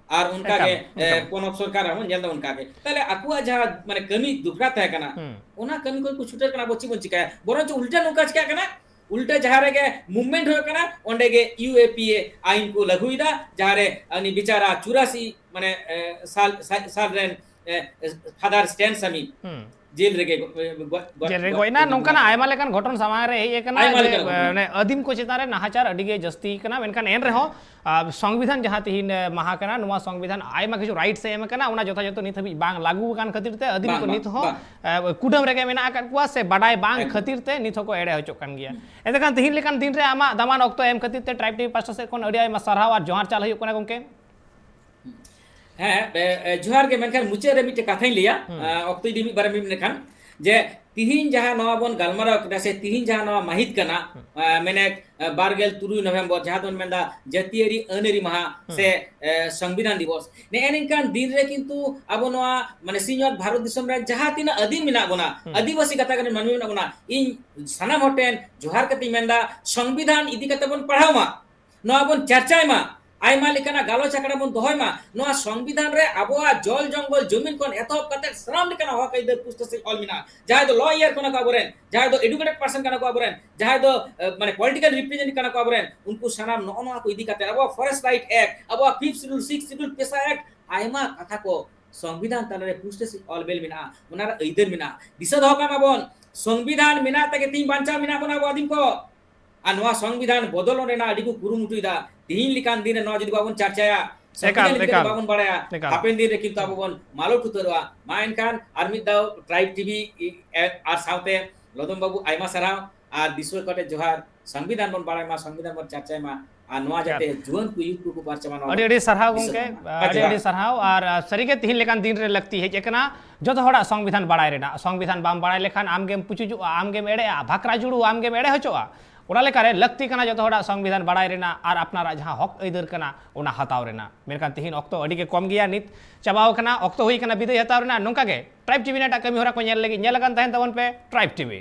ᱟᱨ ᱚᱱᱠᱟ ᱮᱠᱟᱞ, ᱜᱮ, ᱮ, ᱮᱠᱟᱞ᱾ ᱯᱚᱱᱚᱛ ᱥᱚᱨᱠᱟᱨ ᱦᱚᱸ ᱧᱮᱞ ᱫᱟ ᱚᱱᱠᱟ ᱜᱮ᱾ ᱛᱟᱦᱞᱮ ᱟᱠᱚᱣᱟᱜ ᱡᱟᱦᱟᱸ ᱢᱟᱱᱮ ᱠᱟᱹᱢᱤ ᱫᱚᱨᱠᱟᱨ ᱛᱟᱦᱮᱸ ᱠᱟᱱᱟ, ᱦᱩᱸ᱾ ᱚᱱᱟ ᱠᱟᱹᱢᱤ ᱠᱷᱚᱱ ᱠᱚ ᱪᱷᱩᱴᱟᱹᱜ ᱠᱟᱱᱟ, ᱟᱵᱚ ᱪᱮᱫ ᱵᱚᱱ ᱪᱤᱠᱟᱹᱭᱟ? ᱵᱚᱨᱚᱝ ᱪᱚ ᱩᱞᱴᱟᱹ ᱱᱚᱝᱠᱟ ᱪᱤᱠᱟᱹᱜ ᱠᱟᱱᱟ, ᱩᱞᱴᱟᱹ ᱡᱟᱦᱟᱸ ᱨᱮᱜᱮ movement ᱦᱩᱭᱩᱜ ᱠᱟᱱᱟ, ᱚᱸᱰᱮ ᱜᱮ U A P A ᱟᱭᱤᱱ ᱠᱚ ᱞᱟᱹᱜᱩᱭᱮᱫᱟ, ᱡᱟᱦᱟᱸ ᱨᱮ ᱩᱱᱤ ᱵᱮᱪᱟᱨᱟ ᱪᱩᱨᱟᱥᱤ, ᱢᱟᱱᱮ, ᱮ, ᱥᱟᱞ, ᱥᱟᱞ, ᱥᱟᱞ ᱨᱮᱱ, ᱮ, ᱯᱷᱟᱫᱟᱨ ᱥᱴᱮᱱ ᱥᱟᱢᱤ, ᱦᱩᱸ᱾ ᱡᱮᱞ ᱨᱮᱜᱮ ᱜᱚ-, ᱜᱚ-, ᱜᱚ-, ᱡᱮᱞ ᱨᱮ ᱜᱚ-, ᱜᱚᱡ ᱮᱱᱟ᱾ ᱜᱚᱡ ᱱᱚᱝᱠᱟᱱᱟᱜ ᱮᱱᱟ᱾ ᱟᱭᱢᱟ ᱞᱮᱠᱟᱱ ᱜᱷᱚᱴᱚᱱ ᱥᱟᱢᱟᱝ ᱨᱮ ᱦᱮᱡ ᱟᱠᱟᱱᱟ ᱟᱭᱢᱟ ᱡᱮ, ᱞᱮᱠᱟᱱ ᱜᱷᱚᱴᱚᱱ᱾ ᱢᱟᱱᱮ, ᱟᱹᱫᱤᱢ ᱠᱚ ᱪᱮᱛᱟᱱ ᱨᱮ ᱱᱟᱦᱟᱪᱟᱨ ᱟᱹᱰᱤ ᱜᱮ ᱡᱟᱹᱥᱛᱤ ᱠᱟᱱᱟ, ᱢᱮᱱᱠᱷᱟᱱ ᱮᱱ ᱨᱮᱦᱚᱸ, ᱟᱨ ᱥᱚᱝᱵᱤᱫᱷᱟᱱ ᱡᱟᱦᱟᱸ ᱛᱤᱦᱤᱧ, ᱮ, ᱢᱟᱦᱟ ᱠᱟᱱᱟ, ᱱᱚᱣᱟ ᱥᱚᱝᱵᱤᱫᱷᱟᱱ ᱟᱭᱢᱟ ᱠᱤᱪᱷᱩ rights ᱮ ᱮᱢ ᱟᱠᱟᱱᱟ, ᱚᱱᱟ ᱡᱚᱛᱷᱟᱡᱚᱛᱷᱚ ᱱᱤᱛ ᱦᱟᱹᱵᱤᱡ ᱵᱟᱝ ᱞᱟᱹᱜᱩ ᱟᱠᱟᱱ ᱠᱷᱟᱹᱛᱤᱨ ᱛᱮ ᱟᱹᱫᱤᱢ ᱵᱟᱝ, ᱠᱚ ᱵᱟᱝ, ᱱᱤᱛ ᱦᱚᱸ, ᱵᱟᱝ᱾ ᱮ, ᱠᱩᱰᱟᱹᱢ ᱨᱮᱜᱮ ᱢᱮᱱᱟᱜ ᱟᱠᱟᱫ ᱠᱚᱣᱟ, ᱥᱮ ᱵᱟᱰᱟᱭ ᱵᱟᱝ ᱮᱠᱫᱚᱢ᱾ ᱠᱷᱟᱹᱛᱤᱨ ᱛᱮ ᱱᱤᱛ ᱦᱚᱸᱠᱚ ᱮᱲᱮ ᱦᱚᱪᱚᱜ ᱠᱟᱱ ᱜᱮᱭᱟ᱾ ᱮᱱᱛᱮᱠᱷᱟᱱ ᱛᱤᱦᱤᱧ ᱞᱮᱠᱟᱱ ᱫᱤᱱ ᱨᱮ ᱟᱢᱟᱜ ᱫᱟᱢᱟᱱ ᱚᱠᱛᱚ ᱮᱢ ᱠᱷᱟᱹᱛᱤᱨ ᱛᱮ Tribe TV ᱯᱟᱥᱴᱟ ᱥᱮᱫ ᱠᱷᱚᱱ ᱟᱹᱰᱤ ᱟᱭᱢᱟ ᱥᱟᱨᱦᱟᱣ ᱟᱨ ᱡᱚᱦᱟᱨ ᱪᱟᱞ ᱦᱩᱭᱩᱜ ᱠᱟᱱᱟ ᱜᱚᱢᱠᱮ᱾ ᱦᱮᱸ, ᱮ, ᱮ, ᱡᱚᱦᱟᱨ ᱜᱮ, ᱢᱮᱱᱠᱷᱟᱱ ᱢᱩᱪᱟᱹᱫ ᱨᱮ ᱢᱤᱫᱴᱮᱱ ᱠᱟᱛᱷᱟᱧ ᱞᱟᱹᱭᱟ᱾ ᱦᱩᱸ᱾ ᱮ, ᱚᱠᱛᱚ ᱡᱩᱫᱤ ᱢᱤᱫ ᱵᱟᱨᱮᱢ ᱢᱮᱱ ᱞᱮᱠᱷᱟᱱ, ᱡᱮ ᱛᱤᱦᱤᱧ ᱡᱟᱦᱟᱸ ᱱᱚᱣᱟ ᱵᱚᱱ ᱜᱟᱞᱢᱟᱨᱟᱣ ᱠᱮᱫᱟ, ᱥᱮ ᱛᱤᱦᱤᱧ ᱡᱟᱦᱟᱸ ᱱᱚᱣᱟ ᱢᱟᱹᱦᱤᱛ ᱠᱟᱱᱟ, ᱦᱩᱸ᱾ ᱮ, ᱢᱮᱱᱮᱠ, ᱮ, ᱵᱟᱨ ᱜᱮᱞ ᱛᱩᱨᱩᱭ ᱱᱚᱵᱷᱮᱢᱵᱚᱨ, ᱡᱟᱦᱟᱸ ᱫᱚᱵᱚᱱ ᱢᱮᱱᱫᱟ ᱡᱟᱹᱛᱤᱭᱟᱹᱨᱤ ᱟᱹᱱᱟᱹᱨᱤ ᱢᱟᱦᱟ, ᱦᱩᱸ᱾ ᱥᱮ, ᱮ, ᱥᱚᱝᱵᱤᱫᱷᱟᱱ ᱫᱤᱵᱚᱥ, ᱱᱮᱜᱼᱮ ᱱᱤᱝᱠᱟᱱ ᱫᱤᱱ ᱨᱮ ᱠᱤᱱᱛᱩ ᱟᱵᱚ ᱱᱚᱣᱟ, ᱢᱟᱱᱮ, ᱥᱤᱧᱚᱛ ᱵᱷᱟᱨᱚᱛ ᱫᱤᱥᱚᱢ ᱨᱮ ᱡᱟᱦᱟᱸ ᱛᱤᱱᱟᱹᱜ ᱟᱹᱫᱤᱢ ᱢᱮᱱᱟᱜ ᱵᱚᱱᱟ, ᱦᱩᱸ᱾ ᱟᱹᱫᱤᱵᱟᱹᱥᱤ ᱜᱟᱛᱟᱠ ᱨᱮᱱ ᱢᱟᱹᱱᱢᱤ ᱢᱮᱱᱟᱜ ᱵᱚᱱᱟ, ᱤᱧ ᱥᱟᱱᱟᱢ ᱦᱚᱲ ᱴᱷᱮᱱ ᱡᱚᱦᱟᱨ ᱠᱟᱛᱮᱧ ᱢᱮᱱᱫᱟ, ᱥᱚᱝᱵᱤᱫᱷᱟᱱ ᱤᱫᱤ ᱠᱟᱛᱮ ᱵᱚᱱ ᱯᱟᱲᱦᱟᱣ ᱢᱟ, ᱱᱚᱣᱟ ᱵᱚᱱ ᱪᱟᱨᱪᱟᱭ ᱢᱟ, ᱟᱭᱢᱟ ᱞᱮᱠᱟᱱᱟᱜ ᱜᱟᱞᱚᱪ ᱟᱠᱷᱲᱟ ᱵᱚᱱ ᱫᱚᱦᱚᱭ ᱢᱟ᱾ ᱱᱚᱣᱟ ᱥᱚᱝᱵᱤᱫᱷᱟᱱ ᱨᱮ ᱟᱵᱚᱣᱟᱜ ᱡᱚᱞ ᱡᱚᱝᱜᱚᱞ ᱡᱚᱢᱤᱱ ᱠᱷᱚᱱ ᱮᱛᱚᱦᱚᱵ ᱠᱟᱛᱮ ᱥᱟᱱᱟᱢ ᱞᱮᱠᱟᱱᱟᱜ ᱦᱚᱠ ᱟᱹᱭᱫᱟᱹᱨ ᱯᱩᱥᱴᱟᱹ ᱥᱟᱺᱦᱤᱡ ᱚᱞ ᱢᱮᱱᱟᱜᱼᱟ᱾ ᱡᱟᱦᱟᱸᱭ ᱫᱚ lawyer ᱠᱟᱱᱟ ᱠᱚ ᱟᱵᱚᱨᱮᱱ, ᱡᱟᱦᱟᱸᱭ ᱫᱚ educated person ᱠᱟᱱᱟ ᱠᱚ ᱟᱵᱚᱨᱮᱱ, ᱡᱟᱦᱟᱸᱭ ᱫᱚ, ᱮ, ᱢᱟᱱᱮ, political representative ᱠᱟᱱᱟ ᱠᱚ ᱟᱵᱚᱨᱮᱱ, ᱩᱱᱠᱩ ᱥᱟᱱᱟᱢ ᱱᱚᱜᱼᱚ ᱱᱚᱣᱟ ᱠᱚ ᱤᱫᱤ ᱠᱟᱛᱮ ᱟᱵᱚᱣᱟᱜ Forest Right Act, ᱟᱵᱚᱣᱟᱜ Fifth Schedule, Sixth Schedule, PESA Act, ᱟᱭᱢᱟ ᱠᱟᱛᱷᱟ ᱠᱚ ᱥᱚᱝᱵᱤᱫᱷᱟᱱ ᱛᱟᱞᱟᱨᱮ ᱯᱩᱥᱴᱟᱹ ᱥᱟᱺᱦᱤᱡ ᱚᱞ ᱵᱮᱞ ᱢᱮᱱᱟᱜᱼᱟ, ᱚᱱᱟ ᱨᱮ ᱟᱹᱭᱫᱟᱹᱨ ᱢᱮᱱᱟᱜᱼᱟ᱾ ᱫᱤᱥᱟᱹ ᱫᱚᱦᱚ ᱠᱟᱜ ᱢᱟᱵᱚᱱ, ᱥᱚᱝᱵᱤᱫᱷᱟᱱ ᱢᱮᱱᱟᱜ ᱛᱮᱜᱮ ᱛᱮᱦᱮᱧ ᱵᱟᱧᱪᱟᱣ ᱢᱮᱱᱟᱜ ᱵᱚᱱᱟ ᱟᱵᱚ ᱟᱹᱫᱤᱢ ᱠᱚ᱾ ᱟᱨ ᱱᱚᱣᱟ ᱥᱚᱝᱵᱤᱫᱷᱟᱱ ᱵᱚᱫᱚᱞ ᱨᱮᱱᱟᱜ ᱟᱹᱰᱤ ᱠᱚ ᱠᱩᱨᱩᱢᱩᱴᱩᱭᱮᱫᱟ᱾ ᱛᱤᱦᱤᱧ ᱞᱮᱠᱟᱱ ᱫᱤᱱ ᱨᱮ ᱱᱚᱣᱟ ᱡᱩᱫᱤ ᱵᱟᱵᱚᱱ ᱪᱟᱨᱪᱟᱭᱟ, ᱥᱚᱝᱵᱤᱫᱷᱟᱱ ᱮᱠᱟᱞ, ᱤᱫᱤ ᱠᱟᱛᱮ ᱮᱠᱟᱞ, ᱵᱟᱵᱚᱱ ᱵᱟᱲᱟᱭᱟ, ᱮᱠᱟᱞ᱾ ᱦᱟᱯᱮᱱ ᱫᱤᱱ ᱨᱮ ᱠᱤᱱᱛᱩ ᱟᱵᱚ ᱵᱚᱱ ᱢᱟᱞᱚᱴ ᱩᱛᱟᱹᱨᱚᱜᱼᱟ᱾ ᱢᱟ ᱮᱱᱠᱷᱟᱱ ᱟᱨ ᱢᱤᱫ ᱫᱷᱟᱣ Tribe TV ᱟᱨ ᱥᱟᱶᱛᱮ ᱞᱚᱫᱚᱢ ᱵᱟᱹᱵᱩ ᱟᱭᱢᱟ ᱥᱟᱨᱦᱟᱣ ᱟᱨ ᱫᱤᱥᱣᱟᱹ ᱠᱚᱴᱮᱡ ᱡᱚᱦᱟᱨ᱾ ᱥᱚᱝᱵᱤᱫᱷᱟᱱ ᱵᱚᱱ ᱵᱟᱲᱟᱭ ᱢᱟ, ᱥᱚᱝᱵᱤᱫᱷᱟᱱ ᱵᱚᱱ ᱪᱟᱨᱪᱟᱭ ᱢᱟ, ᱟᱨ ᱱᱚᱣᱟ ᱮᱠᱟᱞ᱾ ᱡᱟᱛᱮ ᱡᱩᱣᱟᱹᱱ ᱠᱚ, youth ᱠᱚᱠᱚ ᱯᱟᱨᱪᱟᱭ ᱢᱟ, ᱱᱚᱣᱟ ᱟᱹᱰᱤ ᱟᱹᱰᱤ ᱥᱟᱨᱦᱟᱣ ᱫᱤᱥᱚᱢ ᱜᱚᱢᱠᱮ, ᱵᱚᱱ ᱢᱟ᱾ ᱟᱹᱰᱤ ᱡᱚᱦᱟᱨ᱾ ᱟᱹᱰᱤ ᱥᱟᱨᱦᱟᱣ᱾ ᱟᱨ, ᱟᱨ ᱥᱟᱹᱨᱤᱜᱮ ᱛᱤᱦᱤᱧ ᱞᱮᱠᱟᱱ ᱫᱤᱱ ᱨᱮ ᱞᱟᱹᱠᱛᱤ ᱦᱮᱡ ᱟᱠᱟᱱᱟ ᱡᱚᱛᱚ ᱦᱚᱲᱟᱜ ᱥᱚᱝᱵᱤᱫᱷᱟᱱ ᱵᱟᱲᱟᱭ ᱨᱮᱱᱟᱜ᱾ ᱥᱚᱝᱵᱤᱫᱷᱟᱱ ᱵᱟᱢ ᱵᱟᱲᱟᱭ ᱞᱮᱠᱷᱟᱱ ᱟᱢᱜᱮᱢ ᱯᱩᱪᱩᱡᱚᱜᱼᱟ, ᱟᱢᱜᱮᱢ ᱮᱲᱮᱜᱼᱟ, ᱵᱷᱟᱠᱨᱟ ᱡᱩᱲᱩ, ᱟᱢᱜᱮᱢ ᱮᱲᱮ ᱦᱚᱪᱚᱜᱼᱟ᱾ ᱚᱱᱟ ᱞᱮᱠᱟᱨᱮ ᱞᱟᱹᱠᱛᱤ ᱠᱟᱱᱟ ᱡᱚᱛᱚ ᱦᱚᱲᱟᱜ ᱥᱚᱝᱵᱤᱫᱷᱟᱱ ᱵᱟᱲᱟᱭ ᱨᱮᱱᱟᱜ ᱟᱨ ᱟᱯᱱᱟᱨᱟᱜ ᱡᱟᱦᱟᱸ ᱦᱚᱠ ᱟᱹᱭᱫᱟᱹᱨ ᱠᱟᱱᱟ, ᱚᱱᱟ ᱦᱟᱛᱟᱣ ᱨᱮᱱᱟᱜ᱾ ᱢᱮᱱᱠᱷᱟᱱ ᱛᱤᱦᱤᱧ ᱚᱠᱛᱚ ᱟᱹᱰᱤ ᱜᱮ ᱠᱚᱢ ᱜᱮᱭᱟ, ᱱᱤᱛ ᱪᱟᱵᱟᱣ ᱟᱠᱟᱱᱟ, ᱚᱠᱛᱚ ᱦᱩᱭ ᱟᱠᱟᱱᱟ ᱵᱤᱫᱟᱹᱭ ᱦᱟᱛᱟᱣ ᱨᱮᱱᱟᱜ᱾ ᱱᱚᱝᱠᱟ ᱜᱮ Tribe TV ᱨᱮᱱᱟᱜ ᱮᱴᱟᱜ ᱠᱟᱹᱢᱤ ᱦᱚᱨᱟ ᱠᱚ ᱧᱮᱞ ᱞᱟᱹᱜᱤᱫ ᱧᱮᱞ ᱟᱠᱟᱱ ᱛᱟᱦᱮᱱ ᱛᱟᱵᱚᱱ ᱯᱮ Tribe TV᱾